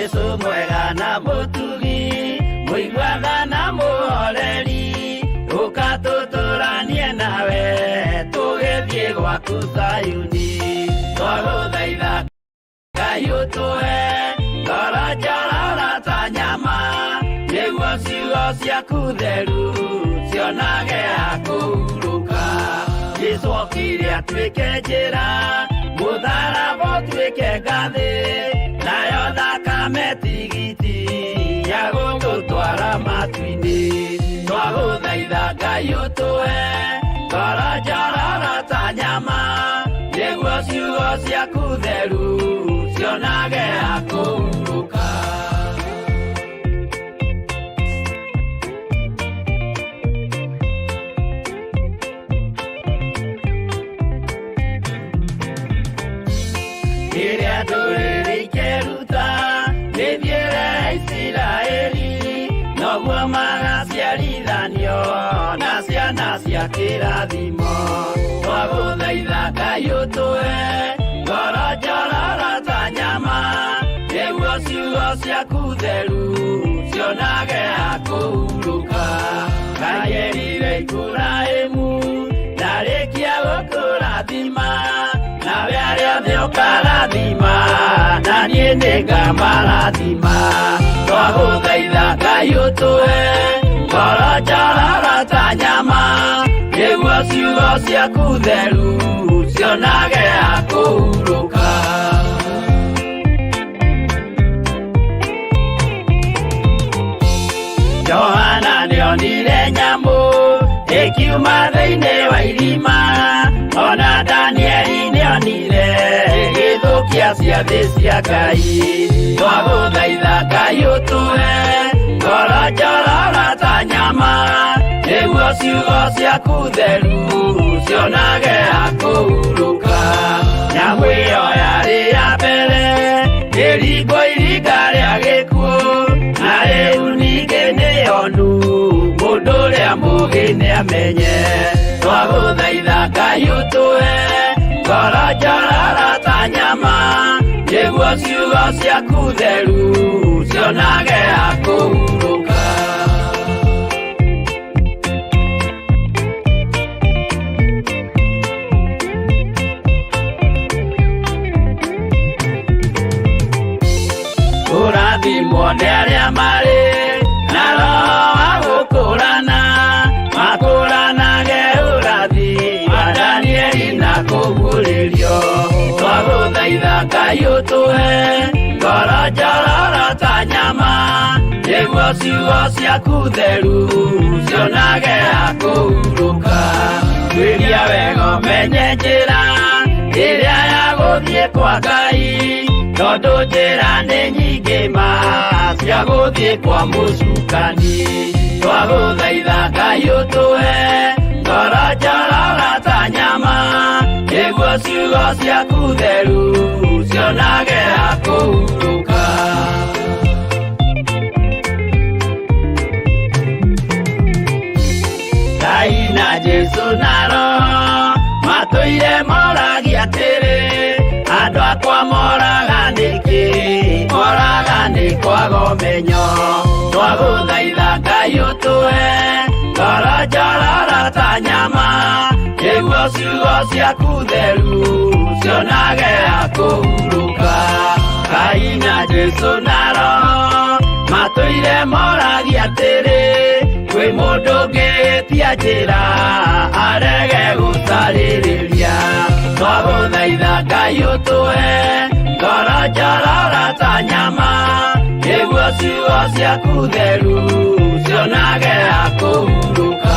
Jesu mwega na mũtugi, mũiguaga na mũhoreri, ũka tũtũranie nawe, tũgĩthiĩ gwaku Zayuni. Twagũthaitha Ngai ũtũhe ngoro njororo ta nyama, nĩguo ciugo ciaku theru cionage ha kũhurũka. Jesu okire atuĩke njĩra, mũtharaba ũtuĩke ngathĩ, nayo thakame tigiti ya gũtũtwara matu-inĩ. Twagũthaitha Ngai ũtũhe ngoro njororo ta nyama, nĩguo ciugo ciaku theru cionage ha kũhurũka. Rĩrĩa ndũrĩrĩ ikeruta mĩthiĩre ya Isiraeli, noguo magaciarithanio na ciana cia kĩrathimo. Twagũthaitha Ngai ũtũhe ngoro njororo ta nyama, nĩguo ciugo ciaku theru cionage ha kũhurũka. Ngai erire Iburahĩmu ndarĩkia gũkũrathima, nawe arĩa othe ũkarathima, na niĩ nĩngamarathima. Twagũthaitha Ngai ũtũhe ngoro njororo ta nyama, nĩguo ciugo ciaku theru cionage ha kũhurũka. Johana nĩonire nyamũ ĩkiuma thĩinĩ wa irima, ona Danieli nĩonire ĩgĩthũkia ciathĩ cia Ngai. Twagũthaitha Ngai ũtũhe ngoro njororo ta nyama, nĩguo ciugo ciaku theru cionage ha kũhurũka. Nyamũ ĩyo yarĩ ya mbere ĩringwo iringa rĩa gĩkuũ, na rĩu ningĩ nĩyonu mũndũ ũrĩa mũũgĩ nĩamenye. Twagũthaitha Ngai ũtũhe ngoro njororo ta nyama, nĩguo ciugo ciaku theru cionage ha kũhurũka. Kũrathimwo nĩ arĩa marĩ na roho wa gũkũrana, makũranage ũrathi wa Danieli na kũguũrĩrio. Twagũthaitha Ngai ũtũhe ngoro njororo ta nyama, nĩguo ciugo ciaku theru cionage ha kũhurũka. Tuĩria wega ũmenye njĩra ĩrĩa ya gũthiĩ kwa Ngai, tondũ njĩra nĩ nyingĩ ma cia gũthiĩ kwa mũcukani. Twagũthaitha Ngai ũtũhe ngoro njororo ta nyama, nĩguo ciugo ciaku theru cionage ha kũhurũka. Ngai na Jesu na Roho matũire moragia atĩrĩ, andũ akwa moraga nĩkĩ? Moraga nĩ kwaga ũmenyo. Twagũthaitha Ngai ũtũhe ngoro njororo ta nyama, nĩguo ciugo ciaku theru cionage ha kũhurũka. Ngai na Jesu na Roho matũire moragia atĩrĩ, kwĩ mũndũ ũngĩtia njĩra arege gũcarĩrĩria. Twagũthaitha Ngai ũtũhe ngoro njororo ta nyama, nĩguo ciugo ciaku theru cionage ha kũhurũka.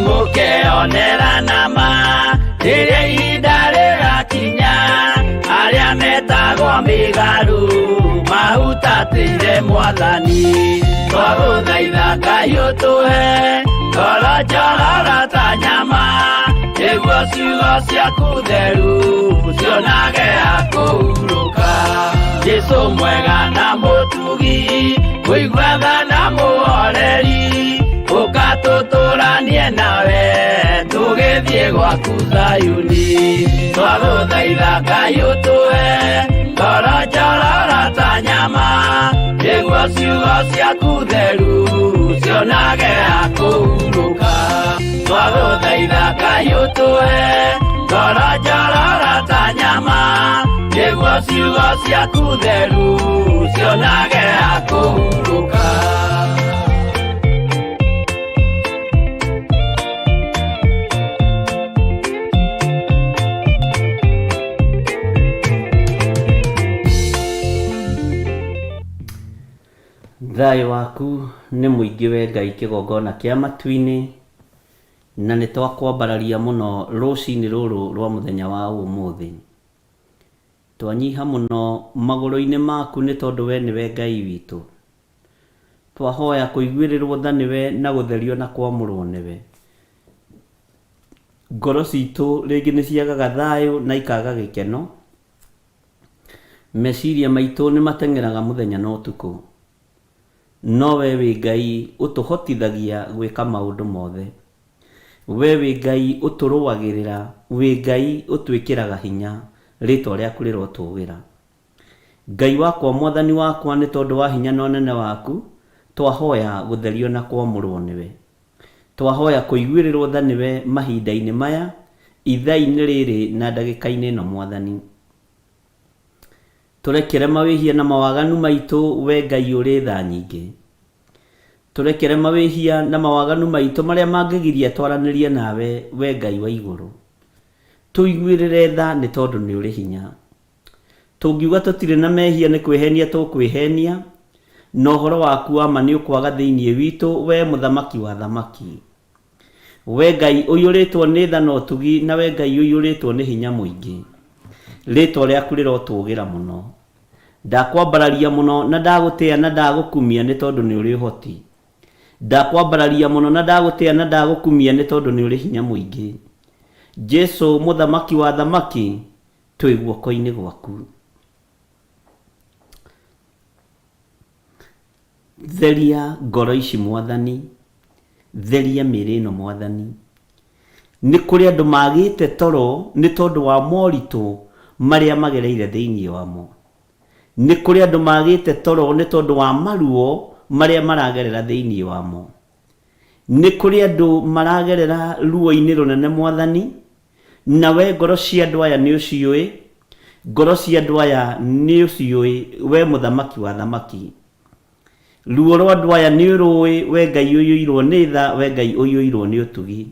Nĩmũkeonera nama rĩrĩa ihinda rĩgakinya, arĩa metagwo mĩgarũ mahutatĩire Mwathani. Twagũthaitha Ngai ũtũhe ngoro njororo ta nyama, nĩguo Nĩguo ciugo ciaku theru cionage akũhurũka. Jesũ mwega na mũtugi, kũigua tha na mũhoreri, ũka tũtũranie nawe tũgĩthiĩ gwaku Zayuni. Twagũthaitha Ngai ũtũhe ngoro njororo ta nyama, nĩguo ciugo ciaku theru cionage akũhurũka. Twagũthaitha Ngai ũtũhe ngoro njororo ta nyama, nĩguo ciugo ciaku theru cionage akũhurũka. Thayũ waku nĩ mũingĩ we Ngai kĩgongona kĩa matu-inĩ, na nĩ twakwambararia mũno rũcinĩ rũrũ rwa mũthenya wa ũmũthĩ. Twanyiha mũno magũrũ-inĩ maku nĩ tondũ we nĩwe Ngai witũ. Twahoya kũiguĩrĩrwo tha nĩwe na gũtherio na kwamũrwo nĩwe. Ngoro citũ rĩngĩ nĩ ciagaga thayũ na ikaga gĩkeno. Meciria maitũ nĩ mateng'eraga mũthenya na ũtukũ. No we wĩ Ngai ũtũhotithagia gwĩka maũndũ mothe. We wĩ Ngai ũtũrũagĩrĩra, wĩ Ngai ũtwĩkĩraga hinya, rĩtwa rĩaku rĩrotũgĩra. Ngai wakwa Mwathani wakwa nĩ tondũ wa hinya na ũnene waku, twahoya gũtherio na kwamũrwo nĩwe. Twahoya kũiguĩrĩrwo tha nĩwe mahinda-inĩ maya, ithaa-inĩ rĩrĩ na ndagĩka-inĩ ĩno Mwathani. Tũrekere mawĩhia na mawaganu maitũ we Ngai ũrĩ tha nyingĩ. Tũrekere mawĩhia na mawaganu maitũ marĩa mangĩgiria twaranĩrie nawe we Ngai wa igũrũ. Tũiguĩrĩre tha nĩ tondũ nĩ ũrĩ hinya. Tũngiuga tũtirĩ na mehia nĩ kwĩhenia tũkwĩhenia, na ũhoro waku wa ma nĩ ũkwaga thĩinĩ witũ, wee Mũthamaki wa athamaki. Wee Ngai ũiyũrĩtwo nĩ tha na ũtugi, na wee Ngai ũiyũrĩtwo nĩ hinya mũingĩ, rĩĩtwa rĩaku rĩrotũũgĩra mũno. Ndakwambararia mũno na ndagũtĩa na ndagũkumia nĩ tondũ nĩ ũrĩ ũhoti. Ndakwambararia mũno na ndagũtĩa na ndagũkumia nĩ tondũ nĩ ũrĩ hinya mũingĩ. Jesu Mũthamaki wa athamaki, Twĩ guoko-inĩ gwaku. Theria ngoro ici Mwathani, theria mĩĩrĩ ĩno Mwathani. Nĩ kũrĩ andũ magĩte toro nĩ tondũ wa moritũ marĩa magereire thĩinĩ wamo. Nĩ kũrĩ andũ magĩte toro nĩ tondũ wa maruo marĩa maragerera thĩinĩ wamo. Nĩ kũrĩ andũ maragerera ruo-inĩ rũnene Mwathani, Na we ngoro cia andũ aya nĩũciũĩ, ngoro cia andũ aya nĩũciũĩ, we Mũthamaki wa athamaki. Ruo rwa andũ aya nĩũrũĩ, we Ngai ũiyũirwo nĩ tha, we Ngai ũiyũirwo nĩ ũtugi.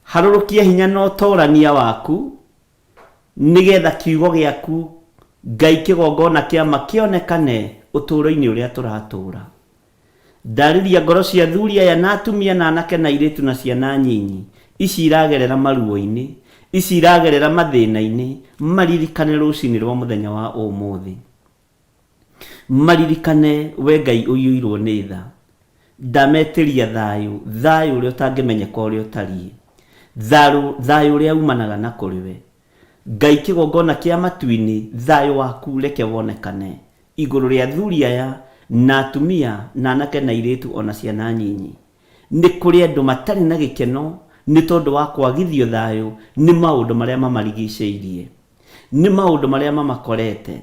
Harũrũkia hinya na ũtorania waku, nĩgetha kiugo gĩaku, Ngai kĩgongona kĩa ma kĩonekane ũtũũro-inĩ ũrĩa tũratũũra. Ndarĩria ngoro cia athuri aya na atumia na anake na airĩtu na ciana nyinyi, ici iragerera maruo-inĩ, ici iragerera mathĩna-inĩ, maririkane rũcinĩ rwa mũthenya wa ũmũthĩ. Maririkane we Ngai ũiyũirwo nĩ tha. Ndametĩria thayũ, thayũ ũrĩa ũtangĩmenyeka ũrĩa ũtariĩ. Tharũ, thayũ ũrĩa umanaga na kũrĩ we. Ngai kĩgongona kĩa matu-inĩ, thayũ waku reke wonekane. Igũrũ rĩa athuri aya, na atumia, na anake na airĩtu o na ciana nyinyi. Nĩ kũrĩ andũ matarĩ na gĩkeno nĩ tondũ wa kwagithio thayũ nĩ maũndũ marĩa mamarigicĩirie, nĩ maũndũ marĩa mamakorete.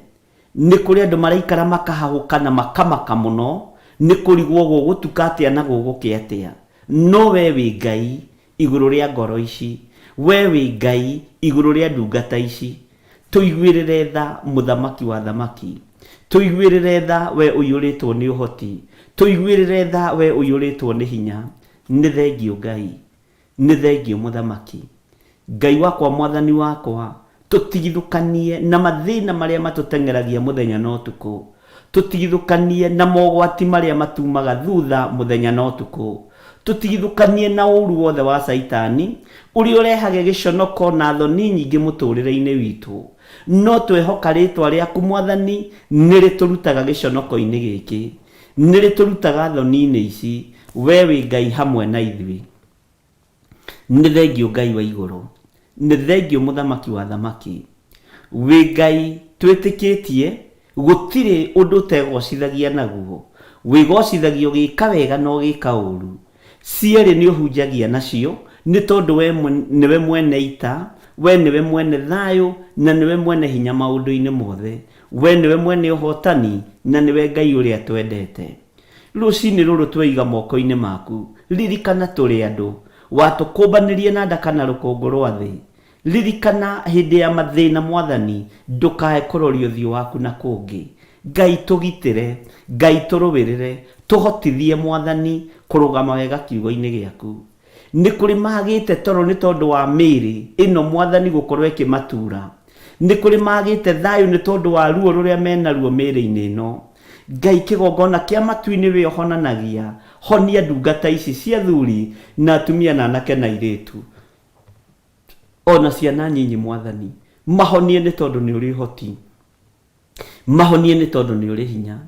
Nĩ kũrĩ andũ maraikara makahahũka na makamaka mũno nĩ kũrigwo gũgũtuka atĩa na gũgũkĩa atĩa. No wee wĩ Ngai igũrũ rĩa ngoro ici. Wee wĩ Ngai igũrũ rĩa ndungata ici. Tũiguĩrĩre tha, Mũthamaki wa athamaki. Tũiguĩrĩre tha, wee ũiyũrĩtwo nĩ ũhoti. Tũiguĩrĩre tha, wee ũiyũrĩtwo nĩ hinya. Nĩ thengiũ Ngai. Nĩ thengiũ Mũthamaki. Ngai wakwa Mwathani wakwa, tũtigithũkanie na mathĩna marĩa matũteng'eragia mũthenya na ũtukũ. Tũtigithũkanie na mogwati marĩa matumaga thutha mũthenya na ũtukũ. Tũtigithũkanie na ũru wothe wa Caitani, ũrĩa ũrehage gĩconoko na thoni nyingĩ mũtũrĩre-inĩ witũ. No twehoka rĩtwa rĩaku Mwathani nĩrĩtũrutaga gĩconoko-inĩ gĩkĩ. Nĩrĩtũrutaga thoni-inĩ ici. Wee wĩ Ngai hamwe na ithuĩ. Nĩ thengiũ Ngai wa igũrũ, nĩ thengiũ Mũthamaki wa athamaki. Wĩ Ngai twĩtĩkĩtie, gũtirĩ ũndũ ũtegocithagia naguo. Wĩgocithagia ũgĩka wega na ũgĩka ũũru. Cierĩ nĩ ũhunjagia nacio, nĩ tondũ we nĩwe mwene ita, we nĩwe mwene thayũ, na nĩwe mwene hinya maũndũ-inĩ mothe. We nĩwe mwene ũhotani, na nĩwe Ngai ũrĩa twendete. Rũcinĩ rũrũ tweiga moko-inĩ maku, ririkana tũrĩ andũ. Watũkũmbanĩrie na ndaka na rũkũngũ rwa thĩ. Ririkana hĩndĩ ya mathĩna Mwathani, ndũkae kũroria ũthiũ waku na kũngĩ. Ngai tũgitĩre, Ngai tũrũĩrĩre, tũhotithie Mwathani kũrũgama wega kiugo-inĩ gĩaku. Nĩ kũrĩ magĩte toro nĩ tondũ wa mĩĩrĩ ĩno Mwathani gũkorwo ĩkĩmatura. Nĩ kũrĩ magĩte thayũ nĩ tondũ wa ruo rũrĩa menaruo mĩĩrĩ-inĩ ĩno. Ngai kĩgongona kĩa matu-inĩ wee ũhonanagia, honia ndungata ici cia athuri na atumia na anake na airĩtu ona ciana nyinyi Mwathani. Mahonie nĩ tondũ nĩ ũrĩ ũhoti. Mahonie nĩ tondũ nĩ ũrĩ hinya.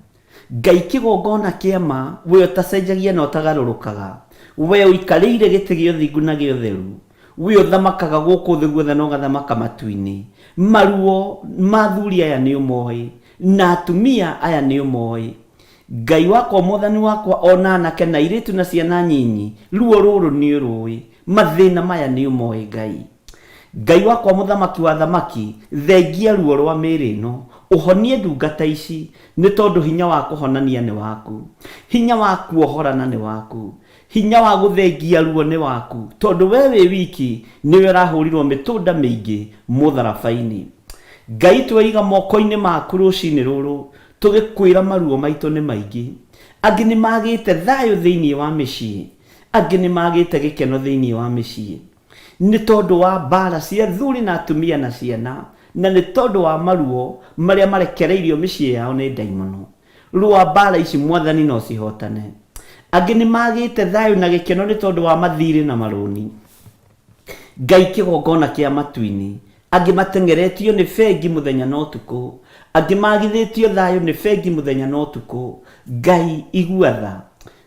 Ngai kĩgongona kĩa ma, we ũtacenjagia na ũtagarũrũkaga, we ũikarĩire gĩtĩ gĩa ũthingu na gĩa ũtheru, we ũthamakaga gũkũ thĩ guothe na ũgathamaka matu-inĩ, maruo ma athuri aya nĩ ũmoĩ, na atumia aya nĩ ũmoĩ. Ngai wakwa, Mwathani wakwa, o na anake na airĩtu na ciana nyinyi, ruo rũrũ nĩ ũrũĩ, mathĩna maya nĩ ũmoĩ Ngai. Ngai wakwa mũthamaki wa athamaki, thengia ruo rwa mĩĩrĩ ĩno, ũhonie ndungata ici, nĩ tondũ hinya wa kũhonania nĩ waku. Hinya wa kuohorana nĩ waku. Hinya wa gũthengia ruo nĩ waku, tondũ we wĩ wiki nĩwe ũrahũrirwo mĩtũnda mĩingĩ mũtharaba-inĩ. Ngai tweiga moko-inĩ maku rũcinĩ rũrũ, tũgĩkwĩra maruo maitũ nĩ maingĩ. Angĩ nĩ magĩte thayũ thĩinĩ wa mĩciĩ, angĩ nĩ magĩte gĩkeno thĩinĩ wa mĩciĩ. Nĩ tondũ wa mbaara cia athuri na atumia na ciana, na nĩ tondũ wa maruo marĩa marekereirio mĩciĩ yao nĩ ndaimono. Rũa mbaara ici Mwathani na ũcihotane. Angĩ nĩ magĩte thayũ na gĩkeno nĩ tondũ wa mathirĩ na marũni. Ngai kĩgongona kĩa matu-inĩ. Angĩ mateng'eretio nĩ bengi mũthenya na ũtukũ. Angĩ magithĩtio thayũ nĩ bengi mũthenya na ũtukũ. Ngai igua tha.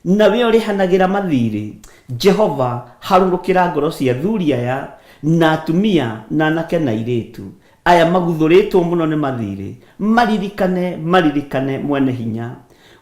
Na we ũrĩhanagĩra mathiirĩ, Jehova, harũrũkĩra ngoro cia athuri aya, na atumia, na anake na airĩtu, aya maguthũrĩtwo mũno nĩ mathiirĩ, maririkane, maririkane, Mwene-Hinya.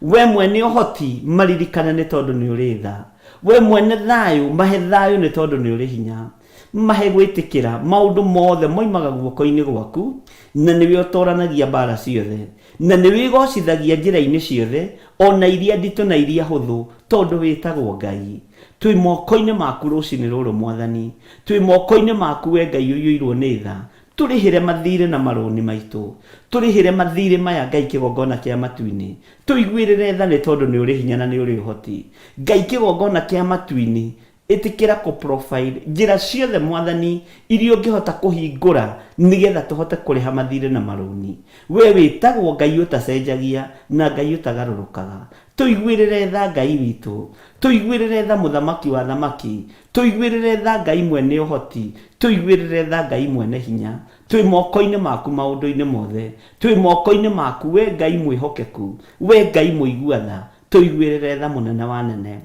Wee mwene ũhoti, maririkane nĩ tondũ nĩ ũrĩ tha. Wee mwene thayũ, mahe thayũ nĩ tondũ nĩ ũrĩ hinya. Mahe gwĩtĩkĩra maũndũ mothe moimaga guoko-inĩ gwaku, na nĩwe ũtooranagia mbaara ciothe, na nĩwĩgoocithagia njĩra-inĩ ciothe, o na iria nditũ na iria hũthũ, tondũ wĩtagwo Ngai. Twĩ moko-inĩ maku rũcinĩ rũrũ, Mwathani. Twĩ moko-inĩ maku, Wee Ngai ũiyũirwo nĩ tha. Tũrĩhĩre mathiirĩ na marũni maitũ. Tũrĩhĩre mathiirĩ maya, Ngai kĩgongona kĩa matu-inĩ. Tũiguĩrĩre tha nĩ tondũ nĩ ũrĩ hinya na nĩ ũrĩ ũhoti. Ngai kĩgongona kĩa matu-inĩ, Ĩtĩkĩra kũ provide njĩra ciothe Mwathani iria ũngĩhota kũhingũra nĩgetha tũhote kũrĩha mathirĩ na marũni. Wee wĩtagwo Ngai ũtacenjagia na Ngai ũtagarũrũkaga. Tũiguĩrĩre tha Ngai witũ. Tũiguĩrĩre tha Mũthamaki wa athamaki. Tũiguĩrĩre tha Ngai mwene ũhoti. Tũiguĩrĩre tha Ngai mwene hinya. Twĩ moko-inĩ maku maũndũ-inĩ mothe. Twĩ moko-inĩ maku wee Ngai mwĩhokeku. Wee Ngai mũigua tha. Tũiguĩrĩre tha mũnene wa anene.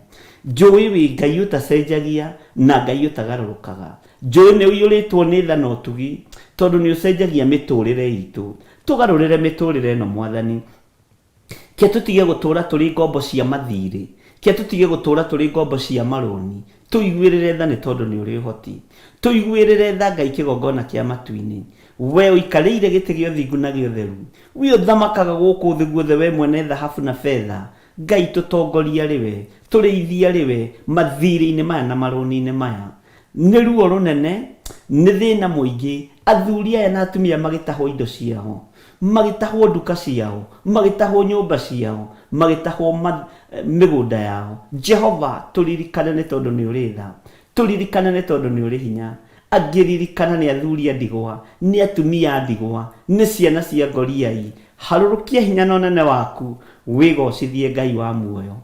Njũĩ wĩ Ngai ũtacenjagia na Ngai ũtagarũrũkaga. Njũĩ nĩ ũiyũrĩtwo nĩ tha na ũtugi tondũ nĩ ũcenjagia mĩtũrĩre itũ. Tũgarũrĩre mĩtũrĩre ĩno Mwathani. Ke tũtige gũtũra tũrĩ ngombo cia mathirĩ. Ke tũtige gũtũra tũrĩ ngombo cia marũni. Tũiguĩrĩre tha nĩ tondũ nĩ ũrĩ ũhoti. Tũiguĩrĩre tha Ngai kĩgongona kĩa matu-inĩ. Wee ũikarĩire gĩtĩ gĩa ũthingu na gĩa ũtheru. Wee ũthamakaga gũkũ thĩ guothe, wee mwene thahabu na betha, Ngai tũtongorie arĩ we, tũrĩithie arĩ we, mathiirĩ-inĩ maya na marũni-inĩ maya. Nĩ ruo rũnene, nĩ thĩna mũingĩ, athuri aya na atumia magĩtahwo indo ciao, magĩtahwo nduka ciao, magĩtahwo nyũmba ciao, magĩtahwo mĩgũnda yao. Jehova tũririkane nĩ tondũ nĩ ũrĩ tha. Tũririkane nĩ tondũ nĩ ũrĩ hinya. Angĩririkana nĩ athuri a ndigwa, nĩ atumia a ndigwa, nĩ ciana cia ngoriai. Harũrũkia hinya na ũnene waku, wĩgocithie Ngai wa muoyo.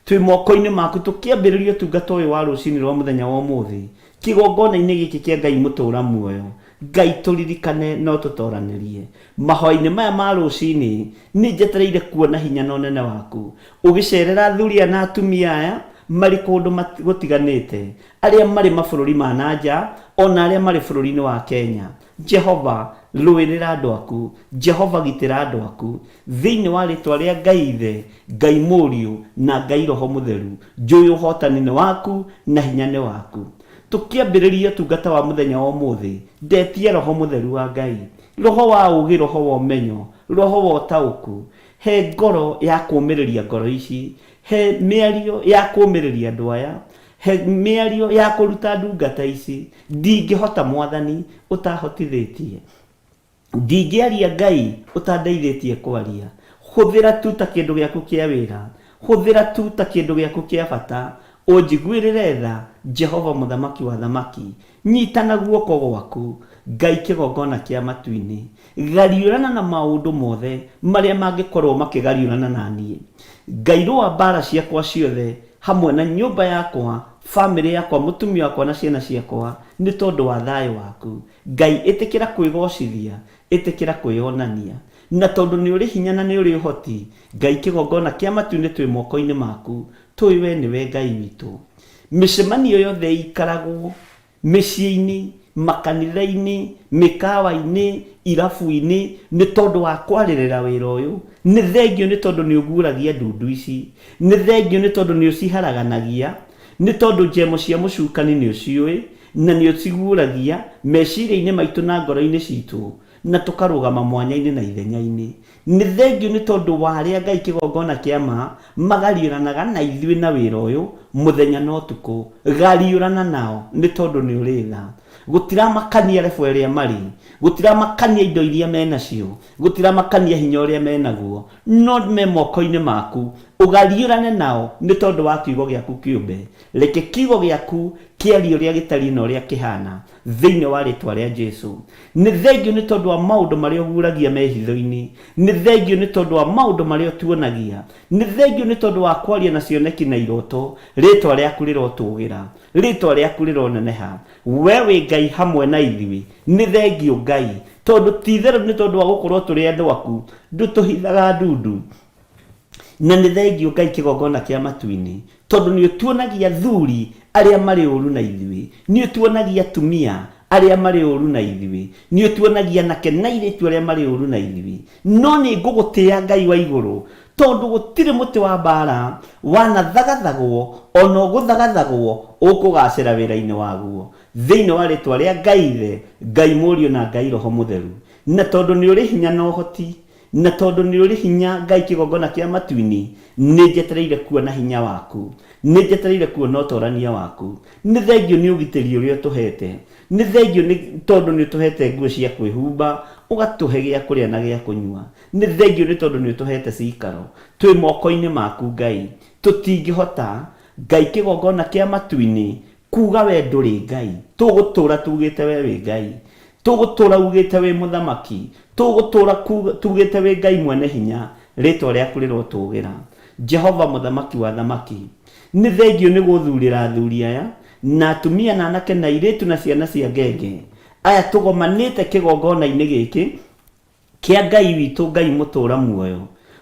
Twĩ moko-inĩ maku tũkĩambĩrĩria ũtungata ũyũ wa rũcinĩ rwa mũthenya wa ũmũthĩ, kĩgongona-inĩ gĩkĩ kĩa Ngai mũtũra muoyo. Ngai tũririkane na ũtũtoranĩrie. Mahoya-inĩ maya ma rũcinĩ, nĩ njetereire kuona hinya na ũnene waku, ũgĩcerera athuri aya na atumia aya, marĩ kũndũ gũtiganĩte, arĩa marĩ mabũrũri ma na nja, ona arĩa marĩ bũrũri-inĩ wa Kenya. Jehova, rũĩrĩra andũ aku. Jehova, gitĩra andũ aku. Thĩinĩ wa rĩtwa rĩa Ngai Ithe, Ngai Mũriũ, na Ngai Roho Mũtheru, njũĩ ũhotani nĩ waku na hinya nĩ waku. Tũkĩambĩrĩria ũtungata wa mũthenya wa ũmũthĩ, ndetia Roho Mũtheru wa Ngai, Roho wa ũũgĩ, Roho wa ũmenyo, Roho wa ũtaũku. He ngoro ya kũũmĩrĩria ngoro ici. He mĩario ya kũũmĩrĩria andũ aya. He mĩario ya kũruta ndungata ici. Ndingĩhota Mwathani ũtahotithĩtie. Ndingĩaria Ngai ũtandeithĩtie kwaria. Hũthĩra tu ta kĩndũ gĩaku kĩa wĩra. Hũthĩra tu ta kĩndũ gĩaku kĩa bata. Ũnjiguĩrĩre tha, Jehova Mũthamaki wa athamaki. Nyita na guoko gwaku, Ngai kĩgongona kĩa matu-inĩ. Gariũrana na maũndũ mothe marĩa mangĩkorwo makĩgariũrana na niĩ. Ngai rũa mbaara ciakwa ciothe hamwe na nyũmba yakwa, famĩlĩ yakwa, mũtumia wakwa na ciana ciakwa nĩ tondũ wa thayũ waku. Ngai ĩtĩkĩra kwĩgocithia, ĩtĩkĩra kwĩyonania. Na tondũ nĩ ũrĩ hinya na nĩ ũrĩ ũhoti, Ngai kĩgongona kĩa matu-inĩ twĩ moko-inĩ maku, tũĩ we nĩwe Ngai witũ. Mĩcemanio yothe ĩikaragwo mĩciĩ-inĩ, makanitha-inĩ, mĩkawa-inĩ, irabu-inĩ, nĩ tondũ wa kwarĩrĩra wĩra ũyũ. Nĩ thengiũ nĩ tondũ nĩ ũguũragia ndundu ici. Nĩ thengiũ nĩ tondũ nĩ ũciharaganagia. Nĩ tondũ njemo cia mũcukani nĩ ũciũĩ na nĩ ũciguũragia meciria-inĩ maitũ na ngoro-inĩ citũ na tũkarũgama mwanya-inĩ na ithenya-inĩ. Nĩ thengiũ nĩ tondũ wa arĩa Ngai kĩgongona kĩa ma magariũranaga na ithuĩ na wĩra ũyũ mũthenya na ũtukũ. Gariũrana nao nĩ tondũ nĩ ũrĩ tha. Gũtiramakania level ĩrĩa marĩ, gũtiramakania indo iria menacio, gũtiramakania hinya ũrĩa menaguo, no me moko-inĩ maku. Ũgariũrane nao nĩ tondũ wa kiugo gĩaku kĩũmbe. Reke kiugo gĩaku kĩarie ũrĩa gĩtariĩ na ũrĩa kĩhana. Thĩinĩ wa rĩtwa rĩa Jesu. Nĩ thengiũ nĩ tondũ wa maũndũ marĩa ũguũragia me hitho-inĩ. Nĩ thengiũ nĩ tondũ wa maũndũ marĩa ũtuonagia. Nĩ thengiũ nĩ tondũ wa kwaria na cioneki na iroto. Rĩtwa rĩaku rĩrotũgĩra. Rĩtwa rĩaku rĩroneneha. We wĩ Ngai hamwe na ithuĩ. Nĩ thengiũ Ngai. Tondũ ti itherũ nĩ tondũ wa gũkorwo tũrĩ andũ aku, ndũtũhithaga ndundu. Na nĩ thengiũ Ngai kĩgongona kĩa matu-inĩ, tondũ nĩ ũtuonagia athuri arĩa marĩ ũru na ithuĩ, nĩ ũtuonagia atumia arĩa marĩ ũru na ithuĩ, nĩ ũtuonagia anake na airĩtu arĩa marĩ ũru na ithuĩ. No nĩ ngũgũtĩa Ngai wa igũrũ, tondũ gũtirĩ mũtĩ wa mbaara wanathagathagwo o na ũgũthagathagwo ũkũgaacĩra wĩra-inĩ waguo. Thĩinĩ wa rĩĩtwa rĩa Ngai Ithe, Ngai Mũriũ na Ngai Roho Mũtheru. Na tondũ nĩ ũrĩ hinya na ũhoti, Na tondũ nĩ ũrĩ hinya, Ngai kĩgongona kĩa matu-inĩ, nĩ njetereire kuona hinya waku. Nĩ njetereire kuona ũtorania waku. Nĩ thengiũ nĩ ũgitĩri ũrĩa ũtũhete. Nĩ thengiũ nĩ tondũ nĩ ũtũhete nguo cia kwĩhumba, ũgatũhe gĩa kũrĩa na gĩa kũnyua. Nĩ thengiũ nĩ tondũ nĩ ũtũhete cikaro. Twĩ moko-inĩ maku Ngai. Tũtingĩhota, Ngai kĩgongona kĩa matu-inĩ, Kuuga we ndũrĩ Ngai. Tũgũtũũra tugĩte we wĩ Ngai. Tũgũtũũra ugĩte wĩ Mũthamaki. Tũgũtũũra tugĩte wĩ Ngai mwene hinya. Rĩtwa rĩaku rĩrotũgĩra. Jehova Mũthamaki wa athamaki. Nĩ thengiũ nĩ gũthurĩra athuri aya, na atumia na anake na airĩtu na ciana cia ngenge, aya tũgomanĩte kĩgongona-inĩ gĩkĩ, Kĩa Ngai witũ Ngai mũtũũra muoyo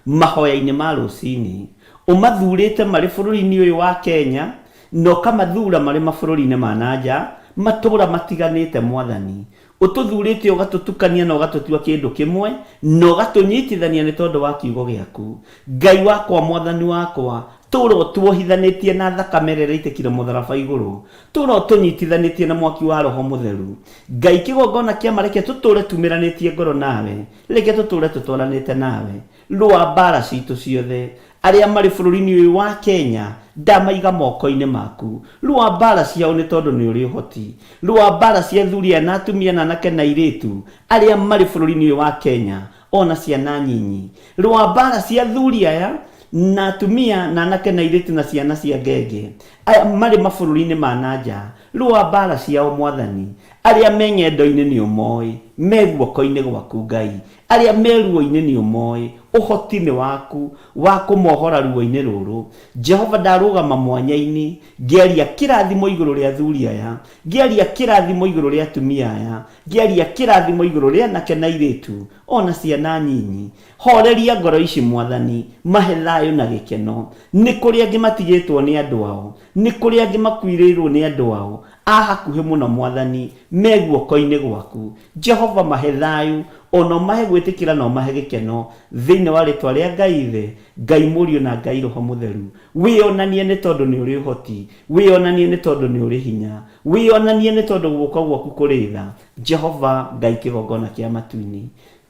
mahoya-inĩ ma rũcinĩ. Ũmathurĩte marĩ bũrũri-inĩ ũyũ wa Kenya na ũkamathura marĩ mabũrũri-inĩ ma na nja, matũũra matiganĩte Mwathani. Ũtũthurĩte ũgatũtukania na ũgatũtua kĩndũ kĩmwe na ũgatũnyitithania nĩ tondũ wa kiugo gĩaku. Ngai wakwa Mwathani wakwa, tũũra ũtuohithanĩtie na thakame ĩrĩa ĩraitĩkire mũtharaba igũrũ. Tũũra ũtũnyitithanĩtie na mwaki wa Roho Mũtheru. Ngai kĩgongona kĩa ma reke tũtũũre tumĩranĩtie ngoro nawe, reke tũtũũre tũtwaranĩte nawe. Rũa mbaara citũ ciothe. Arĩa marĩ bũrũri-inĩ ũyũ wa Kenya ndamaiga moko-inĩ maku. Rũa mbaara ciao nĩ tondũ nĩ ũrĩ ũhoti. Rũa mbaara cia athuri aya na atumia na anake na airĩtu arĩa marĩ bũrũri-inĩ ũyũ wa Kenya o na ciana nyinyi. Rũa mbaara cia athuri aya na atumia na anake na airĩtu na ciana cia ngenge aya marĩ mabũrũri-inĩ ma na nja. Rũa mbaara ciao Mwathani. Arĩa me ng'endo-inĩ nĩ ũmoĩ, me guoko-inĩ gwaku Ngai. Arĩa me ruo-inĩ nĩ ũmoĩ. Ũhoti nĩ waku wa kũmohora ruo-inĩ rũrũ. Jehova, ndarũgama mwanya-inĩ ngĩaria kĩrathimo igũrũ rĩa athuri aya, ngĩaria kĩrathimo igũrũ rĩa atumia aya, ngĩaria kĩrathimo igũrũ rĩa anake na airĩtu, ona ciana nyinyi. Horeria ngoro ici Mwathani, mahe thayũ na gĩkeno. Nĩ kũrĩ angĩ matigĩtwo nĩ andũ ao, nĩ kũrĩ angĩ makuirĩirwo nĩ andũ ao a hakuhĩ mũno Mwathani, me guoko-inĩ gwaku. Jehova mahe thayũ, ona ũmahe gwĩtĩkĩra na ũmahe gĩkeno, thĩinĩ wa rĩtwa rĩa Ngai Ithe, Ngai Mũriũ na Ngai Roho Mũtheru. Wĩonanie nĩ tondũ nĩ ũrĩ ũhoti, wĩonanie nĩ tondũ nĩ ũrĩ hinya, wĩonanie nĩ tondũ guoko gwaku kũrĩ tha. Jehova Ngai kĩgongona kĩa matu-inĩ,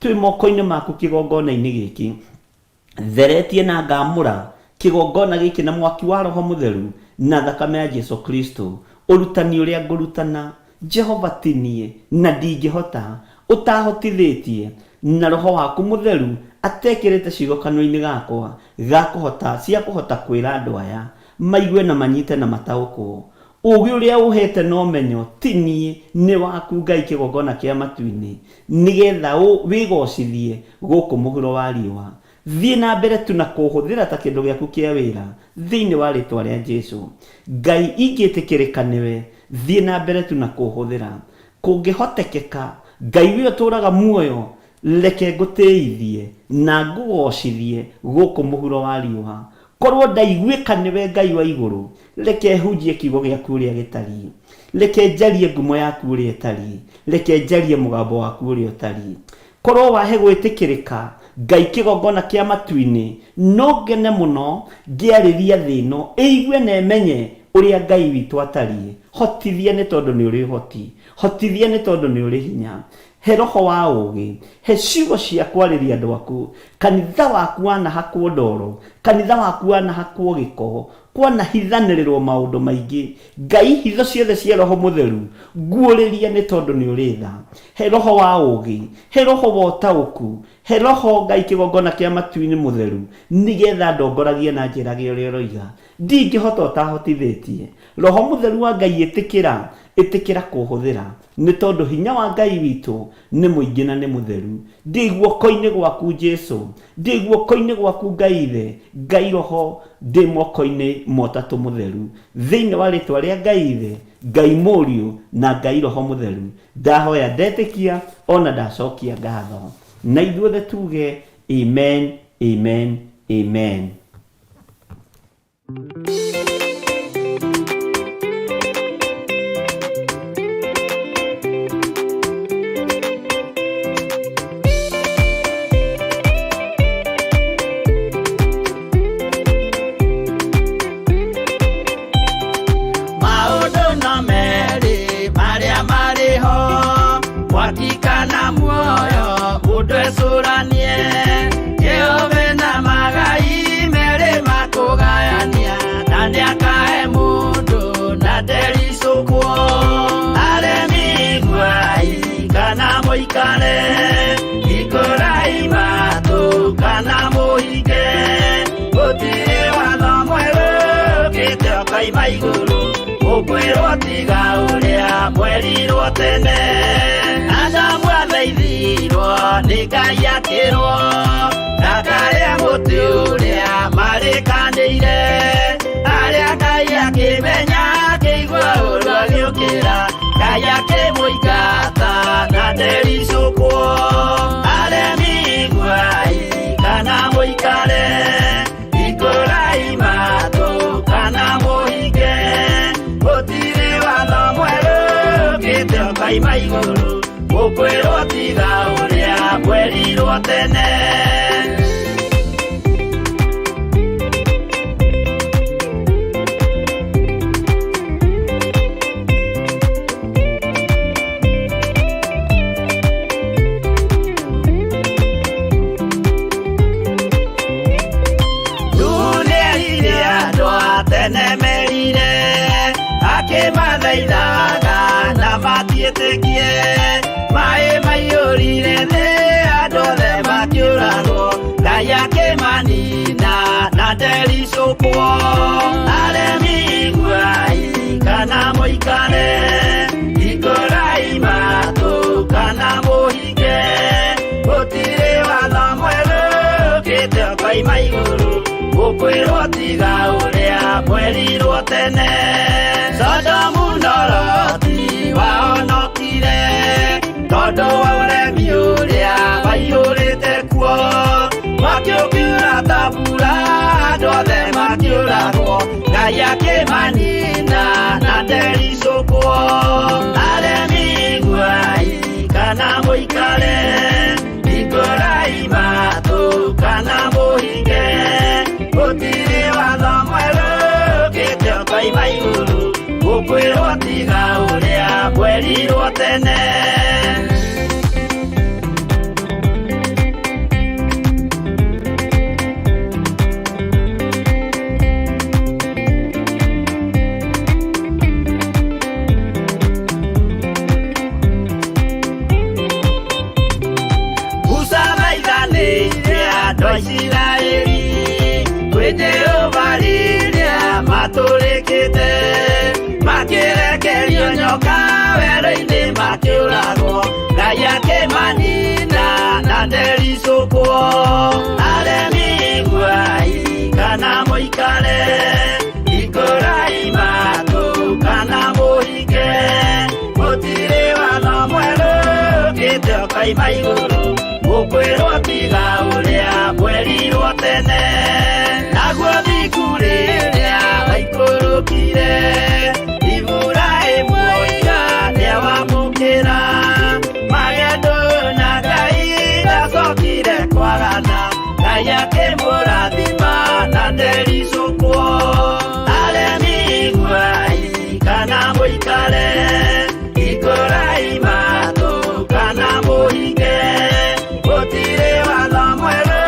twĩ moko-inĩ maku kĩgongona-inĩ gĩkĩ, theretie na ngamũra kĩgongona gĩkĩ na mwaki wa Roho Mũtheru na thakame ya Jesu Kristo. Ũrutani ũrĩa ngũrutana, Jehova ti niĩ, na ndingĩhota, ũtahotithĩtie na Roho waku Mũtheru atekĩrĩte ciugo kanua-inĩ gakwa ga kũhota, cia kũhota kwĩra andũ aya maigue na manyite na mataũkwo. Ũũgĩ ũrĩa ũhete na ũmenyo ti niĩ, nĩ waku Ngai kĩgongona kĩa matu-inĩ, nĩgetha wĩgocithie gũkũ mũhuro wa riũa. Thiĩ na mbere tu na kũũhũthĩra ta kĩndũ gĩaku kĩa wĩra thĩinĩ wa rĩtwa rĩa Jesu. Ngai ingĩtĩkĩrĩka nĩwe, thiĩ na mbere tu na kũũhũthĩra. Kũngĩhotekeka, Ngai we ũtũũraga muoyo, reke ngũtĩithie na ngũgocithie gũkũ mũhuro wa riũa. Korwo ndaiguĩka nĩwe Ngai wa igũrũ, reke hunjie kiugo gĩaku ũrĩa gĩtariĩ. Reke njarie ngumo yaku ũrĩa ĩtariĩ. Reke njarie mũgambo waku ũrĩa ũtariĩ. Korwo wahe gwĩtĩkĩrĩka, Ngai kĩgongona kĩa matu-inĩ, no ngene mũno ngĩarĩria thĩ ĩno ĩigue na ĩmenye ũrĩa Ngai witũ atariĩ. Hotithia nĩ tondũ nĩ ũrĩ ũhoti. Hotithia nĩ tondũ nĩ ũrĩ hinya. He roho wa ũũgĩ. He ciugo cia kwarĩria andũ aku. Kanitha waku wanahakwo ndoro. Kanitha waku wanahakwo gĩko. Kwanahithanĩrĩrwo maũndũ maingĩ. Ngai hitho ciothe cia Roho Mũtheru nguũrĩria nĩ tondũ nĩ ũrĩ tha. He roho wa ũũgĩ. He roho wa ũtaũku. He roho Ngai kĩgongona kĩa matu-inĩ mũtheru nĩgetha ndongoragie na njĩrage ũrĩa ũroiga. Ndingĩhota ũtahotithĩtie. Roho Mũtheru wa Ngai ĩtĩkĩra, ĩtĩkĩra kũhũthĩra. Nĩ tondũ hinya wa Ngai witũ nĩ mũingĩ na nĩ mũtheru. Ndĩ guoko-inĩ gwaku Jesu. Ndĩ guoko-inĩ gwaku Ngai Ithe, Ngai Roho, ndĩ moko-inĩ ma Ũtatũ Mũtheru. Thĩinĩ wa rĩtwa rĩa Ngai Ithe, Ngai Mũriũ, na Ngai Roho Mũtheru, ndahoya ndetĩkia ona ndacokia ngatho. Na ithuothe tuge Amen, Amen, Amen. Maũndũ no merĩ marĩa marĩ ho, mwaki kana muoyo, mũndũ ecũranie. Jehova na magai merĩ makũgayania, na nĩakahe mũndũ na ndericũkwo. Aremi iguai kana mũikare, hingũrai matũ kana mũhinge. Gũtirĩ watho mwerũ ũkĩte ũkoima igũrũ, ũkwĩrwo tiga ũrĩa mwerirwo tene. Adamu athaithirwo nĩ Ngai akĩrwo, ndakarĩe mũtĩ ũrĩa marĩkanĩire. Arĩa Ngai akĩmenya akĩigua ũru agĩũkĩra, Ngai akĩmũingata na ndericũkwo. Aremi iguai kana mũikare, hingũrai matũ kana mũhinge. Gũtirĩ watho mwerũ ũkĩte ũkoima igũrũ, ũkwĩrwo tiga ũrĩa mwerirwo tene. Nuhu nĩerire andũ a tene merire, akĩmathaithaga na matiĩtĩkie. Maĩ maiyũrire thĩ, andũ othe makĩũragwo, Ngai akĩmanina na ndericũkwo. Aremi iguai kana mũikare, hingũrai matũ kana mũhinge. Gũtirĩ watho mwerũ ũkĩte Gũkwĩrwo tiga ũrĩa mwerirwo tene. Sodomu na Loti wahonokire tondũ wa ũremi ũrĩa waiyũrĩte kuo. Mwaki ũkiura ta mbura, andũ othe makĩũragwo, Ngai akĩmanina na ndericũkwo. Aremi iguai kana mũikare, hingũrai matũ kana mũhinge, gũtirĩ watho mwerũ ũkĩte ũkoima igũrũ, gũkwĩrwo tiga ũrĩa mwerirwo tene. Musa maithanĩire andũ a Isiraeli kwĩ Jehova rĩrĩa matũrĩkĩte, makĩrekerio nyoka werũ-inĩ makĩũragwo, Ngai akĩmanina na ndericũkwo. Aremi iguai kana mũikare, hingũrai matũ kana mũhinge, gũtirĩ watho mwerũ ũkĩte ũkoima igũrũ, gũkwĩrwo tiga ũrĩa mwerirwo tene. Naguo thiku rĩrĩa waikũrũkire, Iburahĩmu oiga nĩawamũkĩra, magendo na Ngai ndacokire kwagana, Ngai akĩmũrathima na ndericũkwo. Aremi iguai kana mũikare, hingũrai matũ kana mũhinge, gũtirĩ watho mwerũ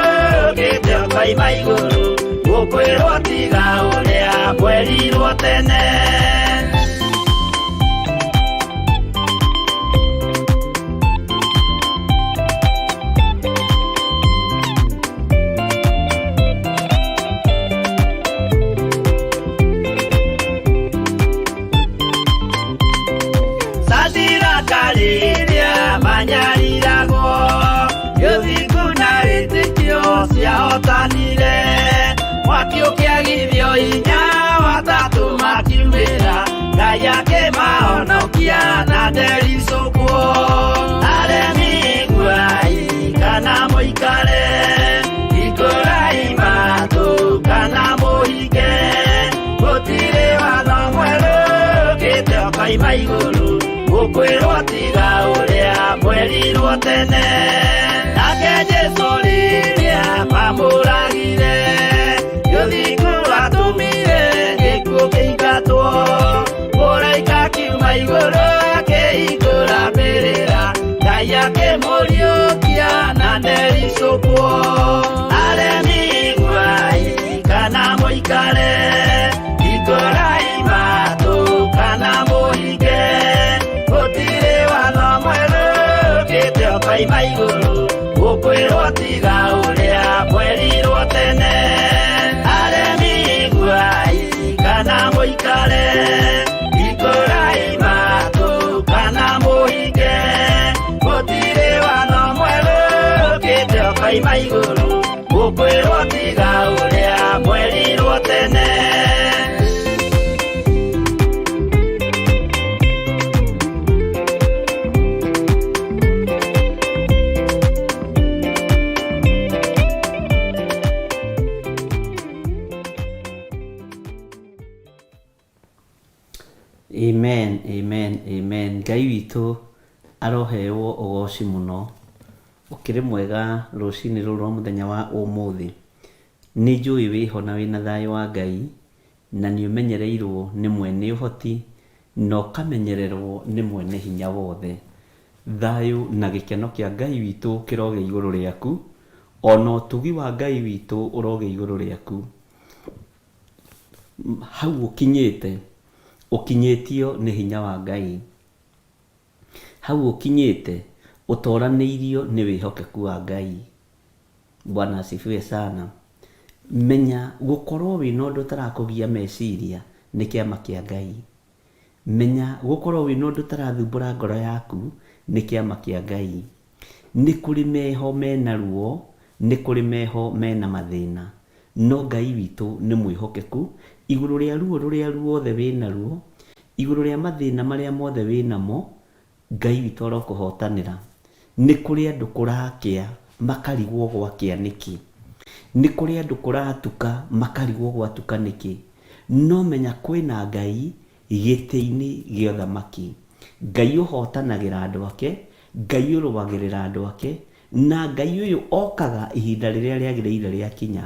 ũkĩte ũkoima igũrũ, gũkwĩrwo tiga ũrĩa mwerirwo tene. Sadiraka rĩrĩa manyariragwo, gĩthingu na wĩtĩkio ciahotanire, mwaki ũkĩagithio hinya watatũ makiumĩra, Ngai akĩmahonokia na ndericũkwo. Aremi iguai kana mũikare, hingũrai matũ kana mũhinge, gũtirĩ watho mwerũ ũkĩte ũkoima igũrũ, gũkwĩrwo tiga ũrĩa mwerirwo tene. Nake Jesũ rĩrĩa mamũragire, gĩthingu atũmire gĩkuũ kĩingatwo, mũraika akiuma igũrũ akĩhingũra mbĩrĩra, Ngai akĩmũriũkia na ndericũkwo. Aremi iguai kana mũikare, hingũrai matũ kana mũhinge, gũtirĩ watho mwerũ ũkĩte ũkoima igũrũ, gũkwĩrwo tiga ũrĩa mwerirwo tene. Aremi iguai kana mũikare, hingũrai matũ kana mũhinge, gũtirĩ watho mwerũ ũkĩte ũkoima igũrũ, gũkwĩrwo tiga ũrĩa mwerirwo tene. Amen, amen, amen. Ngai witũ arohewo ũgoci mũno. Ũkĩrĩ mwega rũcinĩ rũrũ rwa mũthenya wa ũmũthĩ. Nĩ njũĩ wĩho na wĩna thayũ wa Ngai, na nĩ ũmenyereirwo nĩ mwene ũhoti, na ũkamenyererwo nĩ mwene hinya wothe. Thayũ na gĩkeno kĩa Ngai witũ kĩrogĩa igũrũ rĩaku, ona ũtugi wa Ngai witũ ũrogĩa igũrũ rĩaku. Hau ũkinyĩte, ũkinyĩtio nĩ hinya wa Ngai. Hau ũkinyĩte, ũtoranĩirio nĩ wĩhokeku wa Ngai. Bwana asifiwe sana. Menya gũkorwo wĩna ũndũ ũtarakũgia meciria nĩ kĩama kĩa Ngai. Menya gũkorwo wĩna ũndũ ũtarathumbũra ngoro yaku nĩ kĩama kĩa Ngai. Nĩ kũrĩ meho mena ruo, nĩ kũrĩ meho mena mathĩna. No Ngai witũ nĩ mwĩhokeku igũrũ rĩa ruo rũrĩa ruothe wĩnaruo, igũrũ rĩa mathĩna marĩa mothe wĩnamo, Ngai witũ arokũhotanĩra. Nĩ kũrĩ andũ kũrakĩa makarigwo gwakĩa nĩkĩ. Nĩ kũrĩ andũ kũratuka makarigwo gwatuka nĩkĩ. No menya kwĩna Ngai gĩtĩ-inĩ gĩa ũthamaki. Ngai ũhotanagĩra andũ ake, Ngai ũrũagĩrĩra andũ ake, na Ngai ũyũ okaga ihinda rĩrĩa rĩagĩrĩire rĩakinya.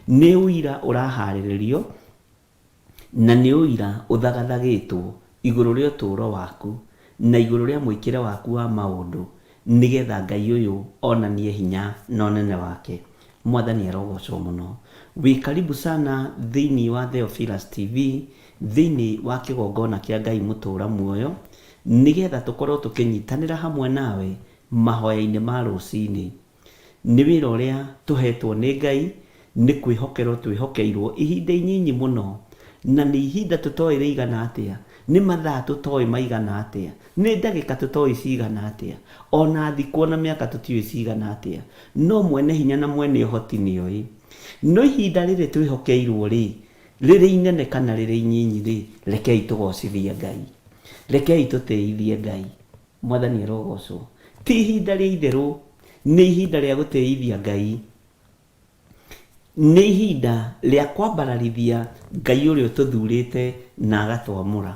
Nĩ ũira ũraharĩrĩrio Na nĩ ũira ũthagathagĩtwo igũrũ rĩa ũtũũro waku na igũrũ rĩa mwĩkĩre waku wa maũndũ, nĩ getha Ngai ũyũ onanie hinya na ũnene wake. Mwathani arogocwo mũno. Wĩ karibu sana thĩinĩ wa Theophilus TV, thĩinĩ wa kĩgongona kĩa Ngai mũtũũra muoyo, nĩ getha tũkorwo tũkĩnyitanĩra hamwe nawe mahoya-inĩ ma rũcinĩ. Nĩ wĩra ũrĩa tũheetwo nĩ Ngai, nĩ kwĩhokerwo twĩhokeirwo ihinda inyinyi mũno, na nĩ ihinda tũtoĩ rĩigana atĩa, nĩ mathaa tũtoĩ maigana atĩa, nĩ ndagĩka tũtoĩ cigana atĩa, o na thikũ o na mĩaka tũtiũĩ cigana atĩa, no Mwene Hinya na Mwene Ũhoti nĩoĩ. No ihinda rĩrĩ twĩhokeirwo-rĩ, rĩrĩ inene kana rĩrĩ inyinyi-rĩ, rekei tũgocithie Ngai. Rekei tũtĩithie Ngai. Mwathani arogocwo. Ti ihinda rĩa itherũ, nĩ ihinda rĩa gũtĩithia Ngai. Nĩ ihinda rĩa kwambararithia Ngai ũrĩa ũtũthurĩte na agatwamũra,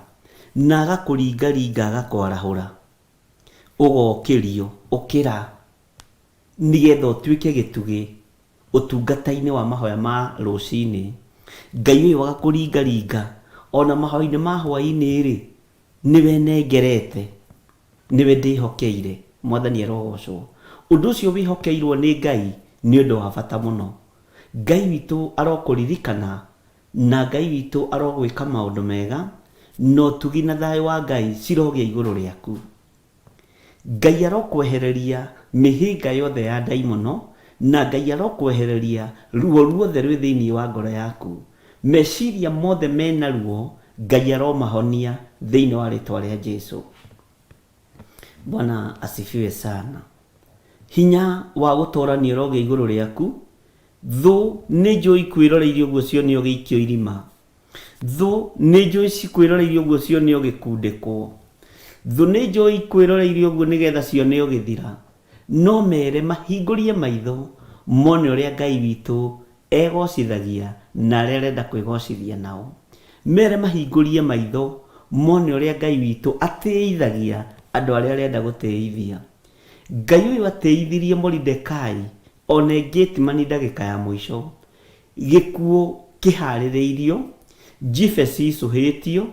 na agakũringaringa agakwarahũra, ũgokĩrio, ũkĩra, nĩgetha ũtuĩke gĩtugĩ ũtungata-inĩ wa mahoya ma rũcinĩ. Ngai ũyũ agakũringaringa ona mahoya-inĩ ma hwaĩ-inĩ-rĩ, Nĩwe nengerete, nĩwe ndĩhokeire. Mwathani arogocwo. Ũndũ ũcio wĩhokeirwo nĩ Ngai nĩ ũndũ wa bata mũno. Ngai witũ arokũririkana na Ngai witũ arogwĩka maũndũ mega, na ũtugi na thayũ wa Ngai cirogĩa igũrũ rĩaku. Ngai arokwehereria mĩhĩnga yothe ya ndaimono, na Ngai arokwehereria ruo ruothe rwĩ thĩinĩ wa ngoro yaku. Meciria mothe mena ruo, Ngai aromahonia thĩinĩ wa rĩtwa rĩa Jesu. Bwana asifiwe sana. Hinya wa gũtorania ũrogĩa igũrũ rĩaku. Thũ nĩ njũĩ ikwĩroreirie ũguo cione ũgĩikio irima. Thũ nĩ njũĩ cikwĩroreirie ũguo cione ũgĩkundĩkwo. Thũ nĩ njũĩ ikwĩroreirie ũguo nĩgetha cione ũgĩthira. No mere mahingũrie maitho mone ũrĩa Ngai witũ egocithagia na arĩa arenda kwĩgocithia nao. Mere mahingũrie maitho mone ũrĩa Ngai witũ atĩithagia andũ arĩa arenda gũtĩithia. Ngai ũyũ atĩithirie Moridekai one Gethsemane ndagĩka ya mũico. Gĩkuũ kĩhaarĩrĩirio, njibe cicũhĩtio,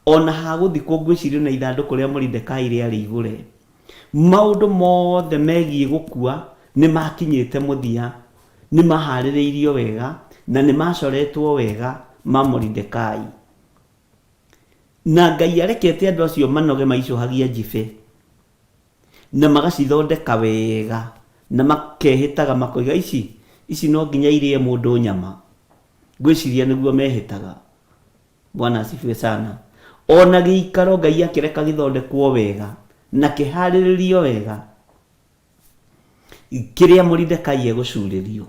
o na ha gũthikwo ngwĩciria o na ithandũkũ rĩa Moridekai rĩarĩ igũre. Maũndũ mothe megiĩ gũkua nĩ maakinyĩte mũthia, nĩ maahaarĩrĩirio wega na nĩ maacoretwo wega ma Moridekai. Na Ngai arekete andũ acio manoge maicũhagia njibe. Na magacithondeka wega, na makehĩtaga makoiga ici, ici no nginya irĩe mũndũ nyama. Ngwĩciria nĩguo mehĩtaga. Bwana asifiwe sana. Ona gĩikaro Ngai akĩreka gĩthondekwo wega na kĩharĩrĩrio wega, kĩrĩa Moridekai egũcurĩrio.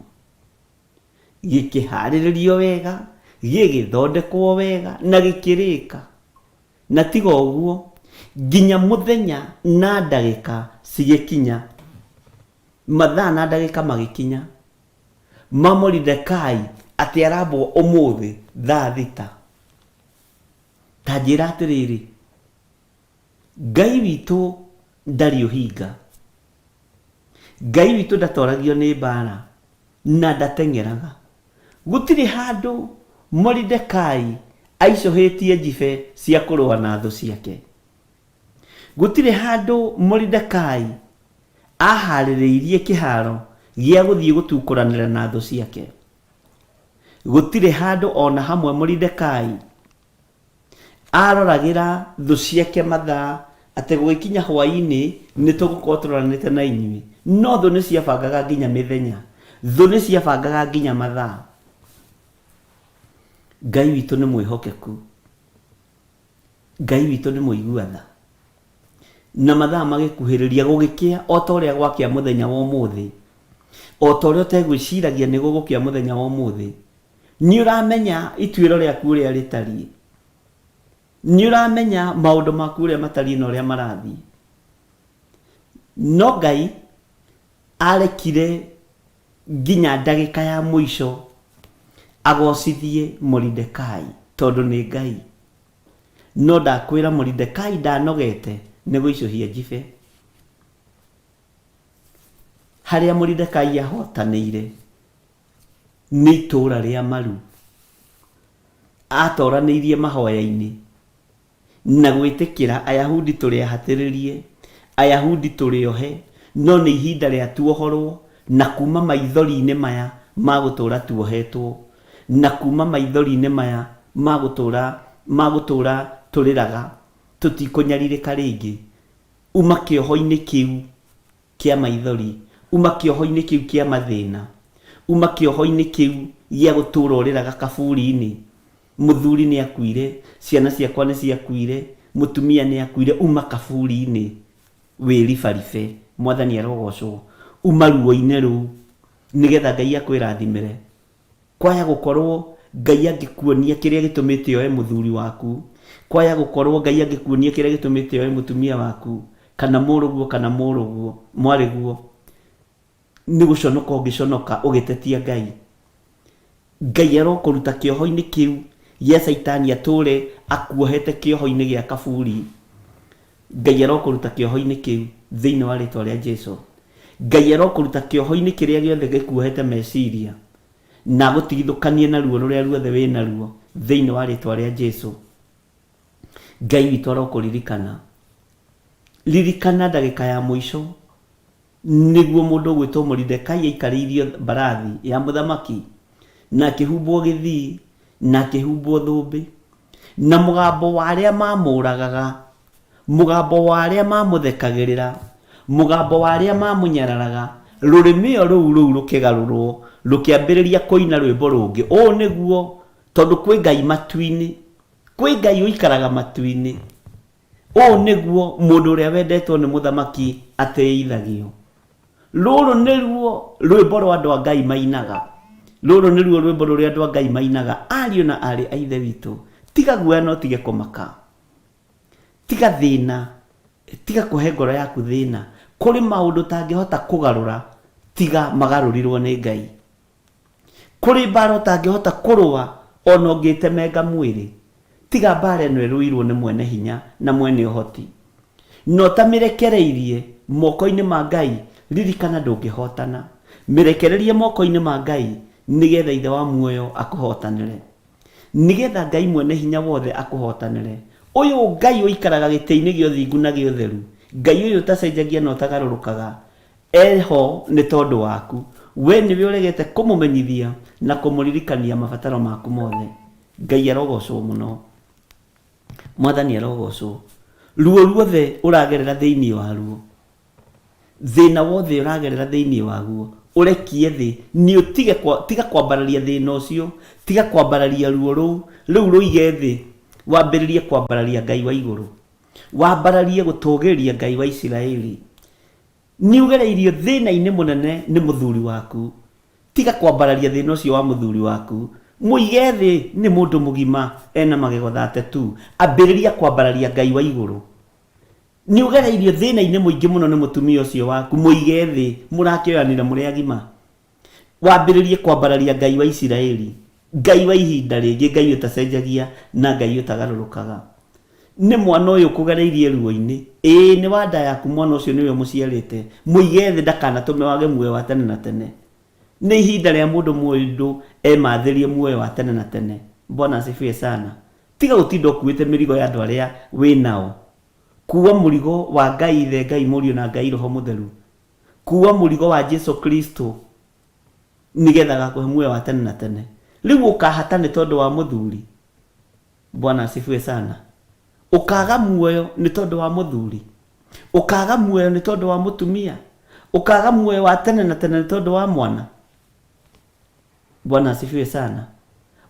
Gĩkĩharĩrĩrio wega, gĩgĩthondekwo wega na gĩkĩrĩka. Na tiga ũguo, nginya mũthenya na ndagĩka cigĩkinya, mathaa na ndagĩka magĩkinya, ma Moridekai atĩ arambwo ũmũthĩ thaa thita. Ta njĩra atĩrĩrĩ, Ngai witũ ndarĩ ũhinga. Ngai witũ ndatoragio nĩ mbaara, na ndateng'eraga. Gũtirĩ handũ Moridekai aicũhĩtie njibe cia kũrũa na thũ ciake. Gũtirĩ handũ Moridekai aahaarĩrĩirie kĩhaaro gĩa gũthiĩ gũtukũranĩra na thũ ciake. Gũtirĩ handũ o na hamwe Moridekai Aroragĩra thũ ciake mathaa atĩ gũgĩkinya hwaĩ-inĩ nĩ tũgũkorwo tũroranĩte na inyuĩ. No thũ nĩ ciabangaga nginya mĩthenya. Thũ nĩ ciabangaga nginya mathaa. Ngai witũ nĩ mwĩhokeku. Ngai witũ nĩ mũigua tha. Na mathaa magĩkuhĩrĩria gũgĩkĩa o ta ũrĩa gwakĩa mũthenya wa ũmũthĩ. O ta ũrĩa ũtegwĩciragia nĩ gũgũkĩa mũthenya wa ũmũthĩ. Nĩ ũramenya ituĩro rĩaku ũrĩa rĩtariĩ. Nĩ ũramenya maũndũ maku ũrĩa matariĩ na ũrĩa marathiĩ. No Ngai arekire nginya ndagĩka ya mũico agocithie Moridekai tondũ nĩ Ngai. No ndakwĩra Moridekai ndanogete nĩ gũicũhia njibe. Harĩa Moridekai ahotanĩire nĩ itũũra rĩa maru. Atoranĩirie mahoya-inĩ na gwĩtĩkĩra Ayahudi tũrĩ ahatĩrĩrie, Ayahudi tũrĩ ohe, no nĩ ihinda rĩa tuohorwo na kuma maithori-inĩ maya ma gũtũũra tuohetwo, na kuma maithori-inĩ maya ma gũtũũra ma gũtũũra tũrĩraga, tũtikũnyarirĩka rĩngĩ. Uma kĩoho-inĩ kĩu kĩa maithori, uma kĩoho-inĩ kĩu kĩa mathĩna, uma kĩoho-inĩ kĩu gĩa gũtũũra ũrĩraga kaburi-inĩ, mũthuri nĩ akuire, ciana ciakwa nĩ ciakuire, mũtumia nĩ akuire, uma kaburi-inĩ wĩribaribe, Mwathani arogocwo, uma ruo-inĩ rũu, nĩgetha Ngai akwĩrathimĩre. Kwaya gũkorwo Ngai angĩkuonia kĩrĩa gĩtũmĩte oe mũthuri waku, kwaya gũkorwo Ngai angĩkuonia kĩrĩa gĩtũmĩte oe mũtumia waku, kana mũrũguo kana mũrũguo, mwarĩguo, nĩ gũconoka ũngĩconoka ũgĩtetia Ngai. Ngai arokũruta kĩoho-inĩ kĩu gĩa caitani atũre akuohete kĩoho-inĩ gĩa kaburi. Ngai arokũruta kĩoho-inĩ kĩu thĩinĩ wa rĩtwa rĩa Jesu. Ngai arokũruta kĩoho-inĩ kĩrĩa gĩothe gĩkuohete meciria na agũtigithũkanie na ruo rũrĩa ruothe wĩ naruo thĩinĩ wa rĩtwa rĩa Jesu. Ngai witũ arokũririkana. Ririkana ndagĩka ya mũico nĩguo mũndũ ũgwĩtwo Moridekai aikarĩirio mbarathi ya mũthamaki na akĩhumbwo gĩthii na akĩhumbwo thũmbĩ, na mũgambo wa arĩa maamũũragaga, mũgambo wa arĩa maamũthekagĩrĩra, mũgambo wa arĩa maamũnyararaga, rũrĩmĩ o rũu rũu rũkĩgarũrwo, rũkĩambĩrĩria kũina rwĩmbo rũngĩ. Ũũ nĩguo, tondũ kwĩ Ngai matu-inĩ, kwĩ Ngai ũikaraga matu-inĩ. Ũũ nĩguo mũndũ ũrĩa wendetwo nĩ mũthamaki atĩithagio. Rũrũ nĩruo rwĩmbo rwa andũ a Ngai mainaga. Rũrũ nĩruo rwĩmbo rũrĩa andũ a Ngai mainaga. Ariũ na aarĩ a Ithe witũ, tiga guoya na ũtige kũmaka. Tiga thĩna, tiga kũhe ngoro yaku thĩna. Kũrĩ maũndũ ũtangĩhota kũgarũra tiga magarũrirwo nĩ Ngai. Kũrĩ mbaara ũtangĩhota kũrũa o na ũngĩĩtemenga mwĩrĩ. Tiga mbaara ĩno ĩrũirwo nĩ mwene hinya na mwene ũhoti. Na ũtamĩrekereirie moko-inĩ ma Ngai, ririkana ndũngĩhotana. Mĩrekererie moko-inĩ ma Ngai nĩgetha Ithe wa muoyo akũhotanĩre. Nĩgetha Ngai mwene hinya wothe akũhotanĩre. Ũyũ Ngai ũikaraga gĩtĩ-inĩ gĩa ũthingu na gĩa ũtheru, Ngai ũyũ ũtacenjagia na ũtagarũrũkaga, Eho nĩ tondũ waku. Wee nĩwe ũregete kũmũmenyithia na kũmũririkania mabataro maku mothe. Ngai arogocwo mũno. Mwathani arogocwo. Ruo ruothe ũragerera thĩinĩ waruo, thĩna wothe ũragerera thĩinĩ waguo, ũrekie thĩ, nĩ ũtige kwa, tiga kwambararia thĩna ũcio, tiga kwambararia ruo rũu, rĩu rũige thĩ, wambĩrĩrie kwambararia Ngai wa igũrũ. Wambararie gũtũgĩria Ngai wa Isiraeli. Nĩ ũgereirio thĩna-inĩ mũnene nĩ mũthuri waku. Tiga kwambararia thĩna ũcio wa mũthuri waku. Mũige thĩ, nĩ mũndũ mũgima, ena magego 32. Ambĩrĩria kwambararia Ngai wa igũrũ. Nĩ ũgereirio thĩna-inĩ mũingĩ mũno nĩ mũtumia ũcio waku. Mũige thĩ, mũrakĩoyanire mũrĩ agima. Wambĩrĩrie kwambararia Ngai wa Isiraeli, Ngai wa ihinda rĩngĩ, Ngai ũtacenjagia na Ngai ũtagarũrũkaga. Nĩ mwana ũyũ ũkũgereirie ruo-inĩ, ĩĩ nĩ wa nda yaku mwana ũcio nĩwe ũmũciarĩte, mũige thĩ ndakanatũme wage muoyo wa tene na tene. Nĩ ihinda rĩa mũndũ mũndũ emathĩrie muoyo wa tene na tene. Bwana asifiwe sana. Tiga gũtinda ũkuĩte mĩrigo ya andũ arĩa wĩ nao. Kuua mũrigo wa Ngai Ithe, Ngai Mũriũ na Ngai Roho Mũtheru. Kuua mũrigo wa Jesu Kristo nĩgetha agakũhe muoyo wa tene na tene. Rĩu ũkahata nĩ tondũ wa mũthuri? Bwana asifiwe sana. Ũkaga muoyo nĩ tondũ wa mũthuri? Ũkaga muoyo nĩ tondũ wa mũtumia? Ũkaga muoyo wa tene na tene nĩ tondũ wa mwana? Bwana asifiwe sana.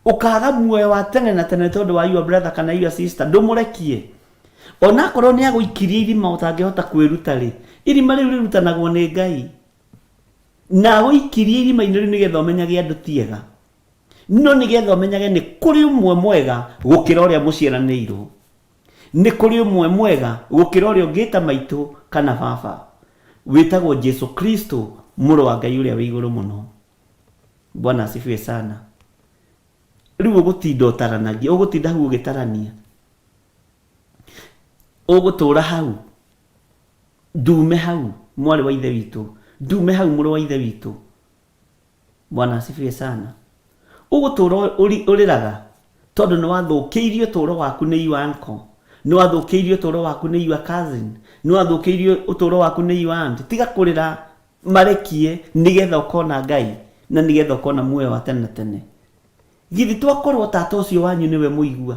Ũkaga muoyo wa tene na tene tondũ wa your brother kana your sister, ndũmũrekie. Onakorwo nĩ agũikirie irima ũtangĩhota kwĩruta rĩ, irima rĩu rĩrutanagwo nĩ Ngai. Na agũikirie irima-inĩ rĩu nĩgetha ũmenyage andũ ti ega. No nĩgetha ũmenyage nĩ kũrĩ ũmwe mwega gũkĩra ũrĩa mũciaranĩirwo. Nĩ kũrĩ ũmwe mwega gũkĩra ũrĩa ũngĩta maitũ kana baba. Wĩtagwo Jesu Kristo, Mũrũ wa Ngai ũrĩa wĩ igũrũ mũno. Bwana asifiwe sana. Rĩu ũgũtinda ũtaranagia, ũgũtinda hau ũgĩtarania. Ũgũtũra hau, ndume hau mwarĩ wa ithe witũ, ndume hau mũrũ wa ithe witũ. Bwana asifiwe sana. Ũgũtũra ũrĩraga tondũ nĩ wathũkĩirio ũtũũro waku nĩ your uncle, nĩ wathũkĩirio ũtũũro waku nĩ your cousin, nĩ wathũkĩirio ũtũũro waku nĩ your aunt. Tiga kũrĩra, marekie nĩgetha ũkona Ngai na nĩgetha ũkona muoyo wa tene na tene. Githĩ twakorwo tata ũcio wanyu nĩwe mũigua?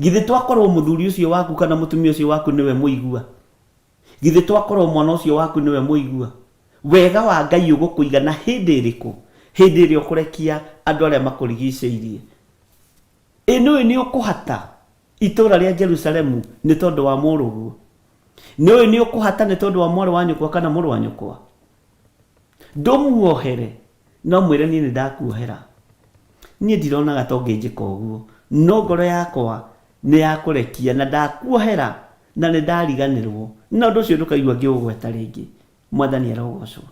Githĩ twakorwo mũthuri ũcio waku kana mũtumia ũcio waku nĩwe mũigua? Githĩ twakorwo mwana ũcio waku nĩwe mũigua? Wega wa Ngai ũgũkũigana hĩndĩ ĩrĩkũ? Hĩndĩ ĩrĩa ũkũrekia andũ arĩa makũrigicĩirie. Ĩ nĩũĩ nĩũkũhata itũũra rĩa Jerusalemu nĩ tondũ wa mũrũguo? Nĩũĩ nĩũkũhata nĩ tondũ wa mwarĩ wa nyũkwa kana mũrũ wa nyũkwa? Ndũmuohere, no mwĩre niĩ nĩndakuohera. Niĩ ndironaga ta ũngĩnjĩka ũguo, no ngoro yakwa nĩ yakũrekia na ndakuohera na nĩ ndariganĩrwo, na ũndũ ũcio ndũkaigua ngĩũgweta rĩngĩ. Mwathani arogocwo.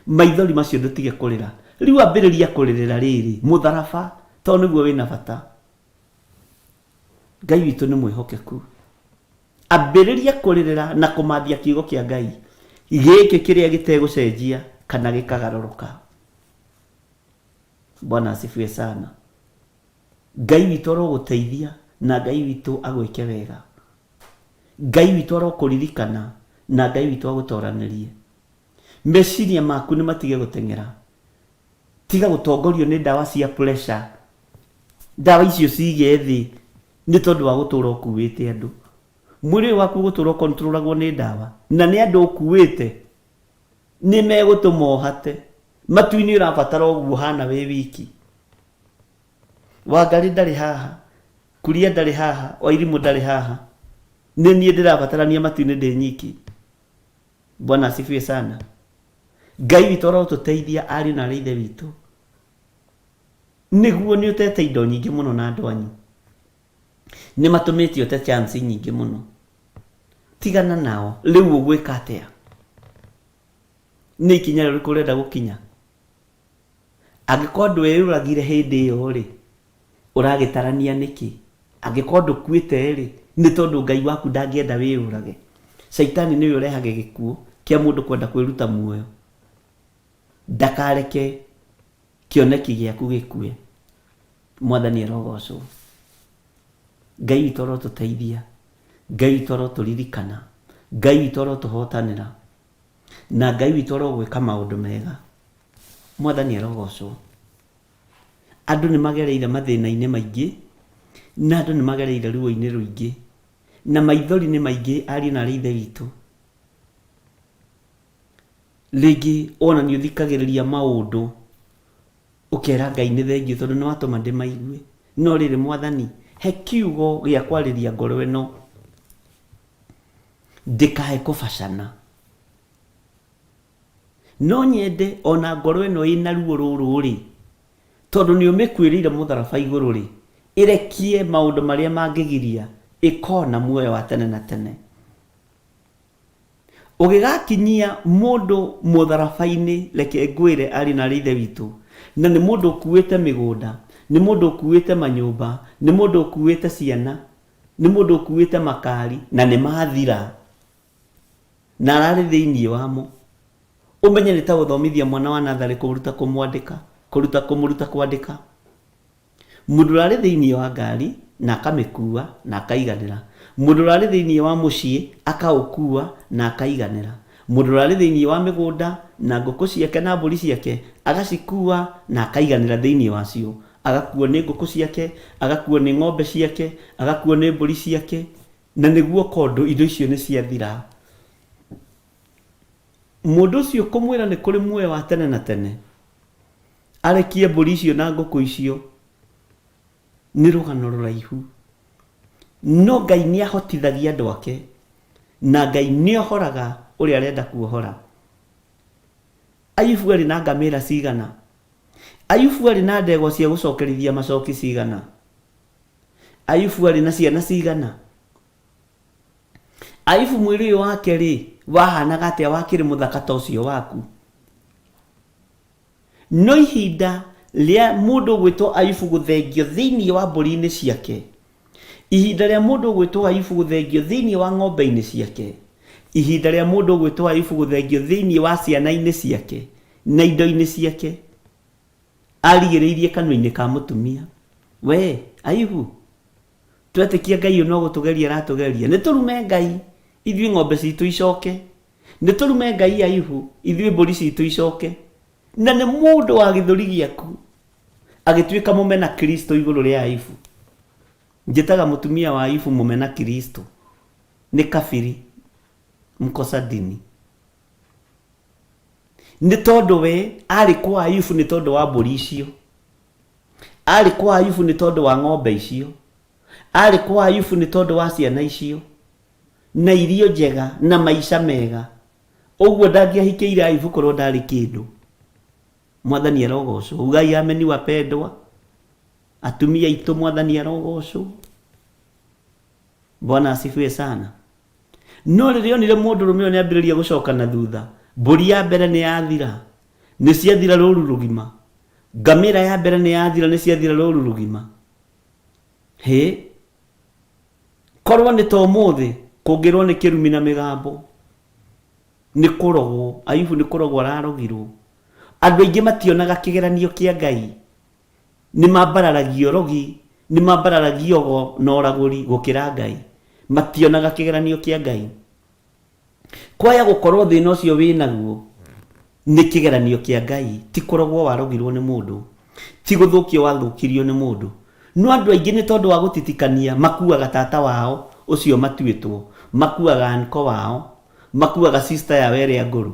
Maithori macio ndũtige kũrĩra. Rĩu ambĩrĩria kũrĩrĩra rĩrĩ, mũtharaba, tondũ nĩguo wĩna bata. Ngai witũ nĩ mwĩhokeku. Ambĩrĩria kũrĩrĩra na kũmathia kiugo kĩa Ngai gĩkĩ kĩrĩa gĩtegũcenjia kana gĩkagarũrũka. Bwana asifiwe sana. Ngai witũ arogũteithia na Ngai witũ agwĩke wega. Ngai witũ arokũririkana na Ngai witũ agũtoranĩrie. Meciria maku nĩ matige gũteng'era. Tiga gũtongorio nĩ ndawa cia pressure. Ndawa icio cige thĩ nĩ tondũ wa gũtũra ũkuĩte andũ. Mwĩrĩ ũyũ waku ũgũtũra ũkontrolagwo nĩ ndawa na nĩ andũ ũkuĩte nĩ megũtũma ũhate. Matu-inĩ ũrabatara ũguo ũhana wĩ wiki. Wangarĩ ndarĩ haha, Kuria ndarĩ haha, Wairimũ ndarĩ haha. Nĩ niĩ ndĩrabatarania matu-inĩ ndĩ nyiki. Bwana asifiwe sana. Ngai witũ arotũteithia ariũ na arĩ ithe witũ. Nĩguo nĩ ũtete indo nyingĩ mũno na andũ anyu. Nĩ matũmĩte ũte chance nyingĩ mũno. Tigana nao. Rĩu ũgwĩka atĩa? Nĩ ikinya rĩrĩkũ ũrenda gũkinya? Angĩkorwo ndweyũragire hĩndĩ ĩyo-rĩ, ũragĩtarania nĩkĩ? Angĩkorwo ndũkuĩte-rĩ, nĩ tondũ Ngai waku ndangĩenda wĩyũrage. Caitani nĩwe ũrehage gĩkuũ kĩa mũndũ kwenda kwĩruta muoyo. Ndakareke kĩoneki gĩaku gĩkue. Mwathani arogocwo. Ngai witũ arotũteithia. Ngai witũ arotũririkana. Ngai witũ arotũhotanĩra. Na Ngai witũ arogwĩka maũndũ mega. Mwathani arogocwo. Andũ nĩ magereire mathĩna-inĩ maingĩ, na andũ nĩ magereire ruo-inĩ rũingĩ, na maithori nĩ maingĩ ariũ na arĩ ithe witũ. Rĩngĩ ona nĩ ũthikagĩrĩria maũndũ ũkera Ngai nĩ thengiũ tondũ nĩ watũma ndĩmaigue. No rĩrĩ Mwathani, he kiugo gĩa kwarĩria ngoro ĩno ndĩkae kũbacana. No nyende o na ngoro ĩno ĩna ruo rũrũ-rĩ, tondũ nĩ ũmĩkuĩrĩire mũtharaba igũrũ-rĩ, ĩrekie maũndũ marĩa mangĩgiria ĩkona muoyo wa tene na tene. Ũgĩgakinyia mũndũ mũtharaba-inĩ, reke ngwĩre ariũ na aarĩ a Ithe witũ, na nĩ mũndũ ũkuĩte mĩgũnda, nĩ mũndũ ũkuĩte manyũmba, nĩ mũndũ ũkuĩte ciana, nĩ mũndũ ũkuĩte makari, na nĩ mathira, na ararĩ thĩinĩ wamo, ũmenye nĩ ta gũthomithia mwana wa natharĩ kũruta kũmwandĩka, kũruta kũmũruta kwandĩka. Mũndũ ũrarĩ thĩinĩ wa ngari na akamĩkua na akaiganĩra. Mũndũ ũrarĩ thĩinĩ wa mũciĩ akaũkua na akaiganĩra. Mũndũ ũrarĩ thĩinĩ wa mĩgũnda na ngũkũ ciake na mbũri ciake agacikua na akaiganĩra thĩinĩ wacio. Agakuo nĩ ngũkũ ciake, agakuo nĩ ng'ombe ciake, agakuo nĩ mbũri ciake, na nĩguo kondũ indo icio nĩ ciathira. Mũndũ ũcio kũmwĩra nĩ kũrĩ muoyo wa tene na tene, arekie mbũri icio na ngũkũ icio, nĩ rũgano rũraihu. No Ngai nĩ ahotithagia andũ ake, na Ngai nĩ ohoraga ũrĩa arenda kuohora. Ayubu arĩ na ngamĩra cigana? Ayubu arĩ na ndegwa cia gũcokerithia macoki cigana? Ayubu arĩ na ciana cigana? Ayubu mwĩrĩ ũyũ wake rĩ, wahanaga atĩa wakĩrĩ mũthaka ta ũcio waku? No ihinda rĩa mũndũ ũgwĩtwo Ayubu gũthengio thĩinĩ wa mbũri-inĩ ciake, ihinda rĩa mũndũ ũgwĩtwo Ayubu gũthengio thĩinĩ wa ng'ombe-inĩ ciake, ihinda rĩa mũndũ ũgwĩtwo Ayubu gũthengio thĩinĩ wa ciana-inĩ ciake na indo-inĩ ciake, arigĩrĩirie kanua-inĩ ka mũtumia. We, Ayubu, twetĩkia Ngai ũyũ no gũtũgeria aratũgeria, nĩ tũrume Ngai, ithuĩ ng'ombe citũ icoke. Nĩ tũrume Ngai Ayubu, ithuĩ mbũri citũ icoke. Na nĩ mũndũ wa gĩthũri gĩaku agĩtuĩka mũmena Kristo igũrũ rĩa Ayubu. Njĩtaga mũtumia wa Ayubu mũmena Kristo. Nĩ kabiri, mkosa dini. Nĩ tondũ we arĩ kwa Ayubu nĩ tondũ wa mbũri icio. Arĩ kwa Ayubu nĩ tondũ wa ng'ombe icio. Arĩ kwa Ayubu nĩ tondũ wa ciana icio. Na irio njega na maica mega. Ũguo ndangĩahikĩire Ayubu korwo ndarĩ kĩndũ. Mwathani arogocwo. Ugai ameni wapendwa. Atumia aitũ Mwathani arogocwo. Bwana asifiwe sana. No rĩrĩa onire mũndũrũme ũyũ nĩambĩrĩria gũcoka na thutha, mbũri ya mbere nĩ yathira, nĩ ciathira rũru rũgima. Ngamĩra ya mbere nĩ yathira, nĩ ciathira rũru rũgima. Hĩ! Korwo nĩ ta ũmũthĩ, kũngĩrwo nĩ kĩrumi na mĩgambo. Nĩ kũrogwo, Ayubu nĩ kũrogwo ararogirwo. Andũ aingĩ mationaga kĩgeranio kĩa Ngai. Nĩ mambararagia ũrogi, nĩ mambararagia ũgo na ũragũri gũkĩra Ngai. Mationaga kĩgeranio kĩa Ngai. Kwaya gũkorwo thĩna ũcio wĩnaguo nĩ kĩgeranio kĩa Ngai, ti kũrogwo warogirwo nĩ mũndũ, ti gũthũkio wathũkirio nĩ mũndũ. No andũ aingĩ nĩ tondũ wa gũtitikania makuaga tata wao ũcio matuĩtwo, makuaga uncle wao, makuaga sister yao ĩrĩa ngũrũ.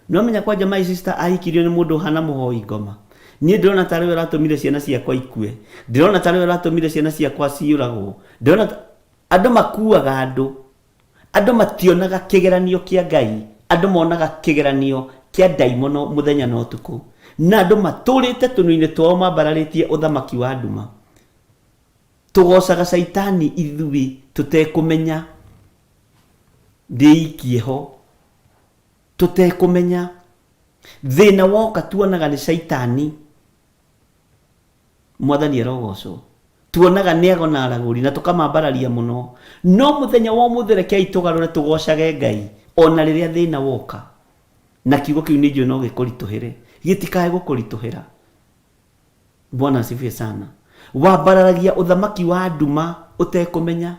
Nĩwamenya kwanja my sister ahikirio nĩ mũndũ ũhana mũhoi ngoma. Niĩ ndĩrona tarĩ we ũratũmire ciana ciakwa ikue. Ndĩrona tarĩ we ũratũmire ciana ciakwa ciũragwo. Ndĩrona ta... Andũ makuaga andũ. Andũ mationaga kĩgeranio kĩa Ngai, andũ monaga kĩgeranio kĩa ndaimono mũthenya na ũtukũ. Na andũ matũrĩte tũnua-inĩ twao mambararĩtie ũthamaki wa nduma. Tũgocaga caitani ithuĩ tũtekũmenya. Ndĩikie ho. Tũtekũmenya. Thĩna woka tuonaga nĩ caitani. Mwathani arogocwo. Tuonaga nĩ ago na aragũri na tũkamambararia mũno. No mũthenya wa ũmũthĩ rekei tũgarũre tũgocage Ngai ona rĩrĩa thĩna woka. Na kiugo kĩu nĩ njũĩ no gĩkũritũhĩre. Gĩtikae gũkũritũhĩra. Bwana asifiwe sana. Wambararagia ũthamaki wa nduma ũtekũmenya.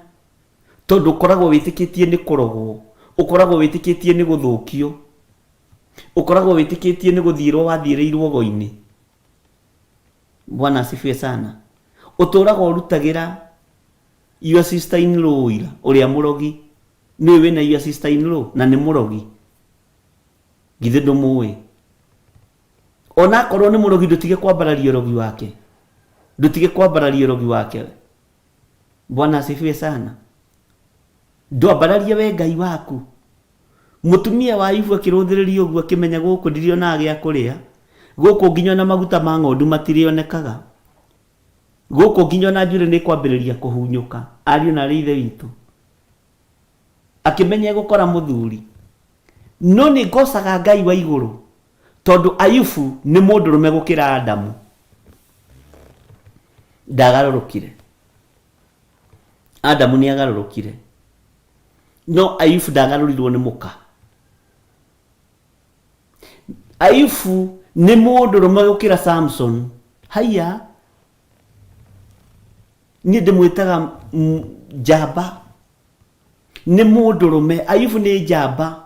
Tondũ ũkoragwo wĩtĩkĩtie nĩ kũrogwo. Ũkoragwo wĩtĩkĩtie nĩ gũthũkio. Ũkoragwo wĩtĩkĩtie nĩ gũthiĩrwo wathiĩrĩirwo ũgo-inĩ. Bwana asifiwe sana. Ũtũraga ũrutagĩra your sister in law ũira ũrĩa mũrogi. Nĩũĩ wĩna your sister in law na nĩ mũrogi. Githĩ ndũmũĩ? Ona akorwo nĩ mũrogi ndũtige kwambararia ũrogi wake. Ndũtige kwambararia ũrogi wake. Bwana asifiwe sana. Ndwambararie we Ngai waku. Mũtumia wa Ayubu akĩrũthĩrĩria ũguo akĩmenya gũkũ ndirĩonaga gĩa kũrĩa, gũkũ nginya ona maguta ma ng'ondu matirĩonekaga, gũkũ nginya ona njuĩrĩ nĩ ĩkwambĩrĩria kũhunyũka, ariũ na aarĩ a Ithe witũ. Akĩmenya egũkora mũthuri. No nĩ ngocaga Ngai wa igũrũ tondũ Ayubu nĩ mũndũrũme gũkĩra Adamu. Ndagarũrũkire. Adamu nĩ agarũrũkire. No Ayubu ndagarũrirwo nĩ mũka. Ayubu nĩ mũndũrũme gũkĩra Samson. Haiya, niĩ ndĩmwĩtaga njamba. Nĩ mũndũrũme. Ayubu nĩ njamba.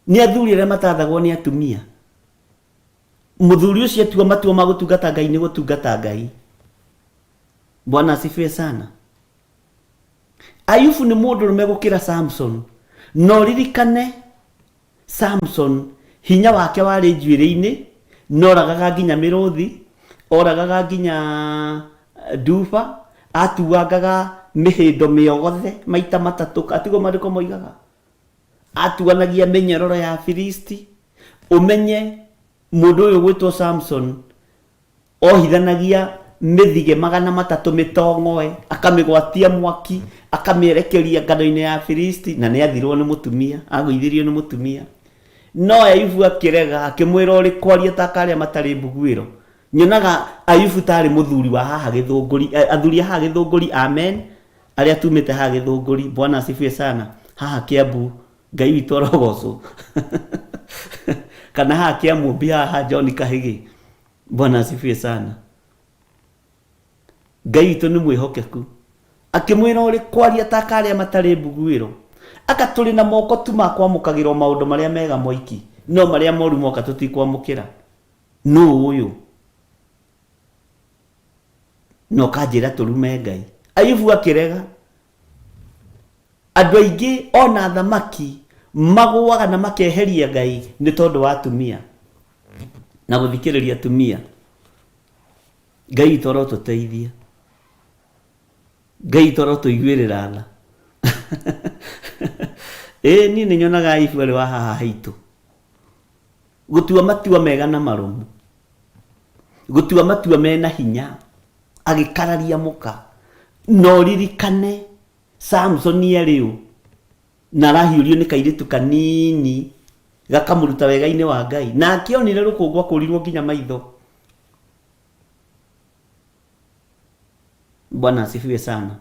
Nĩ athuri arĩa matathagwo nĩ atumia. Mũthuri ũcio atua matua ma gũtungata Ngai nĩ gũtungata Ngai. Bwana asifiwe sana. Ayubu nĩ mũndũrũme gũkĩra Samson. Na ũririkane Samson hinya wake warĩ njuĩrĩ-inĩ, noragaga nginya mĩrũthi, oragaga nginya eh, nduba, atuangaga mĩhĩndo mĩogothe maita matatũ, atiguo maandĩko moigaga. Atuanagia mĩnyororo ya Afilisti. Ũmenye mũndũ ũyũ ũgwĩtwo Samson. Ohithanagia mĩthige 300 mĩtong'oe, akamĩgwatia mwaki, akamĩerekeria ngano-inĩ ya Afilisti, na nĩ athirwo nĩ mũtumia, agũithirio nĩ mũtumia. No Ayubu akĩrega, akĩmwĩra ũrĩ kwaria ta karĩa matarĩ mbuguĩro. Nyonaga Ayubu tarĩ mũthuri wa haha Gĩthũngũri, athuri a haha Gĩthũngũri, amen, arĩa tumĩte haha Gĩthũngũri, Bwana asifiwe sana, haha Kiambu, Ngai witũ arogocwo. Kana haha Kĩamũmbi haha John Kahĩgĩ, Bwana asifiwe sana. Ngai witũ nĩ mwĩhokeku. Akĩmwĩra ũrĩ kwaria ta karĩa matarĩ mbuguĩro. Aka tũrĩ na moko tu ma kwamũkagĩra o maũndũ marĩa mega moiki, no marĩa moru moka tũtikwamũkĩra. Nũũ ũyũ? Na ũkanjĩra tũrume Ngai. Ayubu akĩrega. Andũ aingĩ ona athamaki magũaga na makeheria Ngai nĩ tondũ wa atumia na gũthikĩrĩria atumia. Ngai witũ arotũteithia. Ngai witũ arotũiguĩrĩra tha. Ĩĩ niĩ nĩ nyonaga Ayubu arĩ wa haha haitũ. Gũtua matua mega na marũmu. Gũtua matua mena hinya. Agĩkararia mũka. Na ũririkane Samsoni arĩ ũ na arahiũrio nĩ kairĩtu kanini gakamũruta wega-inĩ wa Ngai. Na akĩonire rũkũngũ akũrirwo nginya maitho. Bwana asifiwe sana.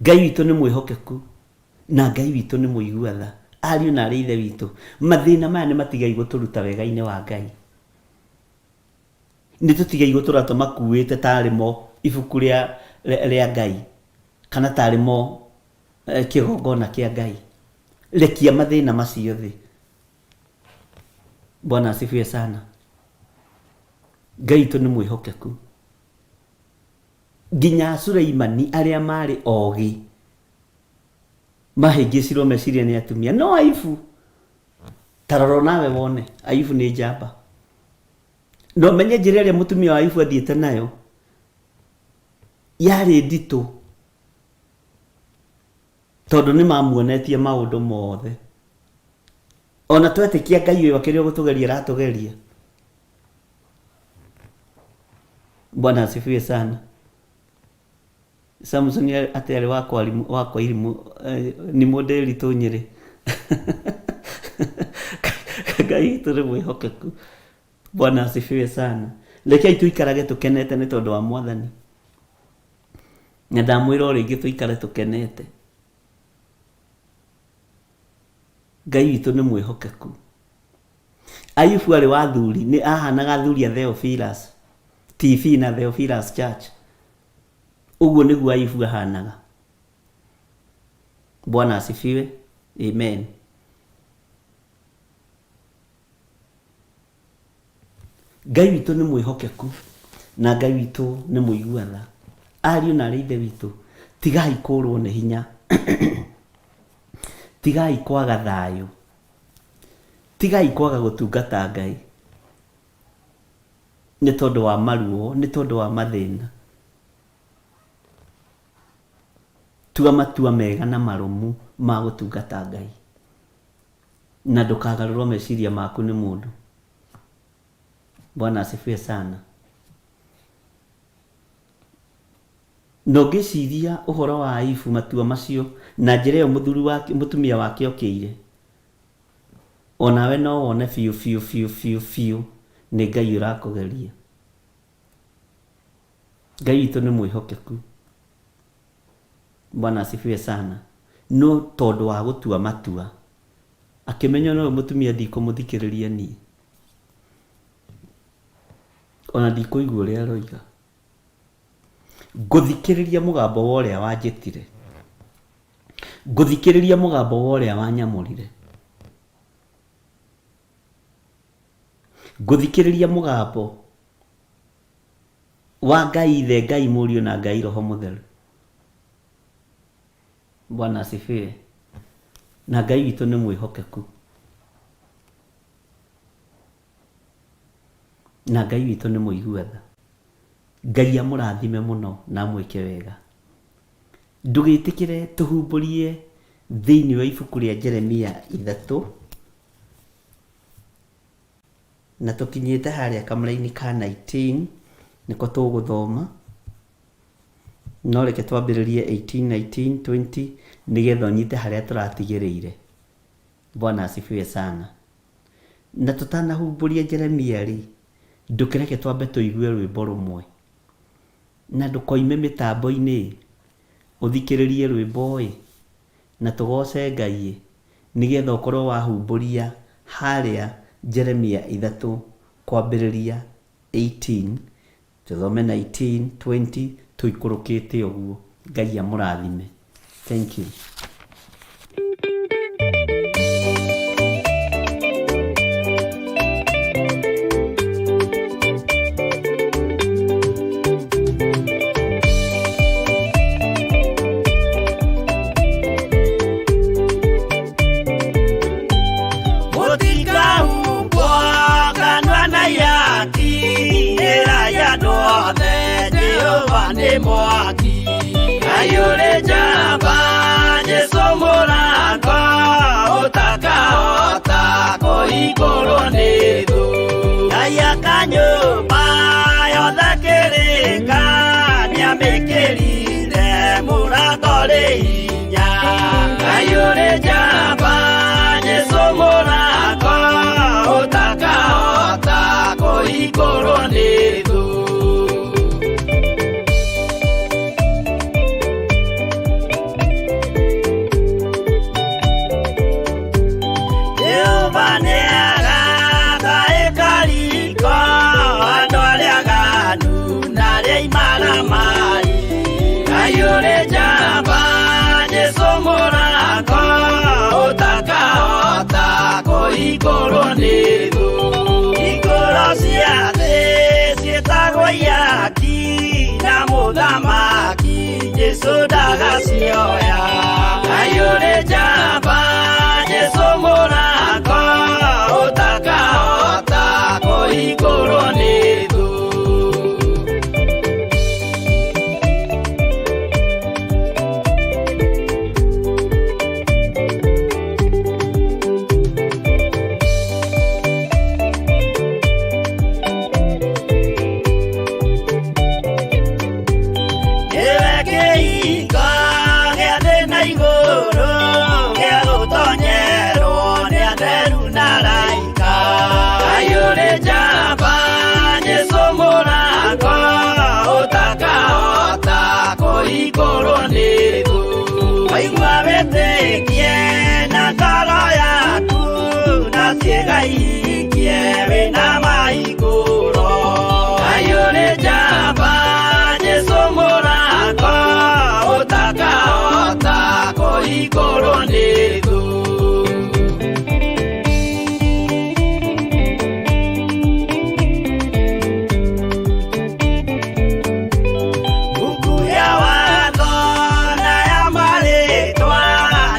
Ngai witũ nĩ mwĩhokeku na Ngai witũ nĩ mũigua tha. Ariũ na arĩ ithe witũ, mathĩna maya nĩ matigai gũtũruta wega-inĩ wa Ngai. Nĩ tũtigei gũtũra tũmakuĩte tarĩ mo ibuku rĩa, rĩa Ngai kana tarĩ mo kĩgongona kĩa Ngai. Rekia mathĩna macio thĩ. Bwana asifiwe sana. Ngai witũ nĩ mwĩhokeku. Nginya Suleimani arĩa maarĩ ogĩ mahĩngĩcirwo meciria nĩ atumia. No Ayubu, ta rora nawe wone, Ayubu nĩ njamba. Na ũmenye njĩra ĩrĩa mũtumia wa Ayubu athiĩte nayo yarĩ nditũ, tondũ nĩ mamuonetie maũndũ mothe. Ona twetĩkia Ngai ũyũ akĩrĩ o gũtũgeria aratũgeria. Bwana asifiwe sana. Samson atĩ arĩ wa kwa wa kwa irimũ nĩ mũndĩritũ Nyĩrĩ. Ngai witũ nĩ mwĩhokeku. Bwana asifiwe sana. Rekei tũikarage tũkenete nĩ tondũ wa Mwathani. Na ndamwĩra o rĩngĩ tũikare tũkenete. Ngai witũ nĩ mwĩhokeku. Ayubu arĩ wa athuri, nĩ ahanaga athuri a Theophilus TV na Theophilus Church. Ũguo nĩguo Ayubu ahanaga. Bwana asifiwe. Amen. Ngai witũ nĩ mwĩhokeku na Ngai witũ nĩ mũigua tha. Ariũ na arĩ ithe witũ, tigai kũrwo nĩ hinya. Tigai kwaga thayũ. Tigai kwaga gũtungata Ngai nĩ tondũ wa maruo, nĩ tondũ wa mathĩna. Tua matua mega na marũmu ma gũtungata Ngai. Na ndũkagarũrwo meciria maku nĩ mũndũ. Bwana asifiwe sana. Na ũngĩciria ũhoro wa Ayubu matua macio na njĩra ĩyo mũthuri wake, mũtumia wake okĩire, o nawe no wone biũ biũ biũ biũ biũ nĩ Ngai ũrakũgeria. Ngai witũ nĩ mwĩhokeku. Bwana asifiwe sana. No tondũ wa gũtua matua, akĩmenya ona ũyũ mũtumia ndikũmũthikĩrĩria niĩ. Ona ndikũigua ũrĩa aroiga. Ngũthikĩrĩria mũgambo wa ũrĩa wanjĩtire. Ngũthikĩrĩria mũgambo wa ũrĩa wanyamũrire. Ngũthikĩrĩria mũgambo wa Ngai Ithe, Ngai Mũriũ na Ngai Roho Mũtheru. Bwana asifiwe. Na Ngai witũ nĩ mwĩhokeku. Na Ngai witũ nĩ mũigua tha. Ngai amũrathime mũno na amwĩke wega. Ndũgĩtĩkĩre tũhumbũrie thĩinĩ wa ibuku rĩa Jeremia ithatũ. Na tũkinyĩte harĩa kamũraini ka 19 nĩko tũgũthoma. No reke twambĩrĩrie 18, 19, 20 nĩgetha ũnyite harĩa tũratigĩrĩire. Bwana asifiwe sana. Na tũtanahumbũria Jeremia rĩ, ndũkĩreke twambe tũigue rwĩmbo rũmwe. Na ndũkoime mĩtambo-inĩ ũthikĩrĩrie rwĩmbo ĩ, na tũgoce Ngai ĩ, nĩgetha ũkorwo wahumbũria harĩa Jeremia ithatũ kwambĩrĩria 18, tũthome 19, 20 tũikũrũkĩte ũguo. Ngai amũrathime. Thank you. Mũtikahumbwo kanua na ihaki, ĩrai andũ othe Jehova nĩ mwaki. Ngai ũrĩ njamba, Jesũ mũrango, ũtakahota kũhingũrwo nĩ thũ. Ngai aka nyũmba yothe kĩrĩka, nĩamĩkĩrire mũrango rĩ hinya. Ngai ũrĩ njamba, Jesũ mũrango, ũtakahota kũhingũrwo nĩ thũ. Jehova nĩagaka ĩkariko, andũ arĩa aganu na arĩa imaramari. Ngai ũrĩ njamba, Jesũ mũrango, ũtakahota kũhingũrwo nĩ thũ. Hingũro cia thĩ ciĩtagwo ihaki, na mũthamaki Jesũ ndagacioya. Ngai ũrĩ njamba, Jesũ mũrango, ũtakahota kũhingũrwo nĩ thũ. Nĩwe kĩhingo gĩa thĩ na igũrũ, gĩa gũtonyerwo nĩ atheru na araika. Ngai ũrĩ njamba, Jesũ mũrango, ũtakahota kũhingũrwo nĩ thũ. Waigua wĩtĩkie na ngoro yaku, na ciĩga ihingie wĩna mahingũro. Ngai ũrĩ njamba, Jesũ mũrango, ũtakahota kũhingũrwo nĩ thũ. Buku ya watho na ya marĩtwa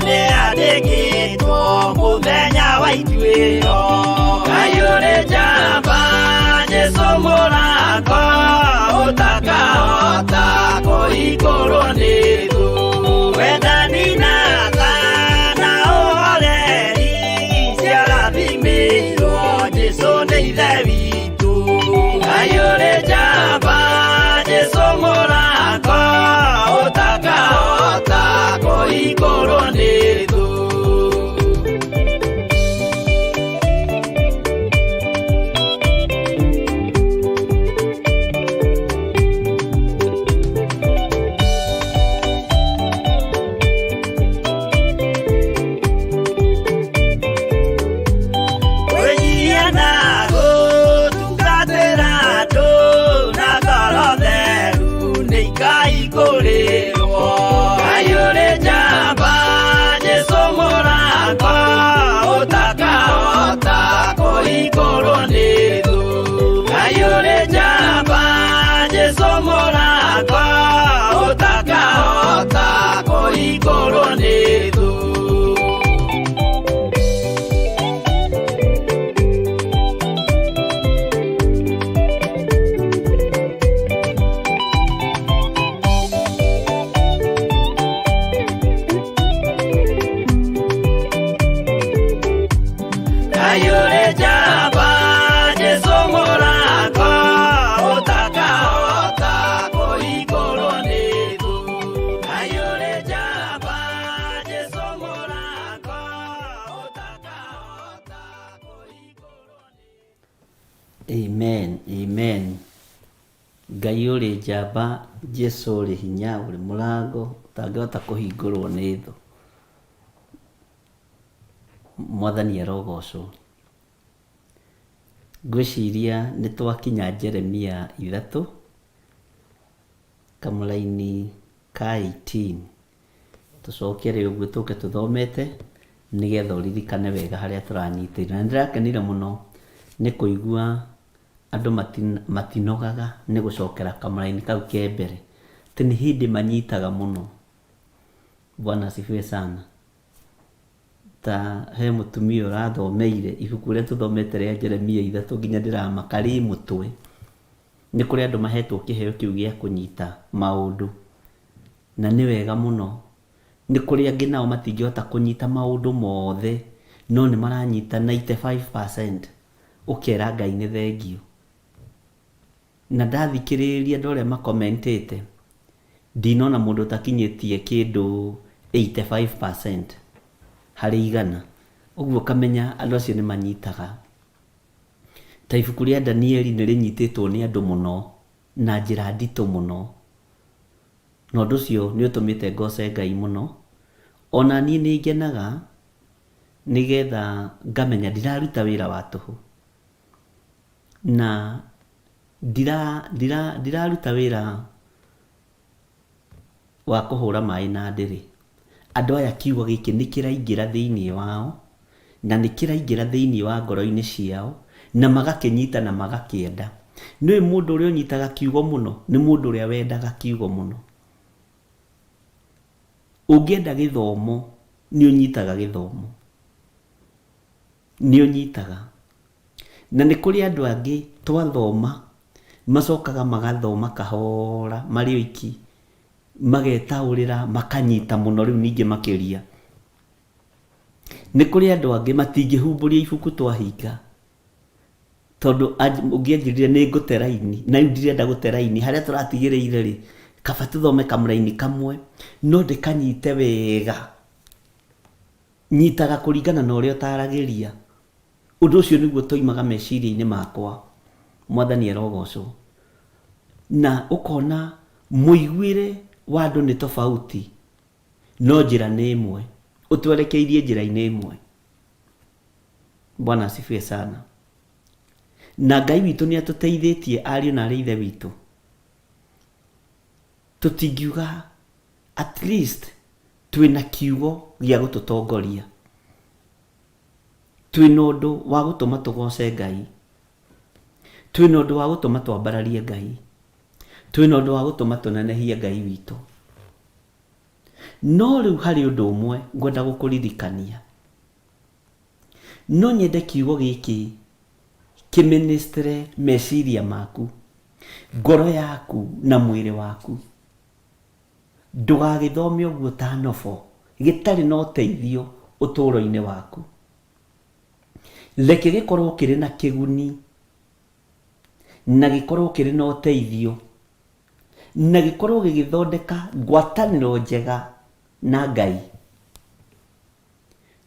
nĩyandĩkĩtwo mũthenya wa ituĩro. Ngai ũrĩ njamba, Jesũ mũrango, ũtakahota kũhingũrwo nĩ thũ. Wendani na tha na ũhoreri ciarathimĩirwo Jesũ nĩ Ithe witũ. Ngai ũrĩ njamba, Jesũ mũrango, ũtakahota kũhingũrwo nĩ thũ. Kwĩnyihia na gũtungatĩra andũ na ngoro theru nĩ ikahingũrĩrwo. Ngai ũrĩ njamba, Jesũ mũrango, ũtakahota kũhingũrwo nĩ thũ. Ngai ũrĩ njamba, Jesũ mũrango, ũtakahota kũhingũrwo nĩ thũ. Ngai ũrĩ njamba, Jesũ Amen, amen. Ngai ũrĩ njamba, Jesu ũrĩ hinya, ũrĩ mũrango ũtangĩhota kũhingũrwo nĩ thũ. Mwathani arogocwo. Ngwĩciria nĩ twakinya Jeremia ithatũ, kamũraini ka 18. Tũcokere ũguo tũke tũthomete nĩgetha ũririkane wega harĩa tũranyitĩire. Na nĩndĩrakenire mũno nĩ kũigua andũ matinogaga nĩ gũcokera kamũraini kau ke mbere. Atĩ nĩ hĩndĩ manyitaga mũno. Bwana asifiwe sana. Ta he mũtumia ũrathomeire ibuku rĩrĩa tũthomete rĩa Jeremia ithatũ nginya ndĩramaka rĩ mũtwe. Nĩ kũrĩ andũ mahetwo kĩheo kĩu gĩa kũnyita maũndũ. Na nĩ wega mũno. Nĩ kũrĩ angĩ nao matingĩhota kũnyita maũndũ mothe, no nĩ maranyita 95%, ũkera Ngai nĩ thengiũ. Na ndathikĩrĩria andũ arĩa makomentĩte, ndinona mũndũ ũtakinyĩtie kĩndũ 85% harĩ igana. Ũguo ũkamenya andũ acio nĩ manyitaga. Ta ibuku rĩa Danieli nĩ rĩnyitĩtwo nĩ andũ mũno na njĩra nditũ mũno. Na ũndũ ũcio nĩ ũtũmĩte ngoce Ngai mũno. O na niĩ nĩ ngenaga nĩgetha ngamenya ndiraruta wĩra wa tũhũ. Na ndiraruta wĩra wa kũhũra maĩ na ndĩrĩ. Andũ aya kiugo gĩkĩ nĩ kĩraingĩra thĩinĩ wao, na nĩ kĩraingĩra thĩinĩ wa ngoro-inĩ ciao, na magakĩnyita na magakĩenda. Nĩ ũĩ mũndũ ũrĩa ũnyitaga kiugo mũno? Nĩ mũndũ ũrĩa wendaga kiugo mũno. Ũngĩenda gĩthomo, nĩ ũnyitaga gĩthomo. Nĩ ũnyitaga. Na nĩ kũrĩ andũ angĩ twathoma, macokaga magathoma kahora marĩ oiki, magetaũrĩra, makanyita mũno rĩu ningĩ makĩria. Nĩ kũrĩ andũ angĩ matingĩhumbũria ibuku twahinga, tondũ ũngĩ anjĩrire nĩ ngũte raini, na rĩu ndirenda gũte raini, harĩa tũratigĩrĩire rĩ, kaba tũthome kamũraini kamwe, no ndĩkanyite wega. Nyitaga kũringana na ũrĩa ũtaragĩria. Ũndũ ũcio nĩguo ũtoimaga meciria-inĩ makwa. Mwathani arogocwo. Na ũkona mũiguĩre wa andũ nĩ tofauti, no njĩra nĩ ĩmwe. Ũtwerekeirie njĩra-inĩ ĩmwe. Bwana asifiwe sana. Na Ngai witũ nĩ atũteithĩtie ariũ na arĩ ithe witũ. Tũtingiuga at least twĩna kiugo gĩa gũtũtongoria. Twĩna ũndũ wa gũtũma tũgoce Ngai. Twĩna ũndũ wa gũtũma twambararie Ngai. Twĩna ũndũ wa gũtũma tũnenehie Ngai witũ. No rĩu harĩ ũndũ ũmwe ngwenda gũkũririkania. No nyende kiugo gĩkĩ kĩmĩnĩstre meciria maku, ngoro yaku na mwĩrĩ waku. Ndũgagĩthome ũguo ta nobo, gĩtarĩ na ũteithio ũtũũro-inĩ waku. Reke gĩkorwo kĩrĩ na kĩguni, na gĩkorwo kĩrĩ na ũteithio, na gĩkorwo gĩgĩthondeka ngwatanĩro njega na Ngai.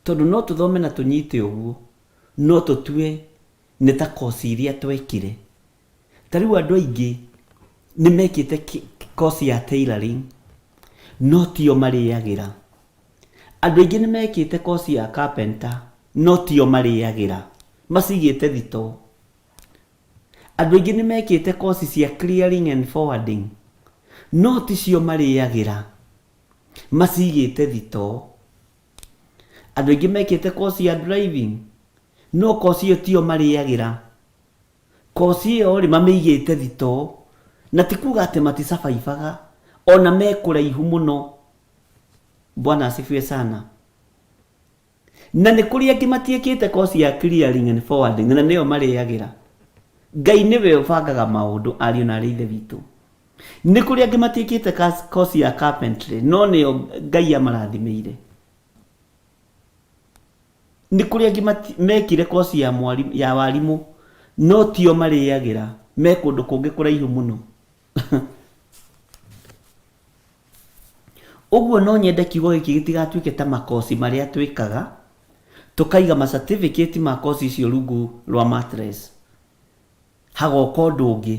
Tondũ no tũthome na tũnyite ũguo, no tũtue nĩ ta koci iria twekire. Ta rĩu andũ aingĩ nĩ mekĩte koci ya tailoring, no tio marĩagĩra. Andũ aingĩ nĩ mekĩte koci ya carpenter, no tio marĩagĩra. Macigĩte thitoo. Andũ aingĩ nĩ mekĩte koci cia clearing and forwarding, no ticio marĩagĩra. Macigĩte thitoo. Andũ aingĩ mekĩte koci ya driving, no koci ĩyo tiyo marĩagĩra. Koci ĩyo rĩ, mamĩigĩte thitoo. Na ti kuga atĩ maticabaibaga, ona me kũraihu mũno. Bwana asifiwe sana. Na nĩ kũrĩ angĩ matiĩkĩte koci ya clearing and forwarding na nĩyo marĩagĩra. Ngai nĩwe ũbangaga maũndũ ariũ na arĩ ithe witũ. Nĩ kũrĩ angĩ matiĩkĩte koci ya carpentry no nĩyo Ngai amarathimĩire. Nĩ kũrĩ angĩ mekire koci ya, ya warimũ no tio marĩagĩra, me kũndũ kũngĩ kũraihu mũno. Ũguo no nyende kiugo gĩkĩ gĩtigatuĩke ta makoci marĩa twĩkaga, tũkaiga ma certificate ma koci icio rungu rwa mattress. Hagoka ũndũ ũngĩ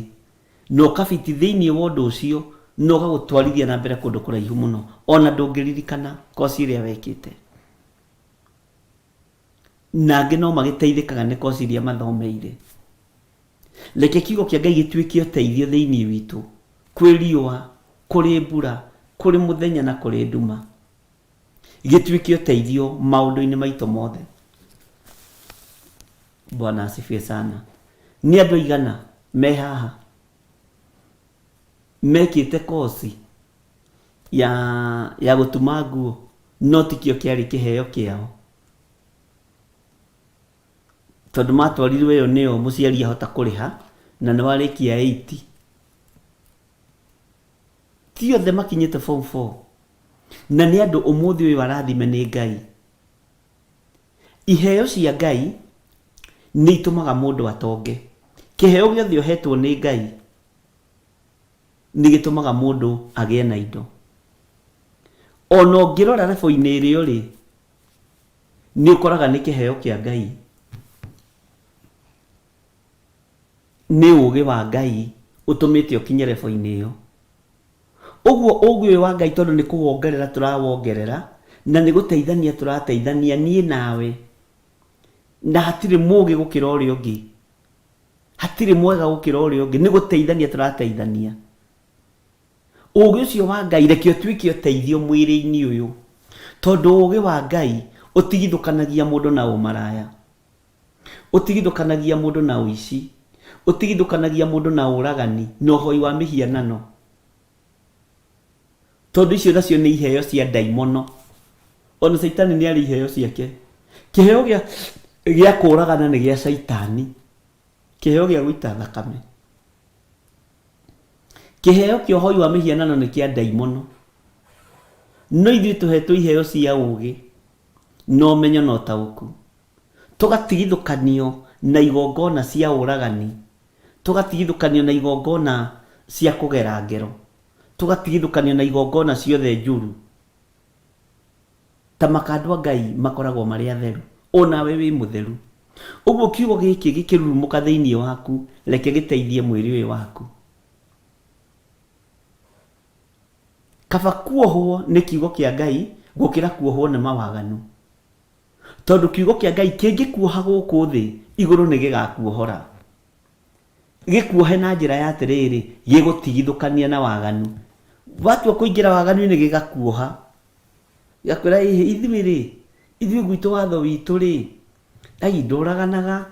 na ũkabiti thĩinĩ wa ũndũ ũcio na ũgagũtwarithia na mbere kũndũ kũraihu mũno ona ndũngĩririkana koci ĩrĩa wekĩte. Na angĩ no magĩteithĩkaga nĩ koci iria mathomeire. Reke kiugo kĩa Ngai gĩtuĩke ũteithio thĩinĩ witũ, kwĩ riũa, kũrĩ mbura, kũrĩ mũthenya na kũrĩ nduma. Gĩtuĩke ũteithio maũndũ-inĩ maitũ mothe. Bwana asifiwe sana. Nĩ andũ aigana me haha mekĩte koci ya ya gũtuma nguo no tikĩo kĩarĩ kĩheo kĩao tondũ matwarirwo ĩyo nĩyo mũciari ahota kũrĩha na nĩ warĩkia 8 ti othe makinyĩte form 4 na nĩ andũ ũmũthĩ ũyũ arathime nĩ Ngai. Iheo cia Ngai nĩ itũmaga mũndũ atonge. Kĩheo gĩothe ũhetwo nĩ Ngai nĩ gĩtũmaga mũndũ agĩe na indo. Ona ũngĩrora rebo-inĩ ĩrĩa ũrĩ, nĩ ũkoraga nĩ kĩheo kĩa Ngai. Nĩ ũgĩ wa Ngai ũtũmĩte ũkinye rebo-inĩ ĩyo. Ũguo ũũgĩ ũyũ wa Ngai tondũ nĩ kũwongerera tũrawongerera, na nĩ gũteithania tũrateithania niĩ nawe, na hatirĩ mũũgĩ gũkĩra ũrĩa ũngĩ, hatirĩ mwega gũkĩra ũrĩa ũngĩ, nĩ gũteithania tũrateithania. Ũũgĩ ũcio wa Ngai reke ũtuĩke ũteithio mwĩrĩ-inĩ ũyũ, tondũ ũũgĩ wa Ngai ũtigithũkanagia mũndũ na ũmaraya, ũtigithũkanagia mũndũ na ũici, ũtigithũkanagia mũndũ na ũragani na ũhoi wa mĩhianano, tondũ icio nacio nĩ iheo cia ndaimono. Ona caitani nĩ arĩ iheo ciake. Kĩheo gĩa gĩa kũragana nĩ gĩa caitani, kĩheo gĩa gũita thakame. Kĩheo kĩa ũhoi wa mĩhianano nĩ kĩa ndaimono. No ithuĩ tũhetwo iheo cia ũũgĩ na ũmenyo na ũtaũku. Tũgatigithũkanio na igongona cia ũragani, tũgatigithũkanio na igongona cia kũgera ngero, tũgatigithũkanio na igongona ciothe njũru. Ta maka andũ a Ngai makoragwo marĩ atheru, o nawe wĩ mũtheru. Ũguo kiugo gĩkĩ gĩkĩrurumũka thĩinĩ waku, reke gĩteithie mwĩrĩ ũyũ waku. Kaba kuohwo nĩ kiugo kĩa Ngai gũkĩra kuohwo nĩ mawaganu. Tondũ kiugo kĩa Ngai kĩngĩkuoha gũkũ thĩ, igũrũ nĩ gĩgakuohora. Gĩkuohe na njĩra ya atĩrĩrĩ, gĩgũtigithũkania na waganu. Watua kũingĩra waganu-inĩ gĩgakuoha. Gĩgakwĩra ĩhĩ, ithuĩ rĩ, ithuĩ gwitũ watho witũ rĩ, Ngai ndũraganaga.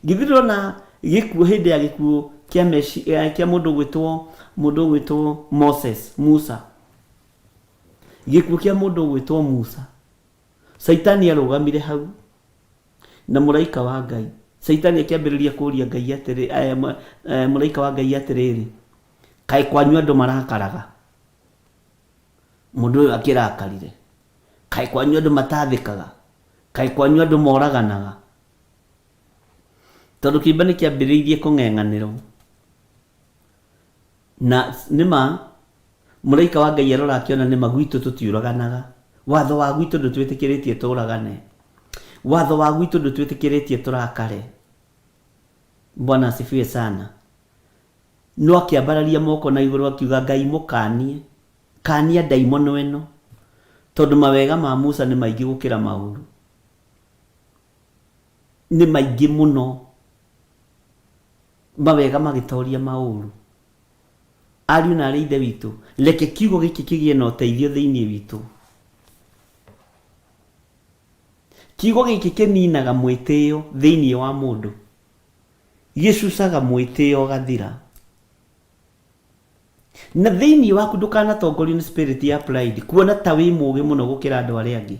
Githĩ ndũrona gĩkuũ hĩndĩ ya gĩkuũ kĩa Meci, kĩa mũndũ ũgwĩtwo mũndũ ũgwĩtwo Moses, Musa. Gĩkuũ kĩa mũndũ ũgwĩtwo Musa. Caitani arũgamire hau na mũraika wa Ngai. Caitani akĩambĩrĩria kũria Ngai atĩrĩ, eh, eh, mũraika wa Ngai atĩrĩrĩ, kaĩ kwanyu andũ marakaraga? Mũndũ ũyũ akĩrakarire. Kaĩ kwanyu andũ matathĩkaga? Kaĩ kwanyu andũ moraganaga? Tondũ kĩimba nĩ kĩambĩrĩirie kũng'eng'anĩrwo. Na nĩma mũraika wa Ngai arora akĩona nĩma gwitũ tũtiũraganaga. Watho wa gwitũ ndũtwĩtĩkĩrĩtie tũragane. Watho wa gwitũ ndũtwĩtĩkĩrĩtie tũrakare. Bwana asifiwe sana. No akĩambararia moko na igũrũ akiuga Ngai mũkanie, kania ndaimono ĩno, tondũ mawega ma Musa nĩ maingĩ gũkĩra maũru. Nĩ maingĩ mũno. Mawega magĩtoria maũru. Ariũ na aarĩ a Ithe witũ, reke kiugo gĩkĩ kĩgĩe na ũteithio thĩinĩ witũ. Kiugo gĩkĩ kĩninaga mwĩtĩo thĩinĩ wa mũndũ. Gĩcucaga mwĩtĩo ũgathira. Na thĩinĩ waku ndũkanatongorio nĩ spirit ya pride, kuona ta wĩ mũũgĩ mũno gũkĩra andũ arĩa angĩ,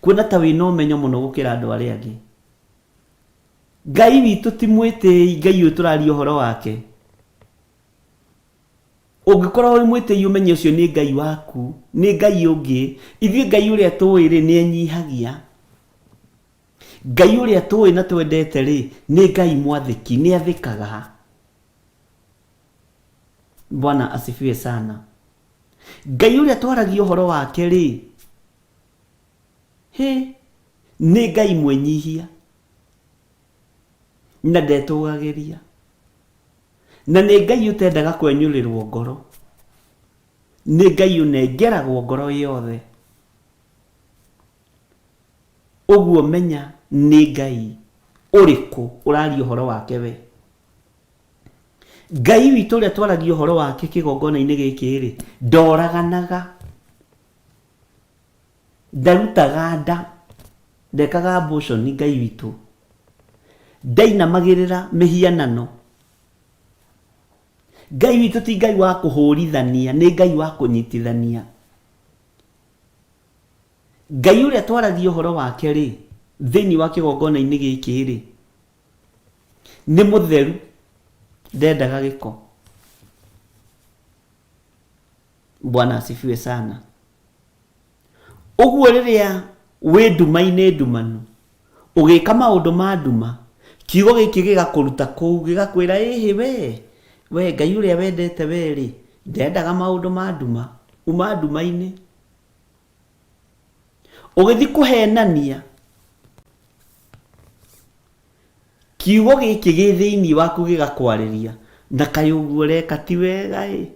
kuona ta wĩna ũmenyo mũno gũkĩra andũ arĩa angĩ. Ngai witũ ti mwĩtĩi, Ngai ũyũ tũraria ũhoro wake. Ũngĩkorwo wĩ mwĩtĩi ũmenye ũcio nĩ Ngai waku, nĩ Ngai ũngĩ. Ithuĩ Ngai ũrĩa tũĩ rĩ, nĩ enyihagia. Ngai ũrĩa tũĩ na twendete rĩ, nĩ Ngai mwathĩki, nĩ athĩkaga. Bwana asifiwe sana. Ngai ũrĩa twaragia ũhoro wake rĩ, hĩ, nĩ Ngai mwĩnyihia. Na ndetũgagĩria. Na nĩ Ngai ũtendaga kwenyũrĩrwo ngoro. Nĩ Ngai ũnengeragwo ngoro yothe. Ũguo menya nĩ Ngai ũrĩkũ ũraria ũhoro wake we. Ngai witũ ũrĩa twaragia ũhoro wake kĩgongona-inĩ gĩkĩ-rĩ, ndoraganaga, ndarutaga nda, ndekaga abortion Ngai witũ, ndainamagĩrĩra mĩhianano. Ngai witũ ti Ngai wa kũhũrithania, nĩ Ngai wa kũnyitithania. Ngai ũrĩa twaragia ũhoro wake-rĩ, thĩinĩ wa kĩgongona-inĩ gĩkĩ-rĩ, Nĩ mũtheru, ndendaga gĩko. Bwana asifiwe sana. Ũguo rĩrĩa wĩ nduma-inĩ ndumanu, ũgĩka maũndũ ma nduma, kiugo gĩkĩ gĩgakũruta kũu, gĩgakwĩra ĩhĩ we, we Ngai ũrĩa wendete we rĩ, ndendaga maũndũ ma nduma, uma nduma-inĩ. Ũgĩthiĩ kũhenania, kiugo gĩkĩ gĩ thĩinĩ waku gĩgakwarĩria, na kaĩ ũguo ũreka ti wega ĩ,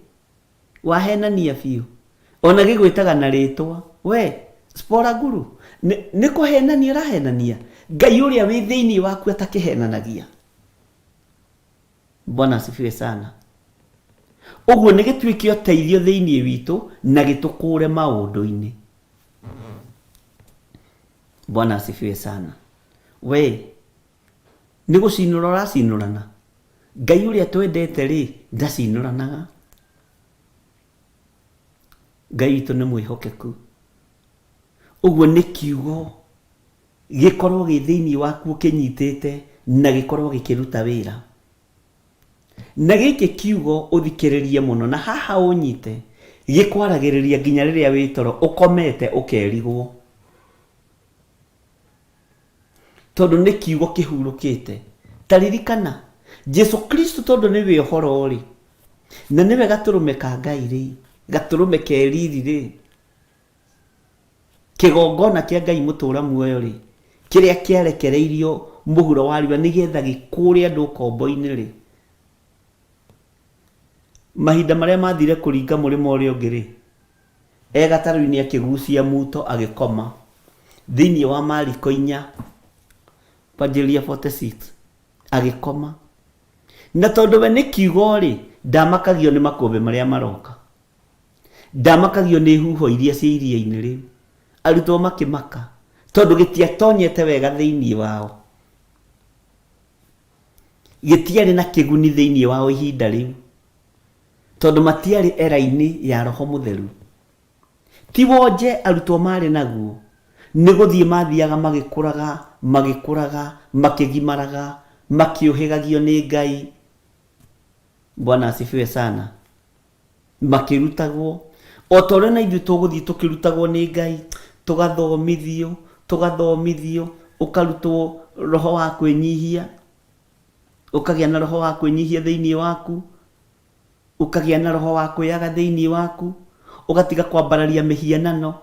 wahenania biũ. Ona gĩgwĩtaga na rĩtwa, we Spora Guru, nĩ kũhenania ũrahenania? Ngai ũrĩa wĩ thĩinĩ waku atakĩhenanagia. Bwana asifiwe sana. Ũguo nĩ gĩtuĩke ũteithio thĩinĩ witũ na gĩtũkũre maũndũ-inĩ. Bwana asifiwe sana. We nĩ gũcinũra ũracinũrana? Ngai ũrĩa twendete rĩ, ndacinũranaga. Ngai witũ nĩ mwĩhokeku. Ũguo nĩ kiugo gĩkorwo gĩ thĩinĩ waku ũkĩnyitĩte na gĩkorwo gĩkĩruta wĩra. Na gĩkĩ kiugo ũthikĩrĩrie mũno na haha ũnyite, gĩkwaragĩrĩria nginya rĩrĩa wĩ toro ũkomete ũkerigwo. Tondũ nĩ kiugo kĩhurũkĩte. Ta ririkana, Jesu Kristo tondũ nĩwe ũhoro-rĩ, na nĩwe gatũrũme ka Ngai-rĩ, gatũrũme ke riri-rĩ, Kĩgongona kĩa Ngai mũtũũra muoyo-rĩ, kĩrĩa kĩarekereirio mũhuro wa riũa nĩgetha gĩkũũre andũ ũkombo-inĩ-rĩ, mahinda marĩa maathire kũringa mũrĩmo ũrĩa ũngĩ-rĩ, e gatarũ-inĩ akĩgucia muto agĩkoma, thĩinĩ wa Mariko inya, kwanjĩrĩria 46, agĩkoma. Na tondũ we nĩ kiugo-rĩ, ndamakagio nĩ makũmbĩ marĩa maroka. Ndamakagio nĩ huho iria cia iria-inĩ rĩu. Arutwo makĩmaka, tondũ gĩtiatonyete wega thĩinĩ wao. Gĩtiarĩ na kĩguni thĩinĩ wao ihinda rĩu, tondũ matiarĩ era-inĩ ya Roho Mũtheru. Ti wonje arutwo maarĩ naguo, nĩ gũthiĩ maathiaga magĩkũraga, magĩkũraga, makĩgimaraga, makĩũhĩgagio nĩ Ngai. Bwana asifiwe sana. Makĩrutagwo, o ta ũrĩa na ithuĩ tũgũthiĩ tũkĩrutagwo nĩ Ngai, tũgathomithio, tũgathomithio, ũkarutwo roho wa kwĩnyihia, ũkagĩa na roho wa kwĩnyihia thĩinĩ waku, ũkagĩa na roho wa kwĩyaga thĩinĩ waku, ũgatiga kwambararia mĩhianano.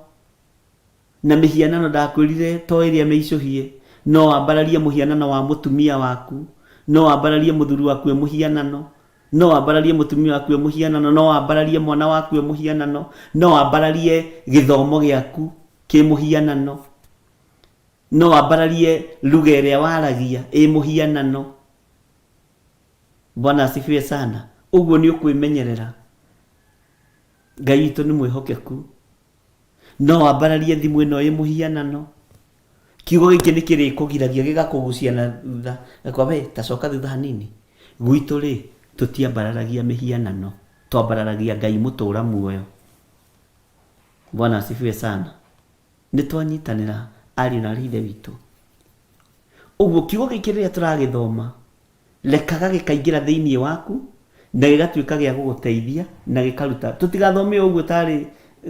Na mĩhianano ndakwĩrire to ĩrĩa mĩicũhie, no wambararie mũhianano wa mũtumia waku, no wambararie mũthuri waku e mũhianano, no wambararie mũtumia waku e mũhianano, no wambararie mwana waku e mũhianano, no wambararie gĩthomo gĩaku kĩ mũhianano, no wambararie lugha ĩrĩa waragia ĩ mũhianano. Bwana asifiwe sana. Ũguo nĩ ũkwĩmenyerera. Ngai witũ nĩ mwĩhokeku. No wambararie thimũ ĩno ĩ mũhianano. Kiugo gĩkĩ nĩ kĩrĩkũgiragia gĩgakũgucia na thutha. Gĩgakwĩra we ta coka thutha hanini. Gwitũ rĩ, tũtiambararagia mĩhianano, twambararagia Ngai mũtũra muoyo. Bwana asifiwe sana. Nĩ twanyitanĩra ariũ na aarĩ a Ithe witũ. Ũguo kiugo gĩkĩ rĩrĩa tũragĩthoma, Rekaga gĩkaingĩra thĩinĩ waku na gĩgatuĩka gĩa gũgũteithia na gĩkaruta. Tũtigathome o ũguo tarĩ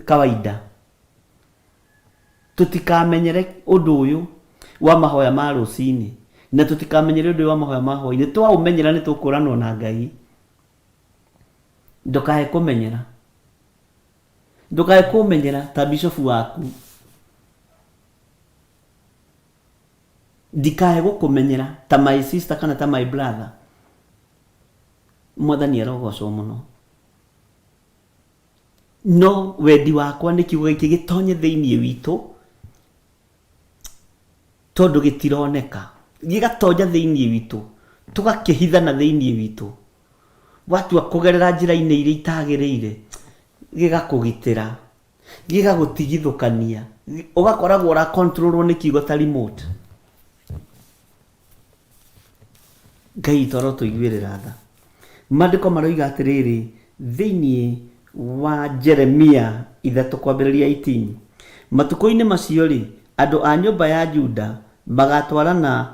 kawaida. Tũtikamenyere ũndũ ũyũ wa mahoya ma rũcinĩ na tũtikamenyere ũndũ ũyũ wa mahoya ma hwainĩ. Twaũmenyera nĩ tũkũranwo na Ngai. Ndũkae kũmenyera. Ndũkae kũmenyera ta bishofu waku. Ndikae gũkũmenyera ta my sister kana ta my brother. Mwathani arogocwo mũno. No wendi wakwa nĩ kiugo gĩkĩ gĩtonye thĩinĩ witũ tondũ gĩtironeka. Gĩgatonya thĩinĩ witũ, tũgakĩhithana thĩinĩ witũ. Watua kũgerera njĩra-inĩ iria itagĩrĩire, gĩgakũgitĩra, gĩgagũtigithũkania, ũgakoragwo ũra control rwo nĩ kiugo ta remote. Ngai witũ arotũiguĩrĩra tha. Maandĩko maroiga atĩrĩrĩ, thĩinĩ wa Jeremia 3 kwambĩrĩria 18, Matukũ-inĩ macio-rĩ, andũ a nyũmba ya Juda magatwarana,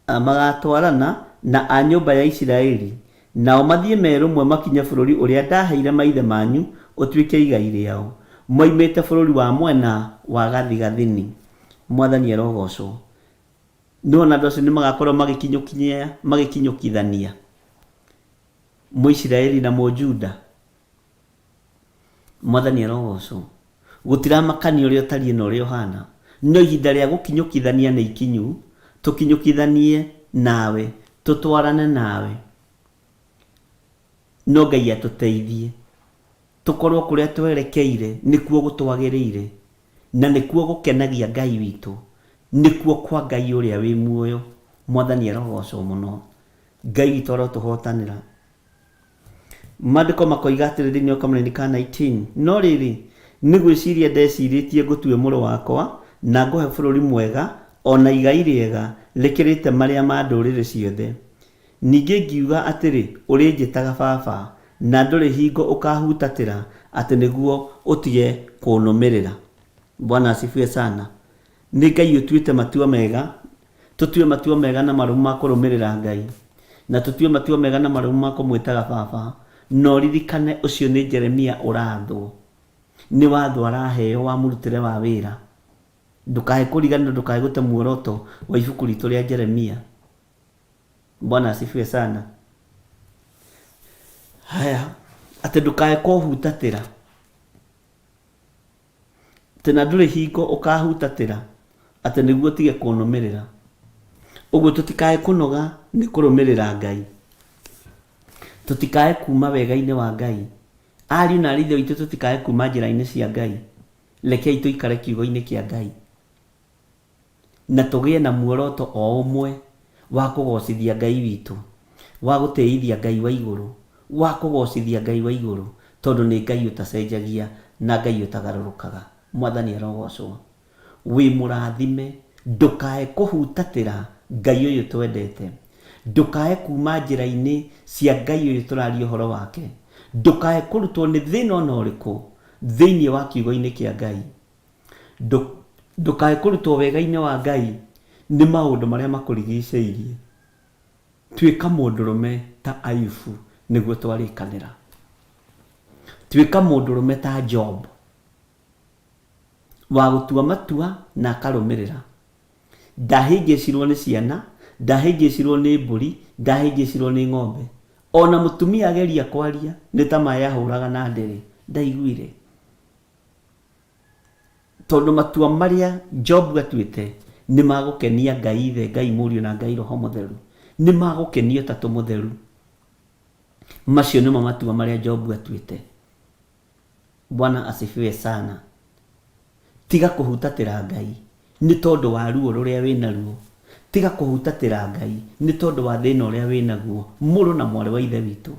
magatwarana na a nyũmba ya Isiraeli, nao mathiĩ me rũmwe makinye bũrũri ũrĩa ndaheire maithe manyu ũtuĩke igai rĩao, moimĩte bũrũri wa mwena wa gathigathini. Mwathani arogocwo. Nĩwona andũ acio nĩmagakorwo magĩkinyũkinyia magĩkinyũkithania Mũisiraeli na Mũjuda. Mwathani arogocwo. Gũtiramakania ũrĩa ũtariĩ na ũrĩa ũhana, no ihinda rĩa gũkinyũkithania nĩ ikinyu, tũkinyũkithanie nawe, tũtwarane nawe. No Ngai atũteithie tũkorwo kũrĩa twerekeire nĩkuo gũtwagĩrĩire, na nĩkuo gũkenagia Ngai witũ, nĩkuo kwa Ngai ũrĩa wĩ muoyo. Mwathani arogocwo mũno. Ngai witũ arotũhotanĩra. Maandĩko makoiga atĩrĩ thĩinĩ wa kamũraini ka 19, No rĩrĩ, nĩ gwĩciria ndecirĩtie ngũtue mũrũ wakwa, na ngũhe bũrũri mwega, o na igai rĩega, rĩkĩrĩte marĩa ma ndũrĩrĩ ciothe. Ningĩ ngiuga atĩrĩ, Ũrĩnjĩtaga baba, na ndũrĩ hingo ũkahutatĩra atĩ nĩguo ũtige kũnũmĩrĩra. Bwana asifiwe sana. Nĩ Ngai ũtuĩte matua mega, tũtue matua mega na marũmu ma kũrũmĩrĩra Ngai, na tũtue matua mega na marũmu ma kũmwĩtaga baba. Na ũririkane ũcio nĩ Jeremia ũrathwo. Nĩ watho araheo wa mũrutĩre wa wĩra. Ndũkae kũriganĩrwo, ndũkae gũte muoroto wa ibuku ritũ rĩa Jeremia. Bwana asifiwe sana. Haya, atĩ ndũkae kũhutatĩra. Atĩ na ndũrĩ hingo ũkahutatĩra atĩ nĩguo ũtige kũnũmĩrĩra. Ũguo tũtikae kũnoga nĩ kũrũmĩrĩra Ngai. Tũtikae kuma wega-inĩ wa Ngai. Ariũ na arĩ ithe witũ tũtikae kuma njĩra-inĩ cia Ngai. Rekei tũikare kiugo-inĩ kĩa Ngai. Na tũgĩe na muoroto o ũmwe wa kũgoocithia Ngai witũ, wa gũtĩithia Ngai wa igũrũ, wa kũgoocithia Ngai wa igũrũ, tondũ nĩ Ngai ũtacenjagia na Ngai ũtagarũrũkaga. Mwathani arogoocwo. Wĩ mũrathime. Ndũkae kũhutatĩra Ngai ũyũ twendete. Ndũkae kuuma njĩra-inĩ cia Ngai ũyũ tũraria ũhoro wake. Ndũkae kũrutwo nĩ thĩna o na ũrĩkũ thĩinĩ wa kiugo-inĩ kĩa Ngai. Ndũkae kũrutwo wega-inĩ wa Ngai nĩ maũndũ marĩa makũrigicĩirie. Tuĩka mũndũrũme ta Ayubu nĩguo twarĩkanĩra. Tuĩka mũndũrũme ta Job wa gũtua matua na akarũmĩrĩra. Ndahĩngĩcirwo nĩ ciana, ndahĩngĩcirwo nĩ mbũri, ndahĩngĩcirwo nĩ ng'ombe. Ona mũtumia ageria kwaria nĩ ta maĩ ahũraga na ndĩrĩ, ndaiguire. Tondũ matua marĩa Jobu atuĩte nĩ ma gũkenia Ngai Ithe, Ngai Mũriũ na Ngai Roho Mũtheru. Nĩ ma gũkenia Ũtatũ Mũtheru. Macio nĩmo matua marĩa Jobu atuĩte. Bwana asifiwe sana. Tiga kũhutatĩra Ngai nĩ tondũ wa ruo rũrĩa wĩ naruo. Tiga kũhutatĩra Ngai nĩ tondũ wa thĩna ũrĩa wĩ naguo, mũrũ na mwarĩ wa Ithe witũ.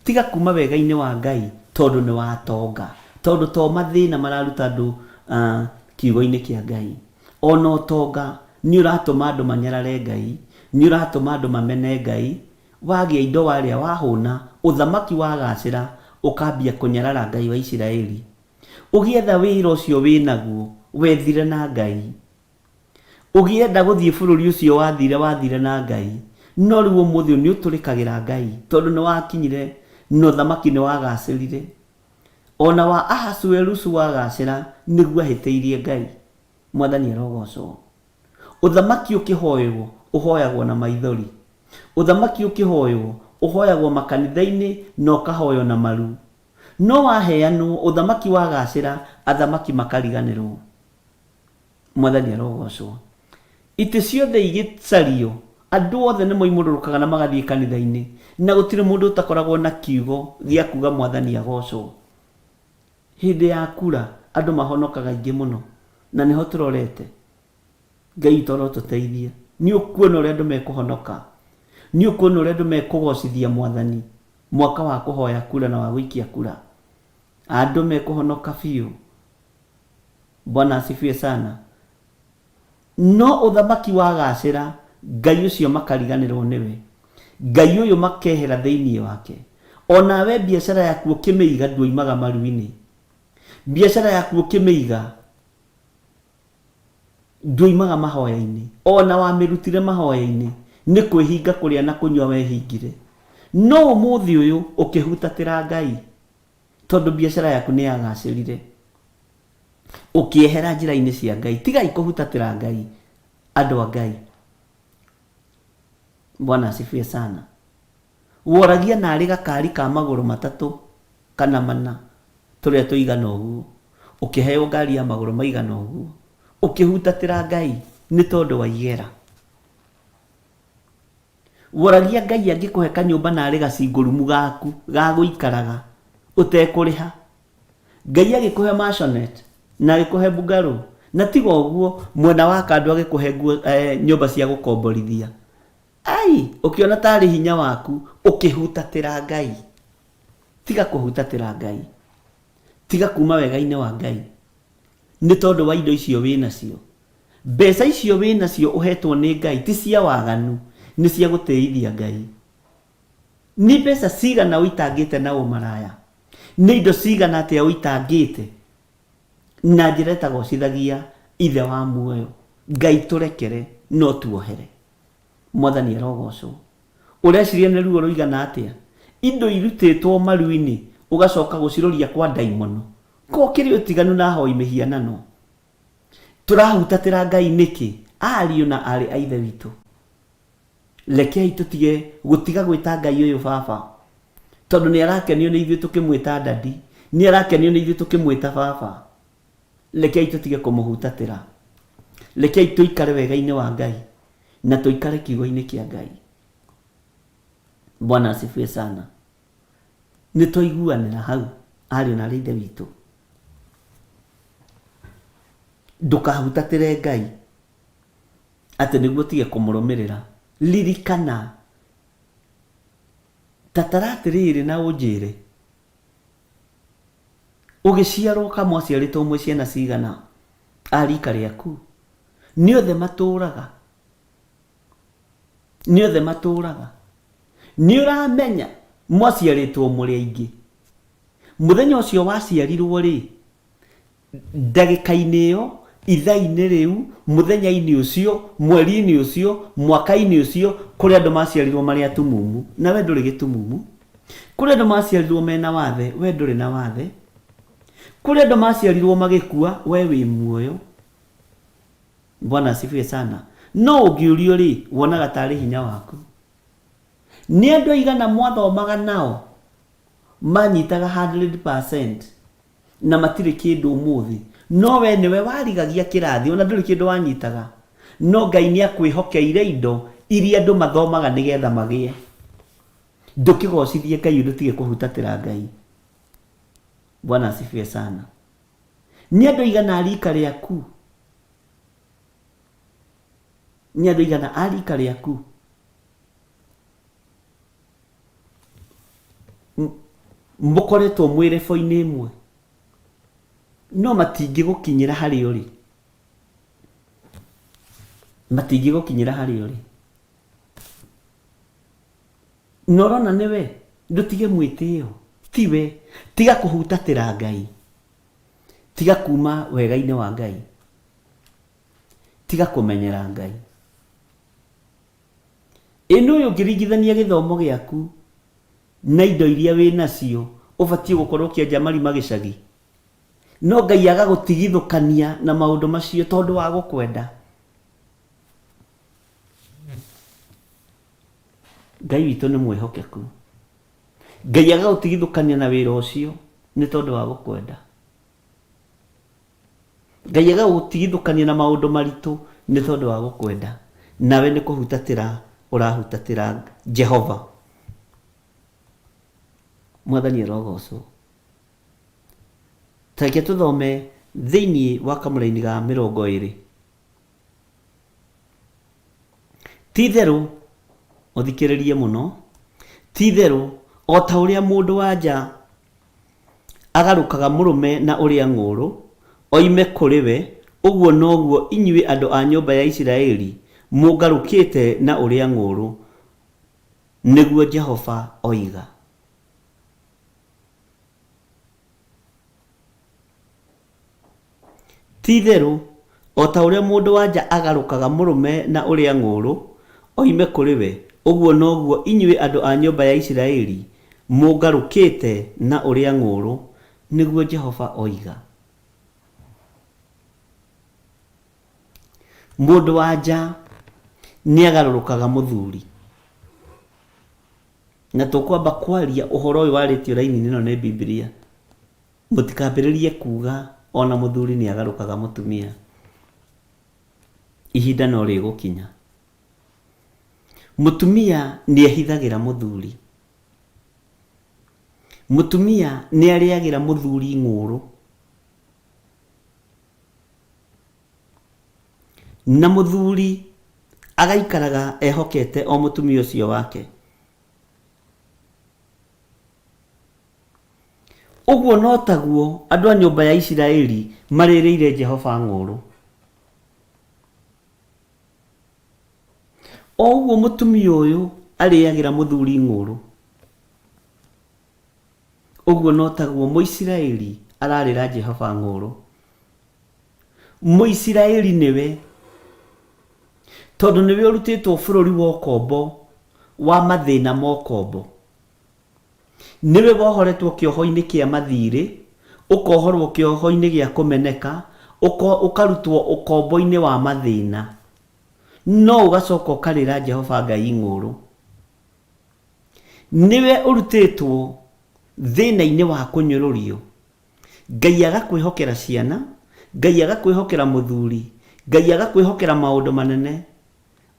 Tiga kuma wega-inĩ wa Ngai tondũ nĩ watonga. Tondũ to mathĩna mararuta andũ kiugo-inĩ kĩa Ngai. Ona ũtonga nĩ ũratũma andũ manyarare Ngai, nĩ ũratũma andũ mamene Ngai. Wagĩa indo warĩa wahũna, ũthamaki wagacĩra, ũkambia kũnyarara Ngai wa Isiraeli. Ũgĩetha wĩra ũcio wĩnaguo, wethire na Ngai. Ũgĩenda gũthiĩ bũrũri ũcio wathire wathire na Ngai, no rĩu ũmũthĩ ũyũ nĩ ũtũrĩkagĩra Ngai tondũ nĩ wakinyire na ũthamaki nĩ wagacĩrire. O na wa Ahasuerusu wagacĩra nĩguo ahĩtĩirie Ngai. Mwathani arogocwo. Ũthamaki ũkĩhoywo ũhoyagwo na maithori. Ũthamaki ũkĩhoywo ũhoyagwo makanitha-inĩ na ũkahoywo na maru. No waheanwo ũthamaki wagacĩra athamaki makariganĩrwo. Mwathani arogocwo. Itĩ ciothe igĩcario, andũ othe nĩ moimũrũrũkaga na magathiĩ kanitha-inĩ, na gũtirĩ mũndũ ũtakoragwo na kiugo gĩa kuga Mwathani agocwo. Hĩndĩ ya kura, andũ mahonokaga aingĩ mũno, na nĩho tũrorete. Ngai witũ arotũteithia. Nĩ ũkuona ũrĩa andũ mekũhonoka. Nĩ ũkuona ũrĩa andũ mekũgocithia Mwathani mwaka wa kũhoya kura na wa gũikia kura. Andũ mekũhonoka biũ. Bwana asifiwe sana. No ũthamaki wagacĩra, Ngai ũcio makariganĩrwo nĩwe. Ngai ũyũ makehera thĩinĩ wake. O nawe biacara yaku ũkĩmĩiga nduoimaga maru-inĩ. Biacara yaku ũkĩmĩiga nduoimaga mahoya-inĩ. O na wamĩrutire mahoya-inĩ nĩ kwĩhinga kũrĩa na kũnyua wehingire. No ũmũthĩ ũyũ ũkĩhutatĩra Ngai tondũ biacara yaku nĩ yagacĩrire. Ũkĩehera njĩra-inĩ cia Ngai. Tigai kũhutatĩra Ngai, andũ a Ngai. Bwana asifiwe sana. Woragia narĩ gakari ka magũrũ matatũ kana mana tũrĩa tũigana ũguo, ũkĩheo ngari ya magũrũ maigana ũguo, ũkĩhutatĩra Ngai nĩ tondũ wa igera. Woragia Ngai angĩkũhe kanyũmba narĩ gacingũrumu gaku ga gũikaraga ũtekũrĩha. Ngai agĩkũhe maisonette na agĩkũhe bungalow na tiga ũguo mwena wa kando agĩkũhe nguo, eh, nyũmba cia gũkomborithia. Ai, ũkĩona tarĩ hinya waku ũkĩhutatĩra Ngai. Tiga kũhutatĩra Ngai. Tiga kuma wega-inĩ wa Ngai nĩ tondũ wa indo icio wĩ nacio. Mbeca icio wĩ nacio ũhetwo nĩ Ngai ti cia waganu, nĩ cia gũtĩithia Ngai. Nĩ mbeca cigana ũitangĩte na ũmaraya? Nĩ indo cigana atĩa ũitangĩte na njĩra ĩtagocithagia Ithe wa muoyo? Ngai tũrekere no tuohere. Mwathani arogocwo. Ũreciria nĩ ruo rũigana atĩa? Indo irutĩtwo maru-inĩ ũgacoka gũciroria kwa ndaimono. Ko kĩrĩ ũtiganu na ahoi mĩhianano? Tũrahutatĩra Ngai nĩkĩ, ariũ na aarĩ a Ithe witũ? Rekei tũtige gũtiga gwĩta Ngai ũyũ baba, tondũ nĩ arakenio nĩ ithuĩ tũkĩmwĩta daddy, nĩ arakenio nĩ ithuĩ tũkĩmwĩta baba. Rekei tũtige kũmũhutatĩra. Rekei tũikare wega-inĩ wa Ngai na tũikare kiugo-inĩ kĩa Ngai. Bwana asifiwe sana. Nĩ twaiguanĩra hau ariũ na aarĩ a Ithe witũ. Ndũkahutatĩre Ngai. Atĩ nĩguo ũtige kũmũrũmĩrĩra. Ririkana, ta tara atĩrĩrĩ na ũnjĩre, ũgĩciarwo ka mwaciarĩtwo mwĩ ciana cigana a rika rĩaku? Nĩ othe matũũraga? Nĩ othe matũũraga? Nĩ ũramenya mwaciarĩtwo mũrĩ aingĩ? Mũthenya ũcio waciarirwo-rĩ, Ndagĩka-inĩ ĩyo, ithaa-inĩ rĩu, mũthenya-inĩ ũcio, mweri-inĩ ũcio, mwaka-inĩ ũcio, kũrĩ andũ maciarirwo marĩ atumumu, na we ndũrĩ gĩtumumu. Kũrĩ andũ maciarirwo mena wathe, we ndũrĩ na wathe. Kũrĩ andũ maciarirwo magĩkua, we wĩ muoyo. Bwana asifiwe sana. No ũngĩũrio rĩ, wonaga tarĩ hinya waku. Nĩ andũ aigana mwathomaga nao manyitaga 100% na matirĩ kĩndũ ũmũthĩ, no we nĩwe warigagia kĩrathi ona ndũrĩ kĩndũ wanyitaga, no Ngai nĩ akwĩhokeire indo iria andũ mathomaga nĩgetha magĩe. Ndũkĩgocithie Ngai ũndũ tige kũhutatĩra Ngai. Bwana asifiwe sana. Nĩ andũ aigana a rika rĩaku? Nĩ andũ aigana a rika rĩaku? Mũkoretwo mwĩ rebo-inĩ ĩmwe, no matingĩgũkinyĩra harĩa ũrĩ. Matingĩgũkinyĩra harĩa ũrĩ. Na ũrona nĩwe, ndũtige mwĩtĩo, tiwe. Tiga kũhutatĩra Ngai. Tiga kuma wega-inĩ wa Ngai. Tiga kũmenyera Ngai. Ĩ nũĩ ũngĩringithania gĩthomo gĩaku na indo iria wĩ nacio ũbatiĩ gũkorwo ũkĩenja marima gĩcagi? No Ngai agagũtigithũkania na maũndũ macio tondũ wa gũkwenda. Ngai witũ nĩ mwĩhokeku. Ngai agagũtigithũkania na wĩra ũcio nĩ tondũ wa gũkwenda. Ngai agagũtigithũkania na maũndũ maritũ Nĩ tondũ wa gũkwenda. Nawe nĩ kũhutatĩra ũrahutatĩra Jehova. Mwathani arogocwo. Ta reke tũthome thĩinĩ wa kamũraini ga 20. Ti-itherũ, ũthikĩrĩrie mũno, ti-itherũ, o ta ũrĩa mũndũ-wa-nja agarũkaga mũrũme na ũrĩa ng'ũũrũ, oime kũrĩ we, ũguo noguo inyuĩ andũ a nyũmba ya Isiraeli mũngarũkĩte na ũrĩa ng'ũũrũ, nĩguo Jehova oiga. Ti-itherũ, o ta ũrĩa mũndũ-wa-nja agarũkaga mũrũme na ũrĩa ng'ũũrũ, oime kũrĩ we, ũguo noguo inyuĩ andũ a nyũmba ya Isiraeli mũngarũkĩte na ũrĩa ng'ũũrũ, nĩguo Jehova oiga. Mũndũ-wa-nja nĩagarũrũkaga mũthuri. Na tũkwamba kwaria ũhoro ũyũ warĩtio raini-inĩ ĩno nĩ Bibilia. Mũtikambĩrĩrie kuuga o na mũthuri nĩ agarũkaga mũtumia. Ihinda no rĩgũkinya. Mũtumia nĩ ehithagĩra mũthuri. Mũtumia nĩ arĩagĩra mũthuri ng'ũũrũ. Na mũthuri agaikaraga ehokete o mũtumia ũcio wake. Ũguo no taguo andũ a nyũmba ya Isiraeli marĩrĩire Jehova ng'ũũrũ. O ũguo mũtumia ũyũ arĩagĩra mũthuri ng'ũũrũ, ũguo no taguo Mũisiraeli ararĩra Jehova ng'ũũrũ. Mũisiraeli nĩwe, tondũ nĩwe ũrutĩtwo bũrũri wa ũkombo, wa mathĩna ma ũkombo. Nĩwe wohoretwo kĩoho-inĩ kĩa mathiirĩ, ũkohorwo kĩoho-inĩ gĩa kũmeneka, ũkarutwo ũkombo-inĩ wa mathĩna, no ũgacoka ũkarĩra Jehova Ngai ng'ũũrũ. Nĩwe ũrutĩtwo thĩna-inĩ wa kũnyũrũrio, Ngai agakwĩhokera ciana, Ngai agakwĩhokera mũthuri, Ngai agakwĩhokera maũndũ manene,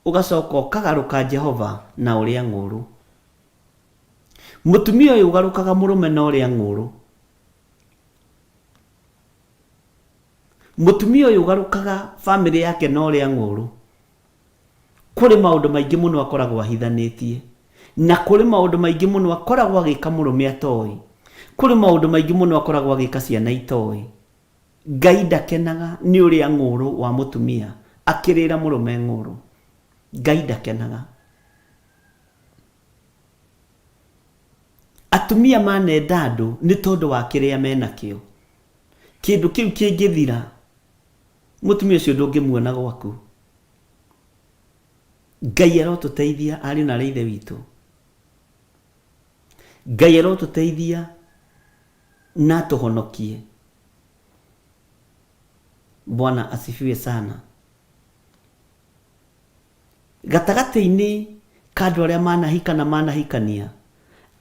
ũgacoka ũkagarũka Jehova na ũrĩa ng'ũũrũ. Mũtumia ũyũ ũgarũkaga mũrũme na ũrĩa ng'ũũrũ. Mũtumia ũyũ ũgarũkaga famĩlĩ yake na ũrĩa ng'ũũrũ. Kũrĩ maũndũ maingĩ mũno akoragwo ahithanĩtie. Na kũrĩ maũndũ maingĩ mũno akoragwo agĩka mũrũme atoĩ. Kũrĩ maũndũ maingĩ mũno akoragwo agĩka ciana itoĩ. Ngai ndakenaga nĩ ũrĩa ng'ũũrũ wa mũtumia akĩrĩra mũrũme ng'ũũrũ. Ngai ndakenaga. Atumia manenda andũ nĩ tondũ wa kĩrĩa menakĩo. Kĩndũ kĩu kĩngĩthira, mũtumia ũcio ndũngĩmuona gwaku. Ngai arotũteithia ariũ na aarĩ a Ithe witũ. Ngai arotũteithia na atũhonokie. Bwana asifiwe sana. Gatagatĩ-inĩ ka andũ arĩa manahika na manahikania,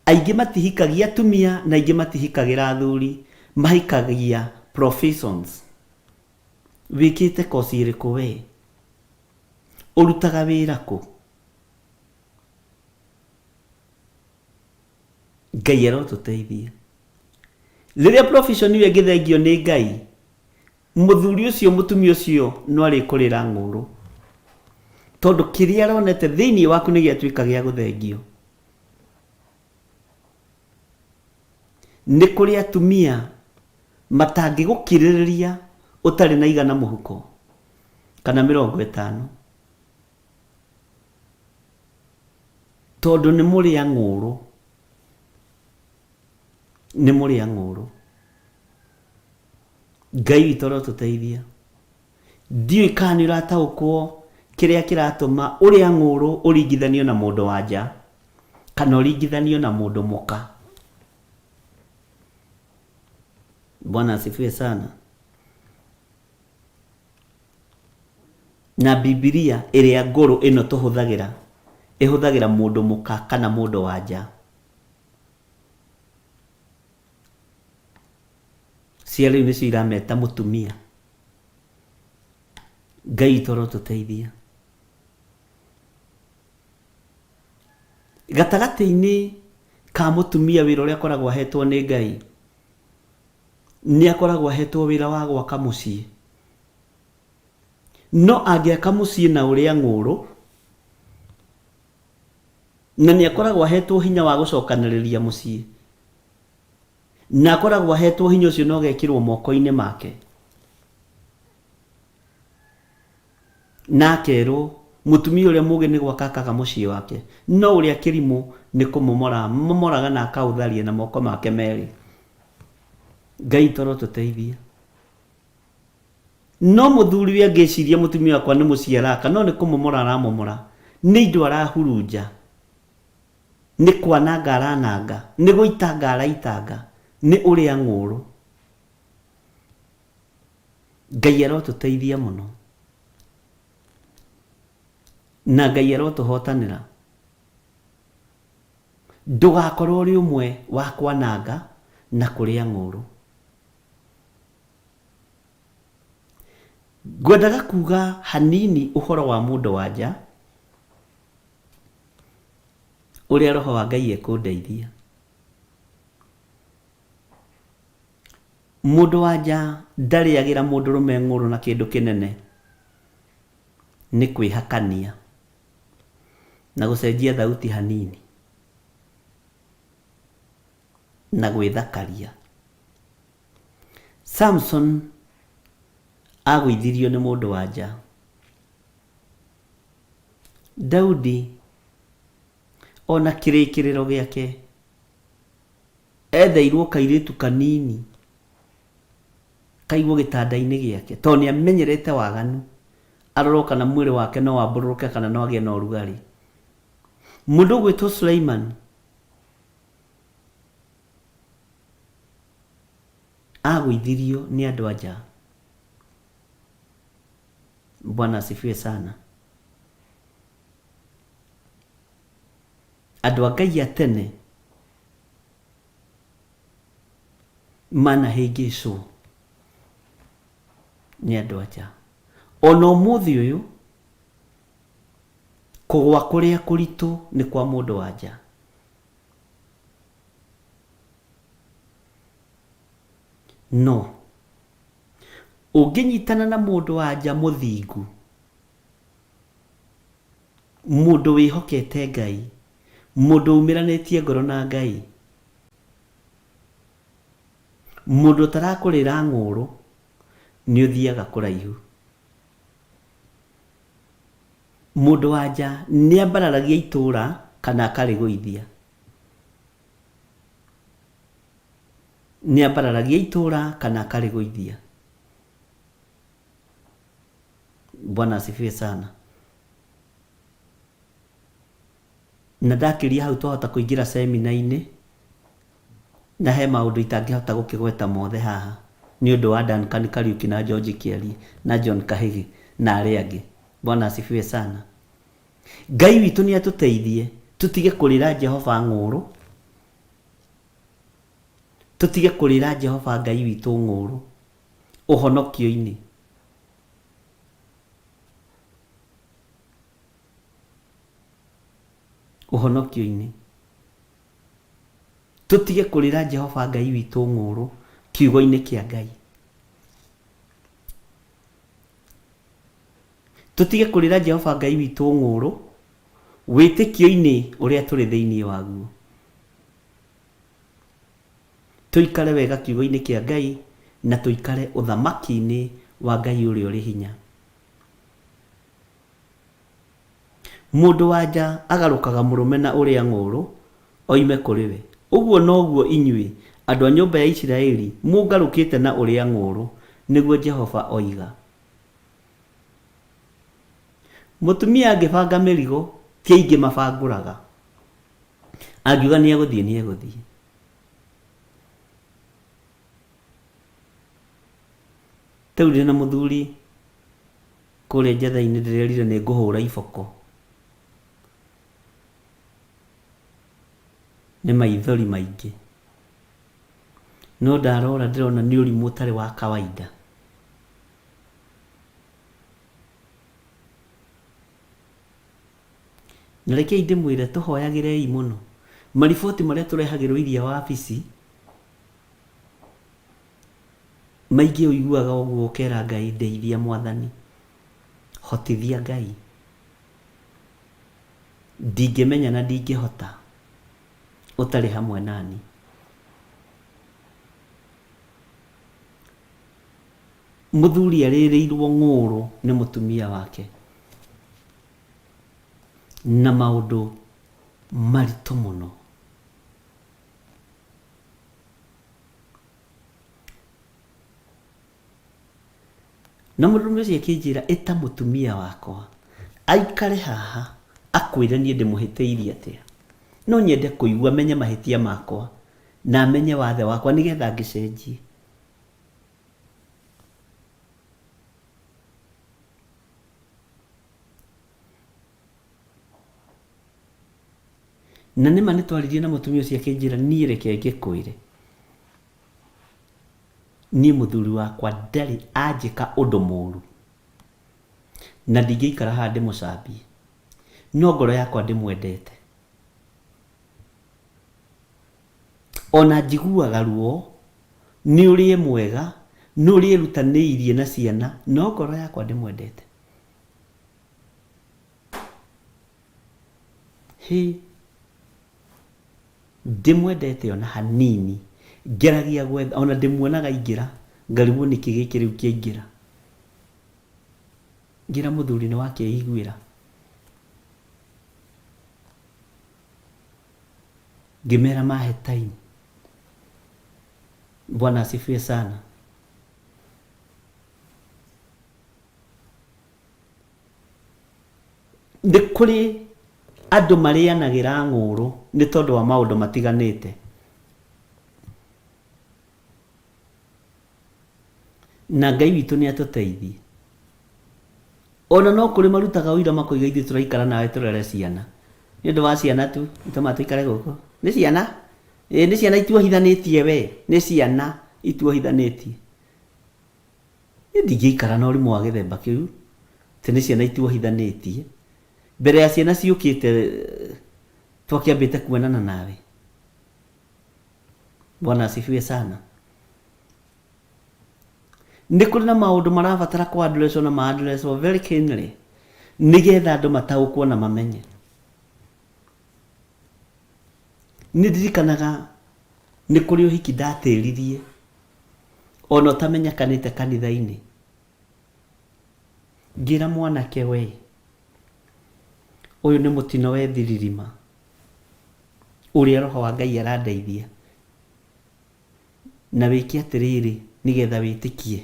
aingĩ matihikagia atumia na aingĩ matihikagĩra athuri, mahikagia professions. Wĩkĩte koci ĩrĩkũ we? Ũrutaga wĩra kũ? Ngai arotũteithia. Rĩrĩa profession ĩyo ĩngĩthengio nĩ Ngai, Mũthuri ũcio mũtumia ũcio no arĩkũrĩra ng'ũũrũ, tondũ kĩrĩa aronete thĩinĩ waku nĩ gĩatuĩka gĩa gũthengio. Nĩ kũrĩ atumia matangĩgũkirĩrĩria ũtarĩ na igana mũhuko kana 50, tondũ nĩ mũrĩa ng'ũũrũ, nĩ mũrĩa ng'ũũrũ. Ngai witũ arotũteithia. Ndiũĩ kana nĩ ũrataũkwo kĩrĩa kĩratũma ũrĩa ng'ũũrũ ũringithanio na mũndũ wa nja kana ũringithanio na mũndũ mũka. Bwana asifiwe sana. Na Bibilia ĩrĩa ngũrũ ĩno tũhũthagĩra ĩhũthagĩra mũndũ mũka kana mũndũ wa nja. Cia rĩu nĩcio irameta mũtumia. Ngai witũ arotũteithia. Gatagatĩ-inĩ ka mũtumia wĩra ũrĩa akoragwo ahetwo nĩ Ngai, nĩ akoragwo ahetwo wĩra wa gwaka mũciĩ. No angĩaka mũciĩ na ũrĩa ng'ũũrũ, na nĩ akoragwo ahetwo hinya wa gũcokanĩrĩria mũciĩ, na akoragwo ahetwo hinya ũcio na ũgekĩrwo moko-inĩ make, Na akerwo, Mũtumia ũrĩa mũũgĩ nĩ gwaka akaga mũciĩ wake, no ũrĩa kĩrimũ nĩ kũmomora amomoraga na akaũtharia na moko make merĩ. Ngai witũ arotũteithia. No mũthuriwe angĩciria mũtumia wakwa nĩ mũciĩ araka, no nĩ kũmomora aramomora, nĩ indo arahurunja, nĩ kwananga arananga, nĩ gũitanga araitanga, nĩ ũrĩa ng'ũũrũ. Ngai arotũteithia mũno. Na Ngai arotũhotanĩra. Ndũgakorwo ũrĩ ũmwe wa kwananga na kũrĩa ng'ũũrũ. Ngwendaga kuga hanini ũhoro wa mũndũ wa nja ũrĩa Roho wa Ngai ekũndeithia. Mũndũ wa nja ndarĩagĩra mũndũrũme ng'ũrũ na kĩndũ kĩnene, nĩ kwĩhakania na gũcenjia thauti hanini na gwĩthakaria. Samson agũithirio nĩ mũndũ wa nja. Daudi ona kĩrĩkĩrĩro gĩake Etheirwo kairĩtu kanini kaigwo gĩtanda-inĩ gĩake tondũ nĩ amenyerete waganu, arorwo kana mwĩrĩ wake no wambũrũrũke kana no agĩe na ũrugarĩ. Mũndũ ũgwĩtwo Suleiman agũithirio nĩ andũ a nja. Bwana asifiwe sana. Andũ a Ngai a tene manahĩngĩcwo nĩ andũ a nja. Ona ũmũthĩ ũyũ, kũgwa kũrĩa kũritũ nĩ kwa mũndũ wa nja. No ũngĩnyitana na mũndũ wa nja mũthingu, Mũndũ wĩhokete Ngai. Mũndũ umĩranĩtie ngoro na Ngai. Mũndũ ũtarakũrĩra ng'ũũrũ, nĩ ũthiaga kũraihu. Mũndũ wa nja nĩ ambararagia itũũra kana akarĩgũithia. Nĩ ambararagia itũũra kana akarĩgũithia. Bwana asifiwe sana. Na ndakĩria hau twahota kũingĩra semina-inĩ, na he maũndũ itangĩhota gũkĩgweta mothe haha nĩ ũndũ wa Duncan Kariuki na George Kĩarie na John Kahĩgĩ na arĩa angĩ. Bwana asifiwe sana. Ngai witũ nĩ atũteithie tũtige kũrĩra Jehova ng'ũũrũ, tũtige kũrĩra Jehova Ngai witũ ng'ũũrũ ũhonokio-inĩ. Ũhonokio-inĩ. Tũtige kũrĩra Jehova Ngai witũ ng'ũũrũ kiugo-inĩ kĩa Ngai. Tũtige kũrĩra Jehova Ngai witũ ng'ũũrũ wĩtĩkio-inĩ ũrĩa tũrĩ thĩinĩ waguo. Tũikare wega kiugo-inĩ kĩa Ngai na tũikare ũthamaki-inĩ wa Ngai ũrĩa ũrĩ hinya. Mũndũ wa nja agarũkaga mũrũme na ũrĩa ng'ũũrũ oime kũrĩ we. Ũguo noguo inyuĩ, andũ a nyũmba ya Isiraeli, mũngarũkĩte na ũrĩa ng'ũũrũ, nĩguo Jehova oiga. Mũtumia angĩbanga mĩrigo, ti aingĩ mabangũraga. Angiuga nĩ egũthiĩ, nĩ egũthiĩ. Ta rĩu ndĩna mũthuri kũrĩa njatha-inĩ ndĩrerire nĩ ngũhũra iboko. Nĩ maithori maingĩ. No ndarora ndĩrona nĩ ũrimũ ũtarĩ wa kawaida. Na rekei ndĩmwĩre tũhoyagĩrei mũno. Mariboti marĩa tũrehagĩrwo iria wabici, maingĩ ũiguaga ũguo ũkera Ngai ndeithia mwathani, hotithia Ngai. Ndingĩmenya na ndingĩhota ũtarĩ hamwe nani. Mũthuri arĩrĩirwo ng'ũũrũ nĩ mũtumia wake na maũndũ maritũ mũno. Na mũndũrũme ũcio akĩnjĩra, ĩta mũtumia wakwa aikare haha akwĩre niĩ ndĩmũhĩtĩirie atĩa. No nyende kũigua menye mahĩtia makwa na amenye wathe wakwa nĩgetha ngĩcenjie. Na nĩma nĩ twaririe na mũtumia ũcio akĩnjĩra niĩ reke ngĩkwĩre, niĩ mũthuri wakwa ndarĩ anjĩka ũndũ mũru na ndingĩikara haha ndĩmũcambie, no ngoro yakwa ndĩmwendete. Ona njiguaga ruo nĩ ũrĩa e mwega, nĩ ũrĩa erutanĩirie na ciana, no ngoro yakwa ndĩmwendete. Hĩ! Ndimwendete ona hanini, ngeragia gwetha, ona ndĩmuonaga aingĩra, ngarigwo nĩkĩ gĩkĩ rĩu kĩaingĩra. Ngĩra mũthuri nĩ wakĩiguĩra. Ngĩmera mahe time. Bwana asifiwe sana. Nĩ kũrĩ andũ marĩanagĩra ng'ũũrũ nĩ tondũ wa maũndũ matiganĩte. Na Ngai witũ nĩ atũteithie. Ona no kũrĩ marutaga ũira makoiga ithuĩ tũraikara nawe tũrere ciana. Nĩ ũndũ wa ciana tu itũmaga tũikare gũkũ. Nĩ ciana? Ĩĩ nĩ ciana ituohithanĩtie we, nĩ ciana ituohithanĩtie. Niĩ ndingĩikara na ũrimũ wa gĩthemba kĩu, atĩ nĩ ciana ituohithanĩtie. Mbere ya ciana ciũkĩte twakĩambĩte kuonana nawe. Bwana asifiwe sana. Nĩ kũrĩ na maũndũ marabatara kũ address na ma address very keenly nĩgetha andũ mataũkwo na mamenye. Nĩ ndirikanaga nĩ kũrĩ ũhiki ndatĩririe ona ũtamenyekanĩte kanitha-inĩ. Ngĩra mwanake we, ũyũ nĩ mũtino wethiririma ũrĩa roho wa Ngai arandeithia na wĩke atĩrĩrĩ nĩgetha wĩtĩkie,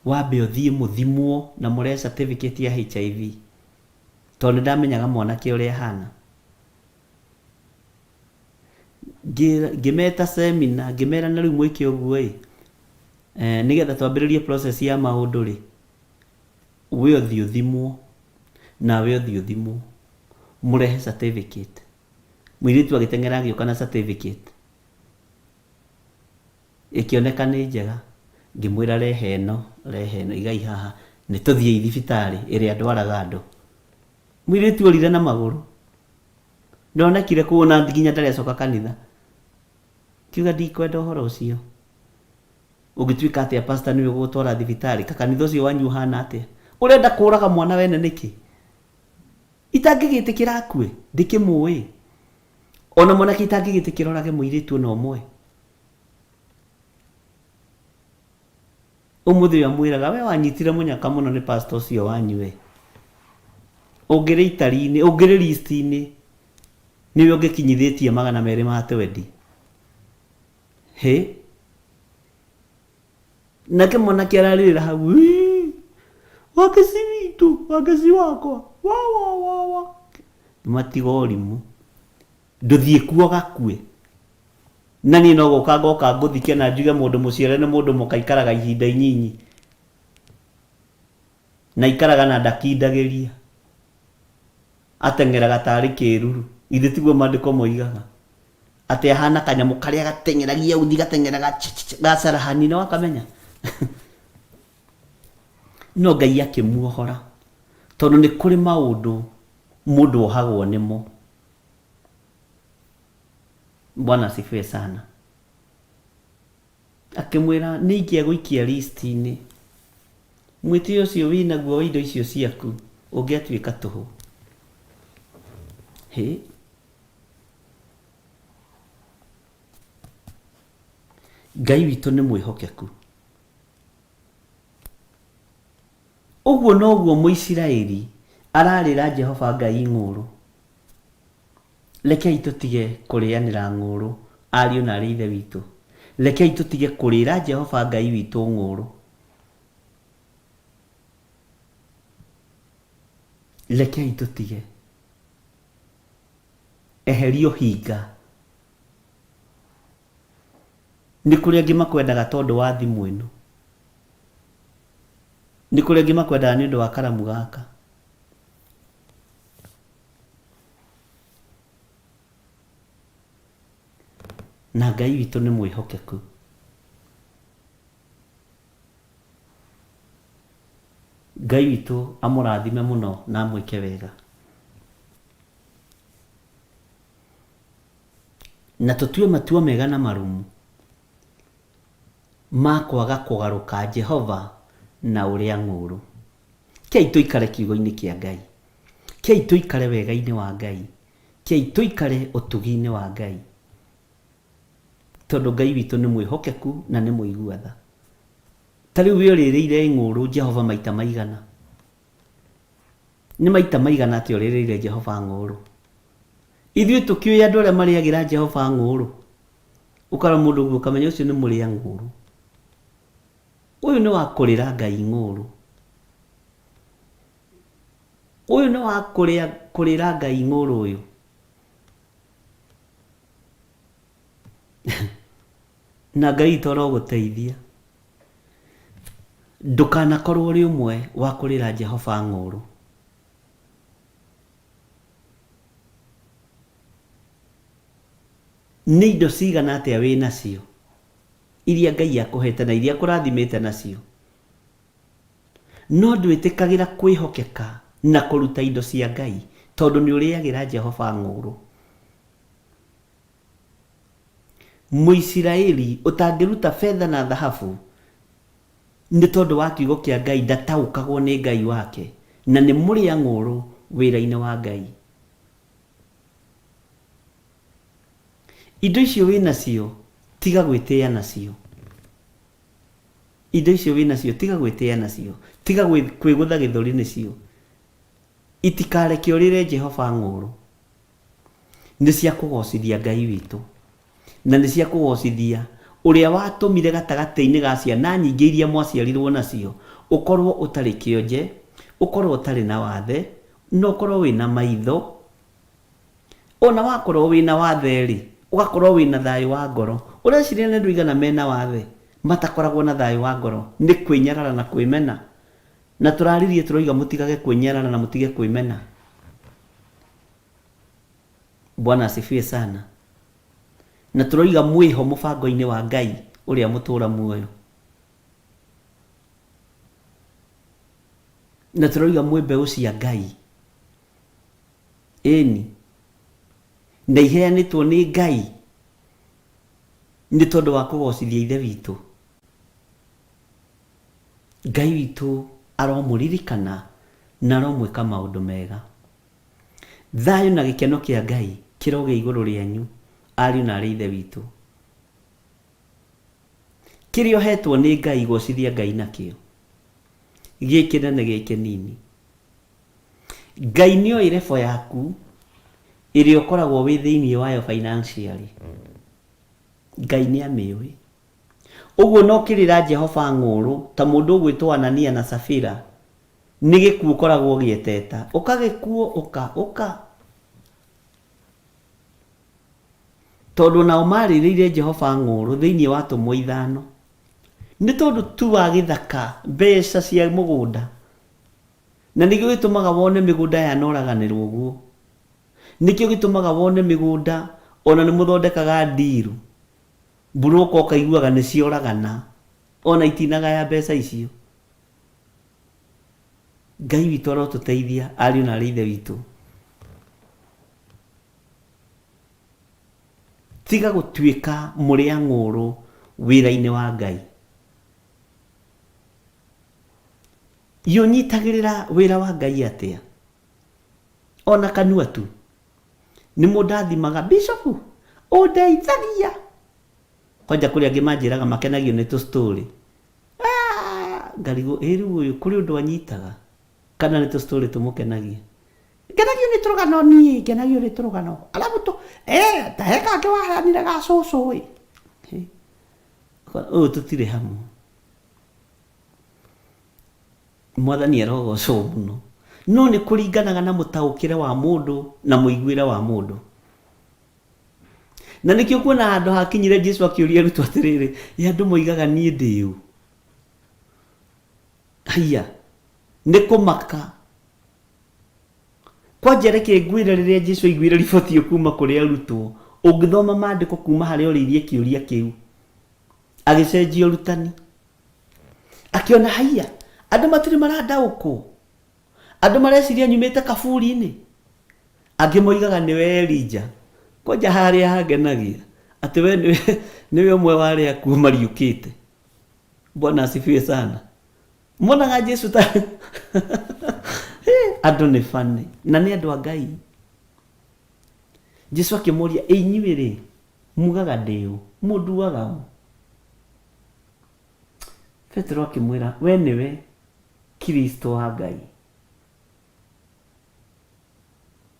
wambe ũthiĩ mũthimwo na mũrehe certificate ya HIV tondũ nĩ ndamenyaga mwanake ũrĩa ahana. Ngĩmeta seminar, ngĩmera na rĩu mwĩke ũguo ĩ, nĩgetha twambĩrĩrie process ya maũndũ rĩ, we ũthiĩ ũthimwo, nawe ũthiĩ ũthimwo, mũrehe certificate. Mũirĩtu agĩteng'era agĩũka na certificate, ĩkĩoneka nĩ njega, ngĩmwĩra rehe ĩno, rehe ĩno, igai haha, nĩ tũthiĩi thibitarĩ ĩrĩa ndwaraga andũ. Mũirĩtu orire na magũrũ. Ndonekire kũu ona nginya ndarĩ acoka kanitha. Ngiuga ndikwenda ũhoro ũcio. Ũngĩtuĩka atĩa pastor nĩwe ũgũgũtwara thibitarĩ? Ka kanitha ũcio wanyu ũhana atĩa? Ũrenda kũraga mwana wene nĩkĩ? Itangĩgĩtĩkĩra akue? Ndĩkĩmũĩ. Ona mwanake itangĩgĩtĩkĩra orage mũirĩtu ona ũmwe. Ũmũthĩ ũyũ amwĩraga, we wanyitire mũnyaka mũno nĩ pastor ũcio wanyu we. Ũngĩrĩ itari-inĩ, ũngĩrĩ list-inĩ, nĩwe ũngĩkinyithĩtie 200 ma twendi. Hĩ! Nake mwanake ararĩrĩra hau, "Wii! Wangeci witũ, Wangeci wakwa, wa wa wa wa." Matiga ũrimũ. Ndũthiĩ kuo gakue. Na niĩ no gũka ngoka ngũthike na njuge mũndũ mũciare nĩ mũndũ mũka aikaraga ihinda inyinyi. Na aikaraga na ndakindagĩria. Ateng'eraga tarĩ kĩruru. Githĩ tiguo maandĩko moigaga? Atĩ ahana kanyamũ karĩa gateng'eragia uthi gateng'eraga gacarahani, nĩ wakamenya? No Ngai akĩmuohora tondũ nĩ kũrĩ maũndũ Mũndũ ohagwo nĩmo. Bwana asifiwe sana. Akĩmwĩra nĩ ingĩagũikia list-inĩ. Mwĩtĩo ũcio wĩnaguo wa indo icio ciaku ũngĩatuĩka tũhũ. Hĩ. Ngai witũ nĩ mwĩhokeku. Ũguo noguo Mũisiraeli ararĩra Jehova Ngai ng'ũũrũ. Rekei tũtige kũrĩanĩra ng'ũũrũ, ariũ na aarĩ a Ithe witũ. Rekei tũtige kũrĩra Jehova Ngai witũ ng'ũũrũ. Rekei tũtige. Eheria ũhinga. Nĩ kũrĩ angĩ makwendaga tondũ wa thimũ ĩno. Nĩ kũrĩ angĩ makwendaga nĩ ũndũ wa karamu gaka. Na Ngai witũ nĩ mwĩhokeku. Ngai witũ amũrathime mũno na amwĩke wega. Na tũtue matua mega na marũmu ma kwaga kũgarũka Jehova na ũrĩa ng'ũũrũ. Kei tũikare kiugo-inĩ kĩa Ngai. Kei tũikare wega-inĩ wa Ngai. Kei tũikare ũtugi-inĩ wa Ngai. Tondũ Ngai witũ nĩ mwĩhokeku na nĩ mũigua tha. Ta rĩu we ũrĩrĩire ng'ũũrũ Jehova maita maigana? Nĩ maita maigana atĩa ũrĩrĩire Jehova ng'ũũrũ? Ithuĩ tũkĩũĩ andũ arĩa marĩagĩra Jehova ng'ũũrũ? Ũkarora mũndũ ũguo ũkamenya ũcio nĩ mũrĩa ng'ũũrũ. Ũyũ nĩ wa kũrĩra Ngai ng'ũũrũ. Ũyũ nĩ wa kũrĩa kũrĩra Ngai ng'ũũrũ ũyũ. Na Ngai witũ arogũteithia. Ndũkanakorwo ũrĩ ũmwe wa kũrĩra Jehova ng'ũũrũ. Nĩ indo cigana atĩa wĩ nacio iria Ngai akũhete na iria akũrathimĩte nacio, no ndwĩtĩkagĩra kwĩhokeka na kũruta indo cia Ngai tondũ nĩ ũrĩagĩra Jehova ng'ũũrũ? Mũisiraeli ũtangĩruta betha na thahabu nĩ tondũ wa kiugo kĩa Ngai ndataũkagwo nĩ Ngai wake na nĩ mũrĩa ng'ũũrũ wĩra-inĩ wa Ngai. Indo icio wĩ nacio tiga gwĩtĩa nacio. Indo icio wĩ nacio tiga gwĩtĩa nacio. Tiga kwĩgũtha gĩthũri nĩcio. Itikareke ũrĩre Jehova ng'ũũrũ. Nĩ cia kũgoocithia Ngai witũ, na nĩ cia kũgoocithia ũrĩa watũmire gatagatĩ-inĩ ga ciana nyingĩ iria mwaciarirũo nacio, ũkorũo ũtarĩ kĩonje, ũkorũo ũtarĩ na wathe, na ũkorũo wĩ na maitho. O na wakorũo wĩ na wathe-rĩ, ũgakorũo wĩ na thayũ wa ngoro. Ũreciria nĩ andũ aigana me na wathe matakoragwo na thayũ wa ngoro nĩ kwĩnyarara na kwĩmena? Na tũraririe tũroiga mũtigage kwĩnyarara na mũtige kwĩmena. Bwana asifiwe sana. Na tũroiga mwĩho mũbango-inĩ wa Ngai ũrĩa mũtũra muoyo. Na tũroiga mwĩ mbeũ cia Ngai. Ĩni. Na iheanĩtwo nĩ Ngai nĩ tondũ wa kũgocithia Ithe witũ. Ngai witũ aromũririkana na aromwĩka maũndũ mega. Thayũ na gĩkeno kĩa Ngai kĩrogĩa igũrũ rĩanyu, ariũ na aarĩ a Ithe witũ. Kĩrĩa ũhetwo nĩ Ngai gocithia Ngai nakĩo, gĩ kĩnene gĩ kĩnini. Ngai nĩoĩ level yaku ĩrĩa ũkoragwo wĩ thĩinĩ wayo financially. Ngai nĩamĩũĩ. Ũguo no kĩrĩra Jehova ng'ũũrũ ta mũndũ ũgwĩtwo Anania na Safira, nĩ gĩkuũ ũkoragwo ũgĩeteta. Ũka gĩkuũ, ũka, ũka. Tondũ nao maarĩrĩire Jehova ng'ũũrũ thĩinĩ wa atũmwo ithano. Nĩ tondũ tu wa gĩthaka, mbeca cia mũgũnda. Na nĩkĩo gĩtũmaga wone mĩgũnda yanoraganĩrwo ũguo. Nĩkĩo gĩtũmaga wone mĩgũnda ona nĩ mũthondekaga ndiru. Mburũka ũkaiguaga nĩ cioragana ona itinagaya mbeca icio. Ngai witũ arotũteithia ariũ na arĩ ithe witũ. Tiga gũtuĩka mũrĩa ng'ũrũ wĩra-inĩ wa Ngai. Ũnyitagĩrĩra wĩra wa Ngai atĩa? Ona kanua tu. Nĩ mũndathimaga, Bishop, ũndeithagia. Kwanja kũrĩ angĩ manjĩraga makenagio nĩ tũ story. Ah, ngarigwo ĩ rĩu ũyũ kũrĩ ũndũ anyitaga kana nĩ tũ story tũmũkenagia. Ngenagio nĩ tũrũgano niĩ, ngenagio nĩ tũrũgano. Alafu tũ, eh, ta he kangĩ waheanire ga cũcũ ĩ. Ũyũ tũtirĩ hamwe. Mwathani arogocwo mũno. No nĩ kũringanaga na mũtaũkĩre wa mũndũ na mũiguĩre wa mũndũ. Na nĩkĩo kuona handũ hakinyire Jesu akĩũria arutwo atĩrĩrĩ, ĩ andũ moigaga niĩ ndĩ ũ? Haiya, nĩ kũmaka. Kwanja reke ngwĩre rĩrĩa Jesu aiguire riboti ĩyo kuma kũrĩ arutwo, ũngĩthoma maandĩko kuma harĩa oririe kĩũria kĩu, agĩcenjia ũrutani. Akĩona haiya, andũ matirĩ marandaũkwo. Andũ mareciria nyumĩte kaburi-inĩ. Angĩ moigaga nĩwe Elija. Kwanja harĩa hangenagia atĩ we nĩwe, nĩwe ũmwe wa arĩa akuũ mariũkĩte. Bwana asifiwe sana. Monaga Jesu ta andũ nĩ bani na nĩ andũ a Ngai. Jesu akĩmoria, ĩ inyuĩ rĩ, mugaga ndĩ ũ? Mũnduaga ũ? Petero akĩmwĩra, we nĩwe Kristo wa Ngai.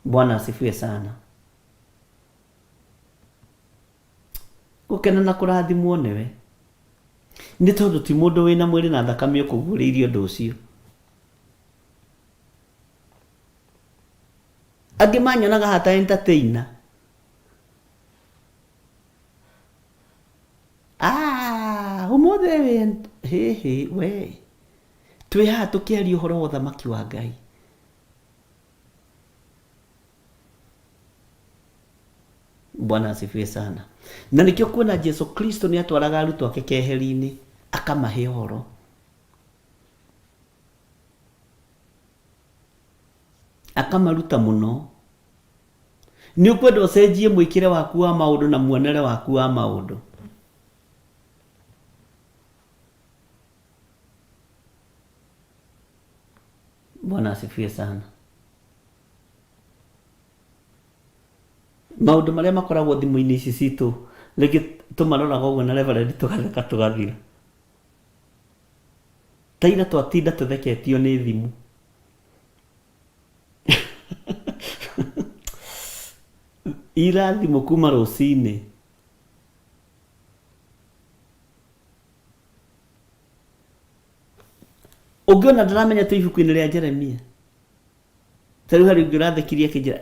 Bwana asifiwe sana. Gũkena na kũrathimwo nĩwe. Nĩ tondũ ti mũndũ wĩna mwĩrĩ na thakame ũkũguũrĩirie ũndũ ũcio. Angĩ manyonaga haha ta entertainer. Ah, ũmũthĩ wĩ hĩhĩ we. Twĩ haha tũkĩaria ũhoro wa ũthamaki wa Ngai. Bwana asifiwe sana. Na nĩkĩo kuona Jesu Kristo nĩ atwaraga arutwo ake keheri-inĩ akamahe ũhoro. Akamaruta mũno. Nĩ ũkwenda ũcenjie mwĩkĩre waku wa maũndũ na muonere waku wa maũndũ. Bwana asifiwe sana. Maũndũ marĩa makoragwo thimũ-inĩ ici citũ rĩngĩ tũmaroraga ũguo na reverend tũgatheka tũgathira. Ta ira twatinda tũtheketio nĩ thimũ. Ira thimũ kuma rũcinĩ. Ũngĩona ndaramenya twĩ ibuku-inĩ rĩa Jeremia. Ta rĩu harĩ ũngĩ ũrathekirie akĩnjĩra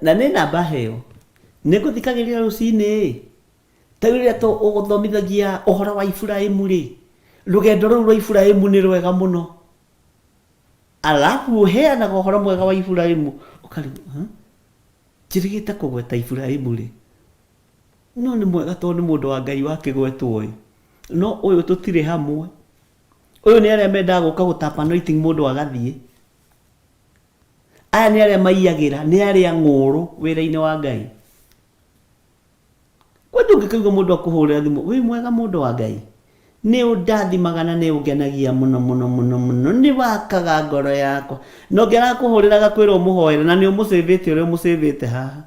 na nĩ namba heo. Nĩ ngũthikagĩrĩria rũcinĩ ĩ. Ta rĩu rĩrĩa ũgũthomithagia ũhoro wa Iburahimu rĩ, rũgendo rũu rwa Iburahimu nĩ rwega mũno. Alafu ũheanaga ũhoro mwega wa Iburahimu ũkarigwo, huh? Njĩrĩgĩte kũgweta Iburahimu rĩ? No nĩ mwega tondũ nĩ mũndũ wa Ngai wakĩgwetwo ĩ. No ũyũ tũtirĩ hamwe. Ũyũ nĩ arĩa mendaga gũka gũtap anointing mũndũ agathiĩ. Aya nĩ arĩa maiyagĩra, nĩ arĩa ng'ũrũ wĩra-inĩ wa Ngai. Kwani ndũngĩkaigua mũndũ akũhũrĩra thimũ, wĩ mwega mũndũ wa Ngai? Nĩ ũndathimaga na nĩ ũngenagia mũno mũno mũno mũno, nĩ wakaga ngoro yakwa. Na ũngĩ arakũhũrĩra agakwĩra ũmũhoere na nĩ ũmũcĩvĩte ũrĩa ũmũcĩvĩte haha.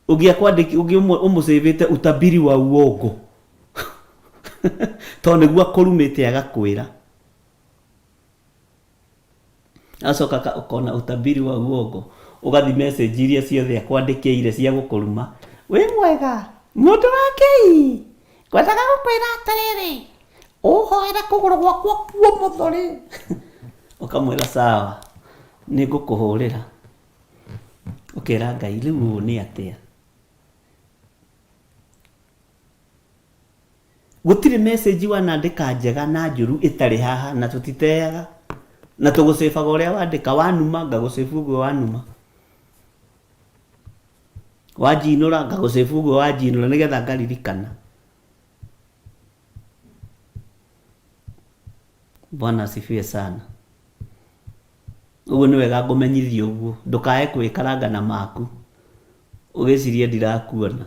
Ũngĩ akwandĩki, ũngĩ ũmũcĩvĩte utabiri wa uongo. Tondũ nĩguo akũrumĩte agakwĩra. Agacoka ũkona utabiri wa uongo, ũgathiĩ message iria ciothe akwandĩkĩire cia gũkũruma, wĩ mwega mũndũ wa Ngai, ngwendaga gũkwĩra atĩrĩrĩ, ũhoere kũgũrũ gwakwa kuomotho rĩ, ũkamwĩra sawa, nĩ ngũkũhũrĩra, ũkera Ngai rĩu ũũ nĩ atĩa? Gũtirĩ message wanandĩka njega na njũru ĩtarĩ haha na tũtiteaga. Na tũgũcĩbaga ũrĩa wandĩka, wanuma ngagũcĩbu ũguo wanuma. Wanjinũra ngagũcĩbu ũguo wanjinũra nĩgetha ngaririkana. Bwana asifiwe sana. Ũguo nĩ wega ngũmenyithie ũguo, ndũkae kwĩkaranga na maku ũgĩcirie ndirakuona.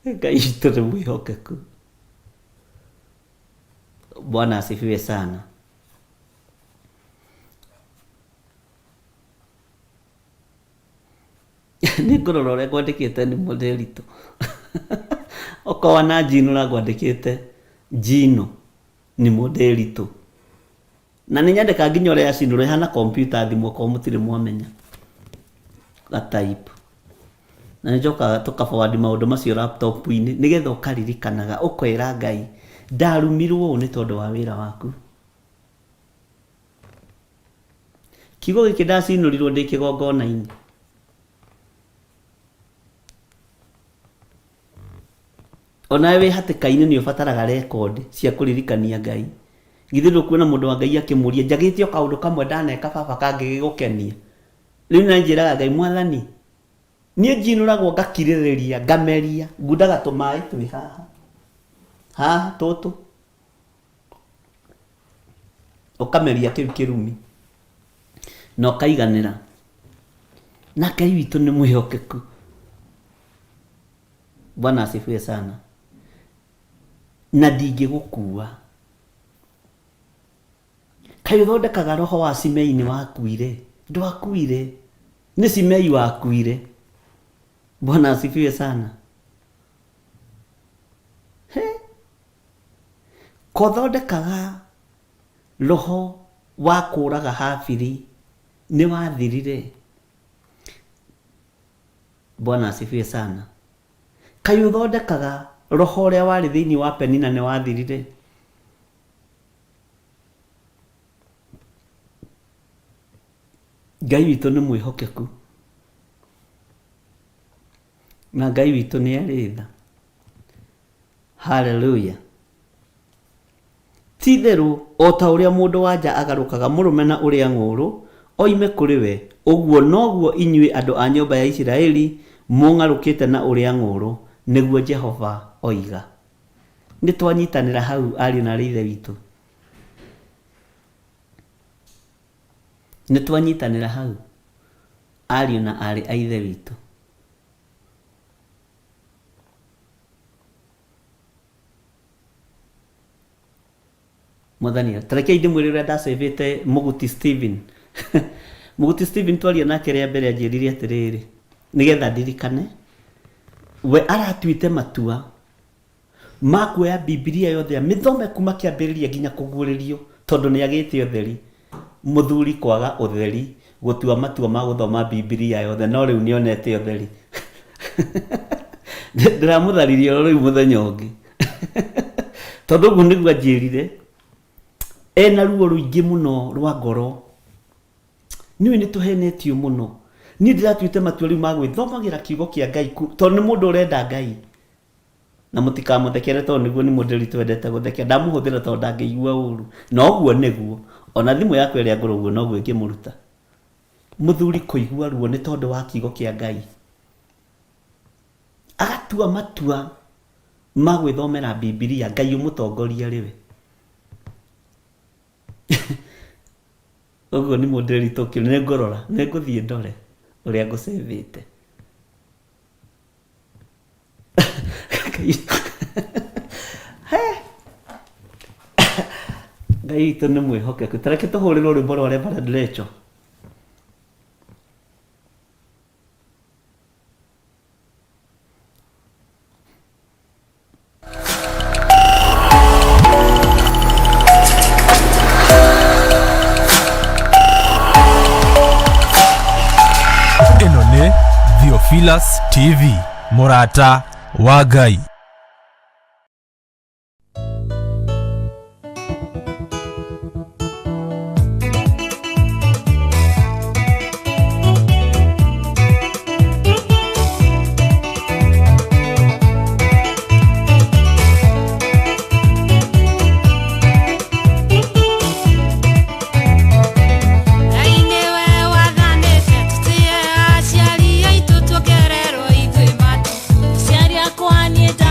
Ngai witũ nĩ mwĩhokeku. Bwana asifiwe sana. Nĩ ngũrora ũrĩa ngwandĩkĩte nĩ mũndĩritũ. Okorwo na njinũra ngwandĩkĩte njino nĩ mũndĩritũ. Na nĩ nyandĩkaga nginya ũrĩa yacinũrwo ĩhana kompiuta thimũ okorwo mũtirĩ mwamenya. Ga type. Na nĩ njokaga tũka forward maũndũ macio laptop -inĩ nĩgetha ũkaririkanaga ũkera Ngai ndarumirwo ũũ nĩ tondũ wa wĩra waku. Kiugo gĩkĩ ndacinũrirwo ndĩ kĩgongona-inĩ. Onawe wĩ hatĩka-inĩ nĩ ũbataraga rekondi cia kũririkania Ngai. Githĩ ndũkuona mũndũ wa Ngai akĩmũria njagĩte o kaũndũ kamwe ndaneka baba kangĩgĩgũkenia. Rĩu nĩ njĩraga Ngai mwathani niĩ njinũragwo ngakirĩrĩria ngameria ngundaga tũmaĩ twĩ haha haha tũtũ ũkameria kĩu kĩrumi na ũkaiganĩra. Na Ngai witũ nĩ mwĩhokeku. Bwana asifiwe sana. Na ndingĩgũkua. Kaĩ ũthondekaga roho wa Simei nĩ wakuire? Ndwakuire. Nĩ Simei wakuire. Bwana asifiwe sana. He? Kothondekaga roho wa kũraga Habili nĩ wathirire? Bwana asifiwe sana. Kaĩ ũthondekaga roho ũrĩa warĩ thĩinĩ wa Penina nĩ wathirire? Ngai witũ nĩ mwĩhokeku na Ngai witũ nĩ arĩ tha. Haleluya! Ti-itherũ o ta ũrĩa mũndũ-wa-nja agarũkaga mũrũme na ũrĩa ng'ũũrũ oime kũrĩ we, ũguo noguo inyuĩ andũ a nyũmba ya Isiraeli mũng'arũkĩte na ũrĩa ng'ũũrũ, nĩguo Jehova oiga. Nĩtwanyitanĩra hau, ariũ na aarĩ a Ithe witũ? Nĩtwanyitanĩra hau, ariũ na aarĩ a Ithe witũ? Mwathani, ta rekei ndĩmwĩre ũrĩa ndacĩvĩte Mũguti Stephen. Mũguti Stephen twaria nake rĩa mbere anjĩrire atĩrĩrĩ, nĩgetha ndirikane, we aratuĩte matua ma kuoya Bibilia yothe amĩthome kuma kĩambĩrĩria nginya kũguũrĩrio tondũ nĩ agĩte ũtheri. Mũthuri kwaga ũtheri gũtua matua ma gũthoma Bibilia yothe no rĩu nĩ onete ũtheri. Ndĩramũtharirie oro rĩu mũthenya ũngĩ. Tondũ ũguo nĩguo anjĩrire ena ruo rũingĩ mũno rwa ngoro. Nĩũĩ nĩ tũhenetio mũno. Niĩ ndĩratuĩte matua rĩu ma gwĩthomagĩra kiugo kĩa Ngai tondũ nĩ mũndũ ũrenda Ngai. Na mũtikamũthekere tondũ nĩguo nĩ mũndũ twendete gũthekia. Ndamũhũthĩra tondũ ndangĩigua ũru. Na ũguo nĩguo. Ona thimũ yakwa ĩrĩa ngũrũ ũguo noguo ĩngĩmũruta. Mũthuri kũigua ruo nĩ tondũ wa kiugo kĩa Ngai. Agatua matua ma gwĩthomera Bibilia, Ngai ũmũtongoria arĩ we. Ũguo nĩ mũndũ ũritũ nĩ ngũrora, nĩ ngũthiĩ ndore ũrĩa ngũcĩvĩte. Ngai witũ nĩ mwĩhokeku. Ta reke tũhũrĩrwo rwĩmbo rwa Reverend Rachel. Ĩno nĩ Theophilus TV, mũrata wa Ngai. Ngai nĩwe wathanĩte tũtĩe aciari aitũ tuongererwo ithuĩ matukũ. Aciari akwa niĩ nda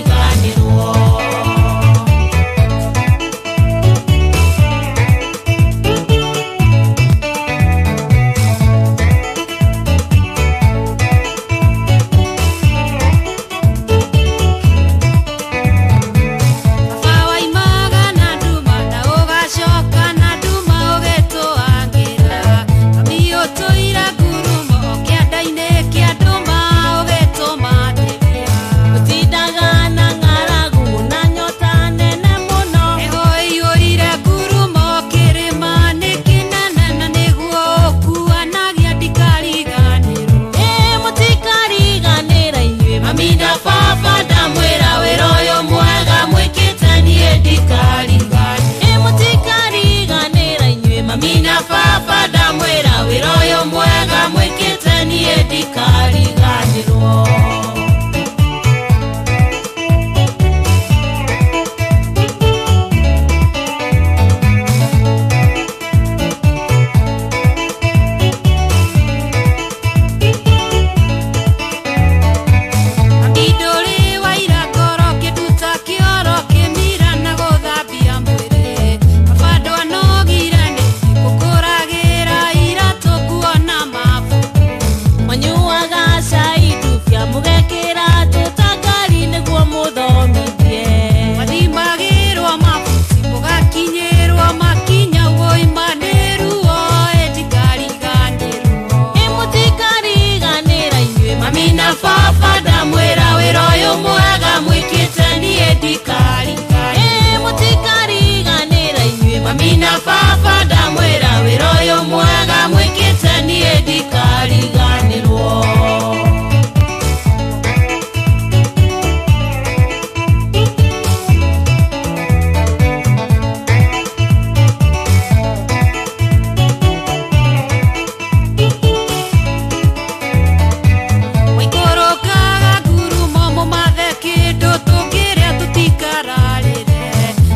Ndikariganĩrwo. Baba waimaga na nduma na ũgacoka na nduma ũgĩtũangĩra. Mami ũtũire ngurumo kĩanda-inĩ kĩa nduma ũgĩtũmatĩria. Ũtindaga na ng'aragu na nyota nene mũno. Heho ĩiyũire ngurumo kĩrĩma nĩ kĩnene na nĩguo ũkuanagia ndikariganĩrwo. Ĩ mũtikariganĩra inyuĩ mami na baba, ndamwĩra wĩra ũyũ mwega mwĩkĩte niĩ ndikariganĩrwo. Ĩ mũtikariganĩra inyuĩ mami na baba, ndamwĩra wĩra ũyũ mwega mwĩkĩte niĩ ndikariganĩrwo. Ndũrĩ wa ira ngoro kĩnduta kĩoro kĩmira na gũthambia mwĩrĩ. Baba ndwanogire nĩ gũkũragĩra iratũ nguo na mabuku. Manyuaga cai ndubia mũgekĩra tũtangari nĩguo mũthomithie. Mathimagĩrwo mabuti mũgakinyĩrwo makinya ũima nĩ ruo ĩ ndikariganĩrwo. Ĩ mũtikariganĩra inyuĩ mami na baba, ndamwĩra wĩra ũyũ mwega mwĩkĩte niĩ ndikariganĩrwo. Ĩ mũtikariganĩra inyuĩ mami na baba, ndamwĩra wĩra ũyũ mwega mwĩkĩte niĩ ndikariganĩrwo. Waikũrũkaga ngurumo mũmathe kĩndũ tũngĩrĩa tũtikararĩre.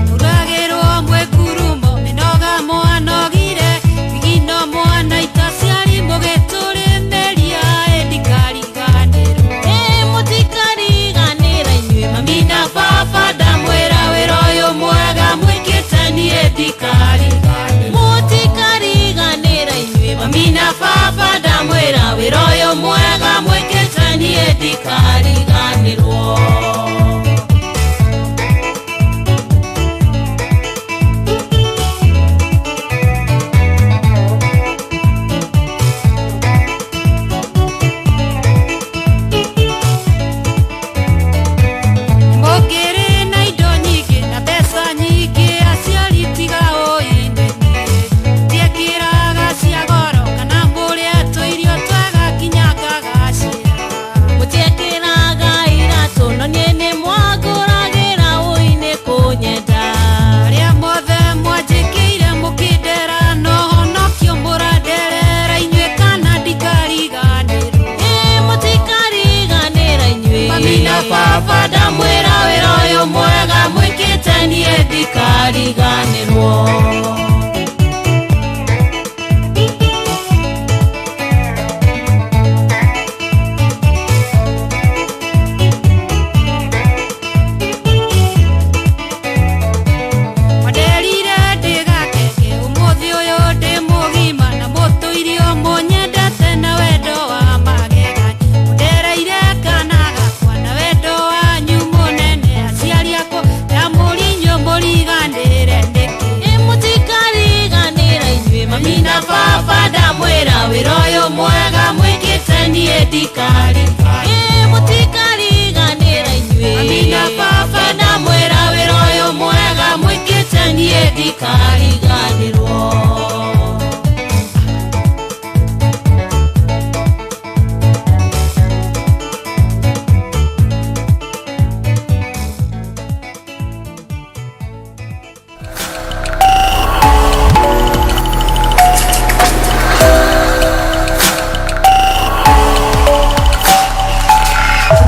Mũragĩrwo mwĩ ngurumo mĩnoga mwanogire thigino mwanaita ciari mũgĩtũrĩmĩria ĩ ndikariganĩrwo. Ĩ mũtikariganĩra inyuĩ mami na baba, ndamwĩra wĩra ũyũ mwega mwĩkĩte niĩ ndikariganĩrwo. Mũtikariganĩra inyuĩ mami na baba, ndamwĩra wĩra ũyũ mwega mwĩkĩte niĩ ndikariganĩrwo. Mũngĩrĩ na indo nyingĩ na mbeca nyingĩ aciari tiga ũinene. Mũtiekĩraga cia goro kana mũrĩe tũirio twega nginya ngagacĩra. Mũtiekĩraga iratũ no niĩ nĩ mwangũragĩra ũi nĩ kũnyenda. Arĩa mothe mwanjĩkĩire mũkĩndera no honokio mũranderera inyuĩ kana ndikariganĩrwo. Ĩ mũtikariganĩra inyuĩ mami na baba, ndamwĩra wĩra ũyũ mwega mwĩkĩte niĩ ndikariganĩrwo. Mwanderire ndĩgakenge ũmũthĩ ũyũ ndĩ mũgima na mũtũirio mũnyendete na wendo wa magegania. Mũndereire kana gakwa na wendo wanyu mũnene aciari akwa ndamũria inyuĩ mũriganĩre nĩkĩ. Ĩ mũtikariganĩra inyuĩ mami na baba, ndamwĩra wĩra ũyũ mwega mwĩkĩte niĩ ndikariganĩrwo. Ĩ mũtikariganĩra inyuĩ mami na baba, ndamwĩra wĩra ũyũ mwega mwĩkĩte niĩ ndikariganĩrwo.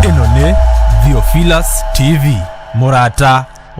Ĩno nĩ Theophilus TV, mũrata